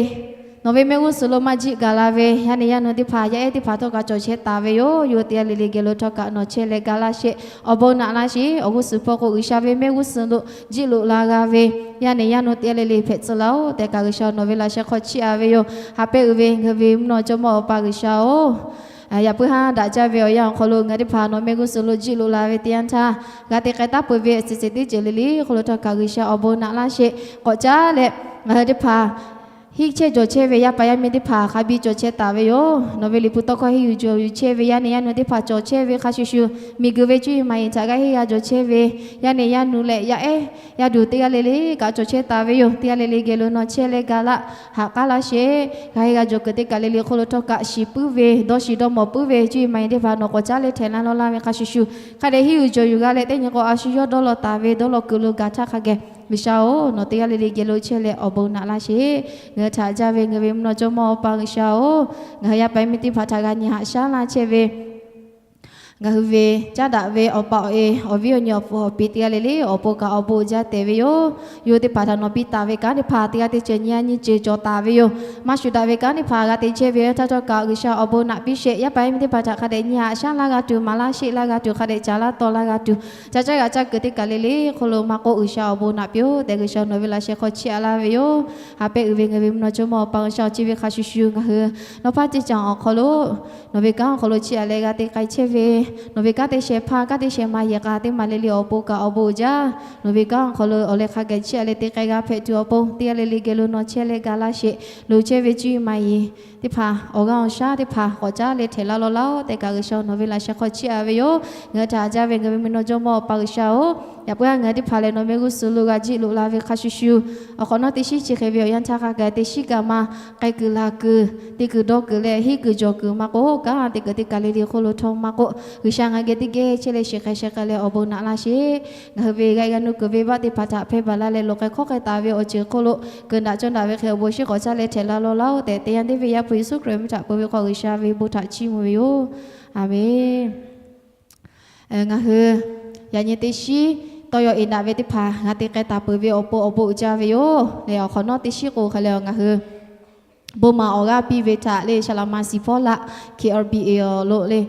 nawˬ ve mehˆ g'uˇ suhˍ lo maˇ jiˆ gaˬ la ve yaˇ nehˬ yaˇ nu teˇ hpaˍ yaˇ ehˉ teˇ hpaˍ htawˇ kaꞈ cawˬ chehˇ taˍ ve yoˬ. Yawˇ teˇ g'aˇ le le geh lo htawˇ kaꞈ nawˬ chehˇ leh ga laˇ sheˍ. Awˬ bon naꞈ laˇ sheˍ. Awˬ g'uˇ suhˍ hpawˇ k'o G'uiˬsha ve mehˆ g'uˇ suhˍ lo jiˆ loꞈ la g'a ve yaˇ nehˬ yaˇ nu teˇ g'aˇ le le hpehꞈ tcuh laˇ-oˬ tehꞈ kaꞈ G'uiˬsha nawˬ ve laꞈ sheh hk'aw chiˇ aꞈ ve yoˬ. Haꞈ pehnˇ uiˍ ve ngaˬ hui ve mvuhˇ naw jawˇmawˇ Awˬ pa G'uiˬsha-oˬ, yaꞈ puiˉ haˉ daꞈ jaˇ ve awˬ yanˇ awˬ hk'aw lo ngaˬ hui teˇ hpaˍ nawˬ mehˆ g'uˇ suhˍ lo jiˆ loꞈ la ve teˇ yanˇ htaˇ g'a te k'ai taˉ peuˬ ve a ciˍ ciˍ teˇ ceuˬ le le hk'oˆ lo htawˇ kaꞈ G'uiˬsha awˬ bon naꞈ laˇ sheˍ. K'awꞈ caˉ leh ngaˬ hui teˇ hpaˍ henˇ chehˇ jawˬ chehˇ ve yaˇ paˍ yaˇ miˇ teˇ hpaˍ hk'a biˇ cawˬ chehˇ taˍ ve yoˬ. Nawˬ ve liꞈ hpu tawˇ hkawˇ henˇ yuˬ jawˬ yuˬ chehˇ ve yaˇ nehˬ yaˇ nu teˇ hpaˍ cawˬ chehˇ ve hk'a shuˍ shuˍ, miˬguiˬ ve cuˇ yiˍ maˍ yiˍ htaꞈ g'a henˇ g'a jawˬ chehˇ ve yaˇ nehˬ yaˇ nu leh yaˇ ehˉ yaˇ duˬ teˇ g'aˇ le le kaꞈ cawˬ chehˇ taˍ ve yoˬ. Teˇ g'aˇ le le geh lo nawˬ chehˇ leh ga laˇ, haꞈ k'aˉ laˇ sheˍ. G'a henˇ g'a jawˬ kuiˬ teˇ kaˬ le le hk'oˆ lo htawˇ kaꞈ shiˍ puiˉ ve dawˇ shiˍ dawˇ mawˬ puiˉ ve cuˇ yiˍ maˍ yiˍ teˇ hpaˍ nawˬ k'awꞈ caˉ leh htehꞈ laˇ lawˇ laˇ ve hk'a shuˍ shuˍ, hk'a dehꞈ henˇ yuˬ jawˬ yuˬ g'a leh teˇ nyi k'o a shu yawˇ dawˇ law taˍ ve dawˇ law kuiˬ lo gaˬ htaˇ hk'a geh G'uiˬsha-oˬ, nawˬ teˇ g'aˇ le le geh lo chehˇ leh awˬ bon naꞈ laˇ sheˍ. Ngaˬ hui htaꞈ jaˇ ve ngaˬ hui ve mvuhˇ naw jawˇmawˇ Awˬ pa G'uiˬsha-oˬ, ngaˬ hui yaˇ paˍ yaˇ miˇ teˇ hpaˍ htaꞈ g'a nyi haꞈ shaˉ laˇ chehˇ ve ngaˬ hui ve caˉ daꞈ ve awˬ pa awˬ e awˬ viˉ awˬ nyi awˬ pfuhˍ awˬ pi teˇ g'aˇ le le awˬ pon kaꞈ awˬ bon uiˍ jaˇ tehꞈ ve yoˬ. Yawˇ teˇ hpaˍ htaꞈ nawˬ piˇ taˍ ve kanˉ teˇ hpaˍ teˇ g'aˇ teˇ ceuˬ nyi a nyi ceuˬ cawˬ taˍ ve yoˬ. Maˇ shuˍ daꞈ ve kanˉ teˇ hpaˍ g'a te chehˇ ve htaˇ htawˇ kaꞈ G'uiˬsha awˬ bon naꞈ piˇ sheˍ. Yaˇ paˍ yaˇ miˇ teˇ hpaˍ htaꞈ hk'a dehꞈ nyi haꞈ shaˉ laˇ g'a tuˬ, maˍ laˇ sheˆ laˇ g'a tuˬ, hk'a dehꞈ caˍ laˇ taw laˇ g'a tuˬ, ca caˇ g'aꞈ caˇ kuiˬ teˇ kaˬ le le hk'oˆ lo maˇ k'oˆ G'uiˬsha awˬ bon naꞈ piˇ-oˆ tehꞈ G'uiˬsha nawˬ ve laꞈ sheh hk'aw chiˇ aꞈ laˇ ve yoˬ. Haꞈ pehnˇ uiˍ ve ngaˬ hui ve mvuhˇ naw jawˇmawˇ Awˬ pa G'uiˬsha-oˬ, chi ve hk'a shuˍ shuˍ ngaˬ hui nawˬ hpaˇ ceˇ caˬ awˬ hk'aw lo nawˬ ve kanˉ awˬ hk'aw lo chiˇ aꞈ leh g'a te k'ai chehˇ ve, nawˬ ve kanˉ te sheh hpaˇ kanˉ te sheh ma yehˬ k'a teˇ maˬ le le awˬ pon kaꞈ awˬ bon uiˍ jaˇ. Nawˬ ve kanˉ awˬ hk'aw lo awˬ leh hk'a geh chiˇ aꞈ leh te k'ai g'a hpehꞈ tuˬ awˬ pon teˇ g'aˇ le le geh lo nawˬ chehˇ leh ga laˇ sheˍ. Loꞈ chehˇ ve cuˇ yiˍ maˍ yiˍ teˇ hpaˍ awˬ g'aˇ awˬ shaˉ teˇ hpaˍ k'awꞈ caˉ leh htehꞈ laˇ lawˇ laˇ-oˆ tehꞈ kaꞈ G'uiˬsha nawˬ ve laꞈ sheh hk'aw chiˇ aꞈ ve yoˬ. Ngaˬ hui htaꞈ jaˇ ve ngaˬ hui ve mvuhˇ naw jawˇmawˇ Awˬ pa G'uiˬsha-oˬ, yaꞈ puiˉ a ngaˬ hui teˇ hpaˍ lehˬ nawˬ mehˆ g'uˇ suhˍ lo g'a jiˆ loꞈ la ve hk'a shuˍ shuˍ, awˬ hk'awꞈ nawˉ teˇ shinˉ chi hk'e ve awˬ yanˇ htaˇ hk'a gaˬ teˇ shinˉ kaꞈ maˇ k'ai kuiˬ la kuiˬ, te kuiˬ dawˇ kuiˬ leh henˇ kuiˬ jawˬ kuiˬ maˇ k'oˆ, kanˉ te kuiˬ teˇ kaˬ le le hk'oˆ lo htawˇ maˇ k'oˆ, G'uiˬsha ngaˬ geh teˇ geh chehˇ leh shiˍ k'ai sheh k'ai leh awˬ bon naꞈ laˇ sheˍ. Ngaˬ hui ve g'a g'a nu kuiˬ venˇbaˆ teˇ hpaˍ htaꞈ hpehˇ baˬ laˇ leh loꞈ k'ai hk'awˉ k'ai taˍ ve awˬ ceuˬ hk'oˆ lo keu daꞈ cawˇ daꞈ ve hk'e awˬ bon shinˉ k'awꞈ caˇ leh htehꞈ laˇ lawˇ laˇ-oˆ tehꞈ, teˇ yanˇ deˇ ve Yaˇ hpu Yeˍsuˆ Hkriꞈ mvuhˇ htaꞈ peu ve hk'aw G'uiˬsha ve bon htaꞈ chiˇ mvuh ve yoˬ. Aˬmenˍ. Ngaˬ hui yaꞈ nyi teˇ shinˉ tawˇ yaw eˍ daꞈ ve teˇ hpaˍ g'a te k'ai taˍ peuˬ ve awˬ pon awˬ bon uiˍ jaˇ ve yoˬ. Leh awˬ hk'awꞈ nawˉ teˇ shiˉ k'o hk'a leh ngaˬ hui bon maˍ awˬ g'aˇ piˇ ve htaꞈ leh Shaˍlaꞈ ma Shiˍ Pawˇlaꞈ K R B A lo leh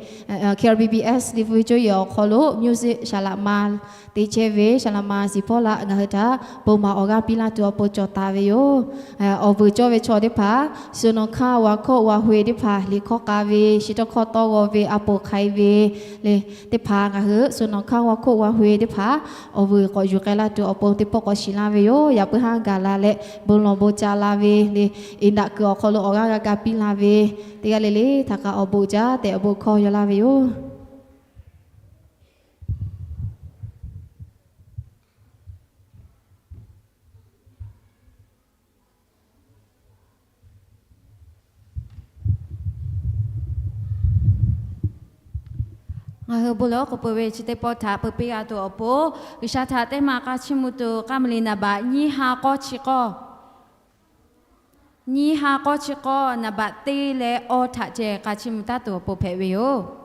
K R B B S liꞈ hpu ve cawˇ yehˬ awˬ hk'aw lo music Shaˍlaꞈ ma te chehˇ ve Shaˍlaꞈ ma Shiˍ Pawˇlaꞈ ngaˬ hui htaꞈ bon maˍ awˬ g'aˇ piˇ laˇ tuˬ awˬ pon cawˬ taˍ ve yoˬ. Awˬ vuiˬ cawˇ ve chaw teˇ hpaˍ, shu nawˬ hkanˇ wa hkawˇ wa hui teˇ hpaˍ liꞈ hkawˇ k'a ve, shi tawˇ hkawˇ tawˇ g'aw ve, a poˍ hk'ai ve leh teˇ hpaˍ ngaˬ hui shu nawˬ hkanˇ wa hkawˇ wa hui teˇ hpaˍ awˬ vuiˬ k'awꞈ yuˬ k'ai laˇ tuˬ awˬ pon teˇ pawˆ k'awꞈ shiˍ laˇ ve yoˬ. Yaꞈ puiˉ haˉ gaˬ la leh bon lawˬ bon ca la ve leh, eˍ daꞈ kuiˬ awˬ hk'aw lo awˬ g'aˇ g'a ga piˇ la ve teˇ g'aˇ le le htaꞈ kaꞈ awˬ bon uiˍ jaˇ tehꞈ awˬ bon hkawˇ yaw laˇ ve yoˬ. Ngaˬ hui bon lawˬ k'oˍ pui ve chi teˇ pawˆ htaꞈ peu piˇ g'a tuˬ awˬ pon, G'uiˬsha htaꞈ teˇ ma k'a chiˇ mvuh tuˬ k'aˉ ma le naˍ baꞈ nyiˇ ha k'awˇ chi k'awˇ, nyiˇ ha k'awˇ chi k'awˇ naˍ baꞈ teˇ leh awˇ htaꞈ ceh k'a chiˇ mvuh taˉ tuˬ awˬ pon hpehꞈ ve yoˬ.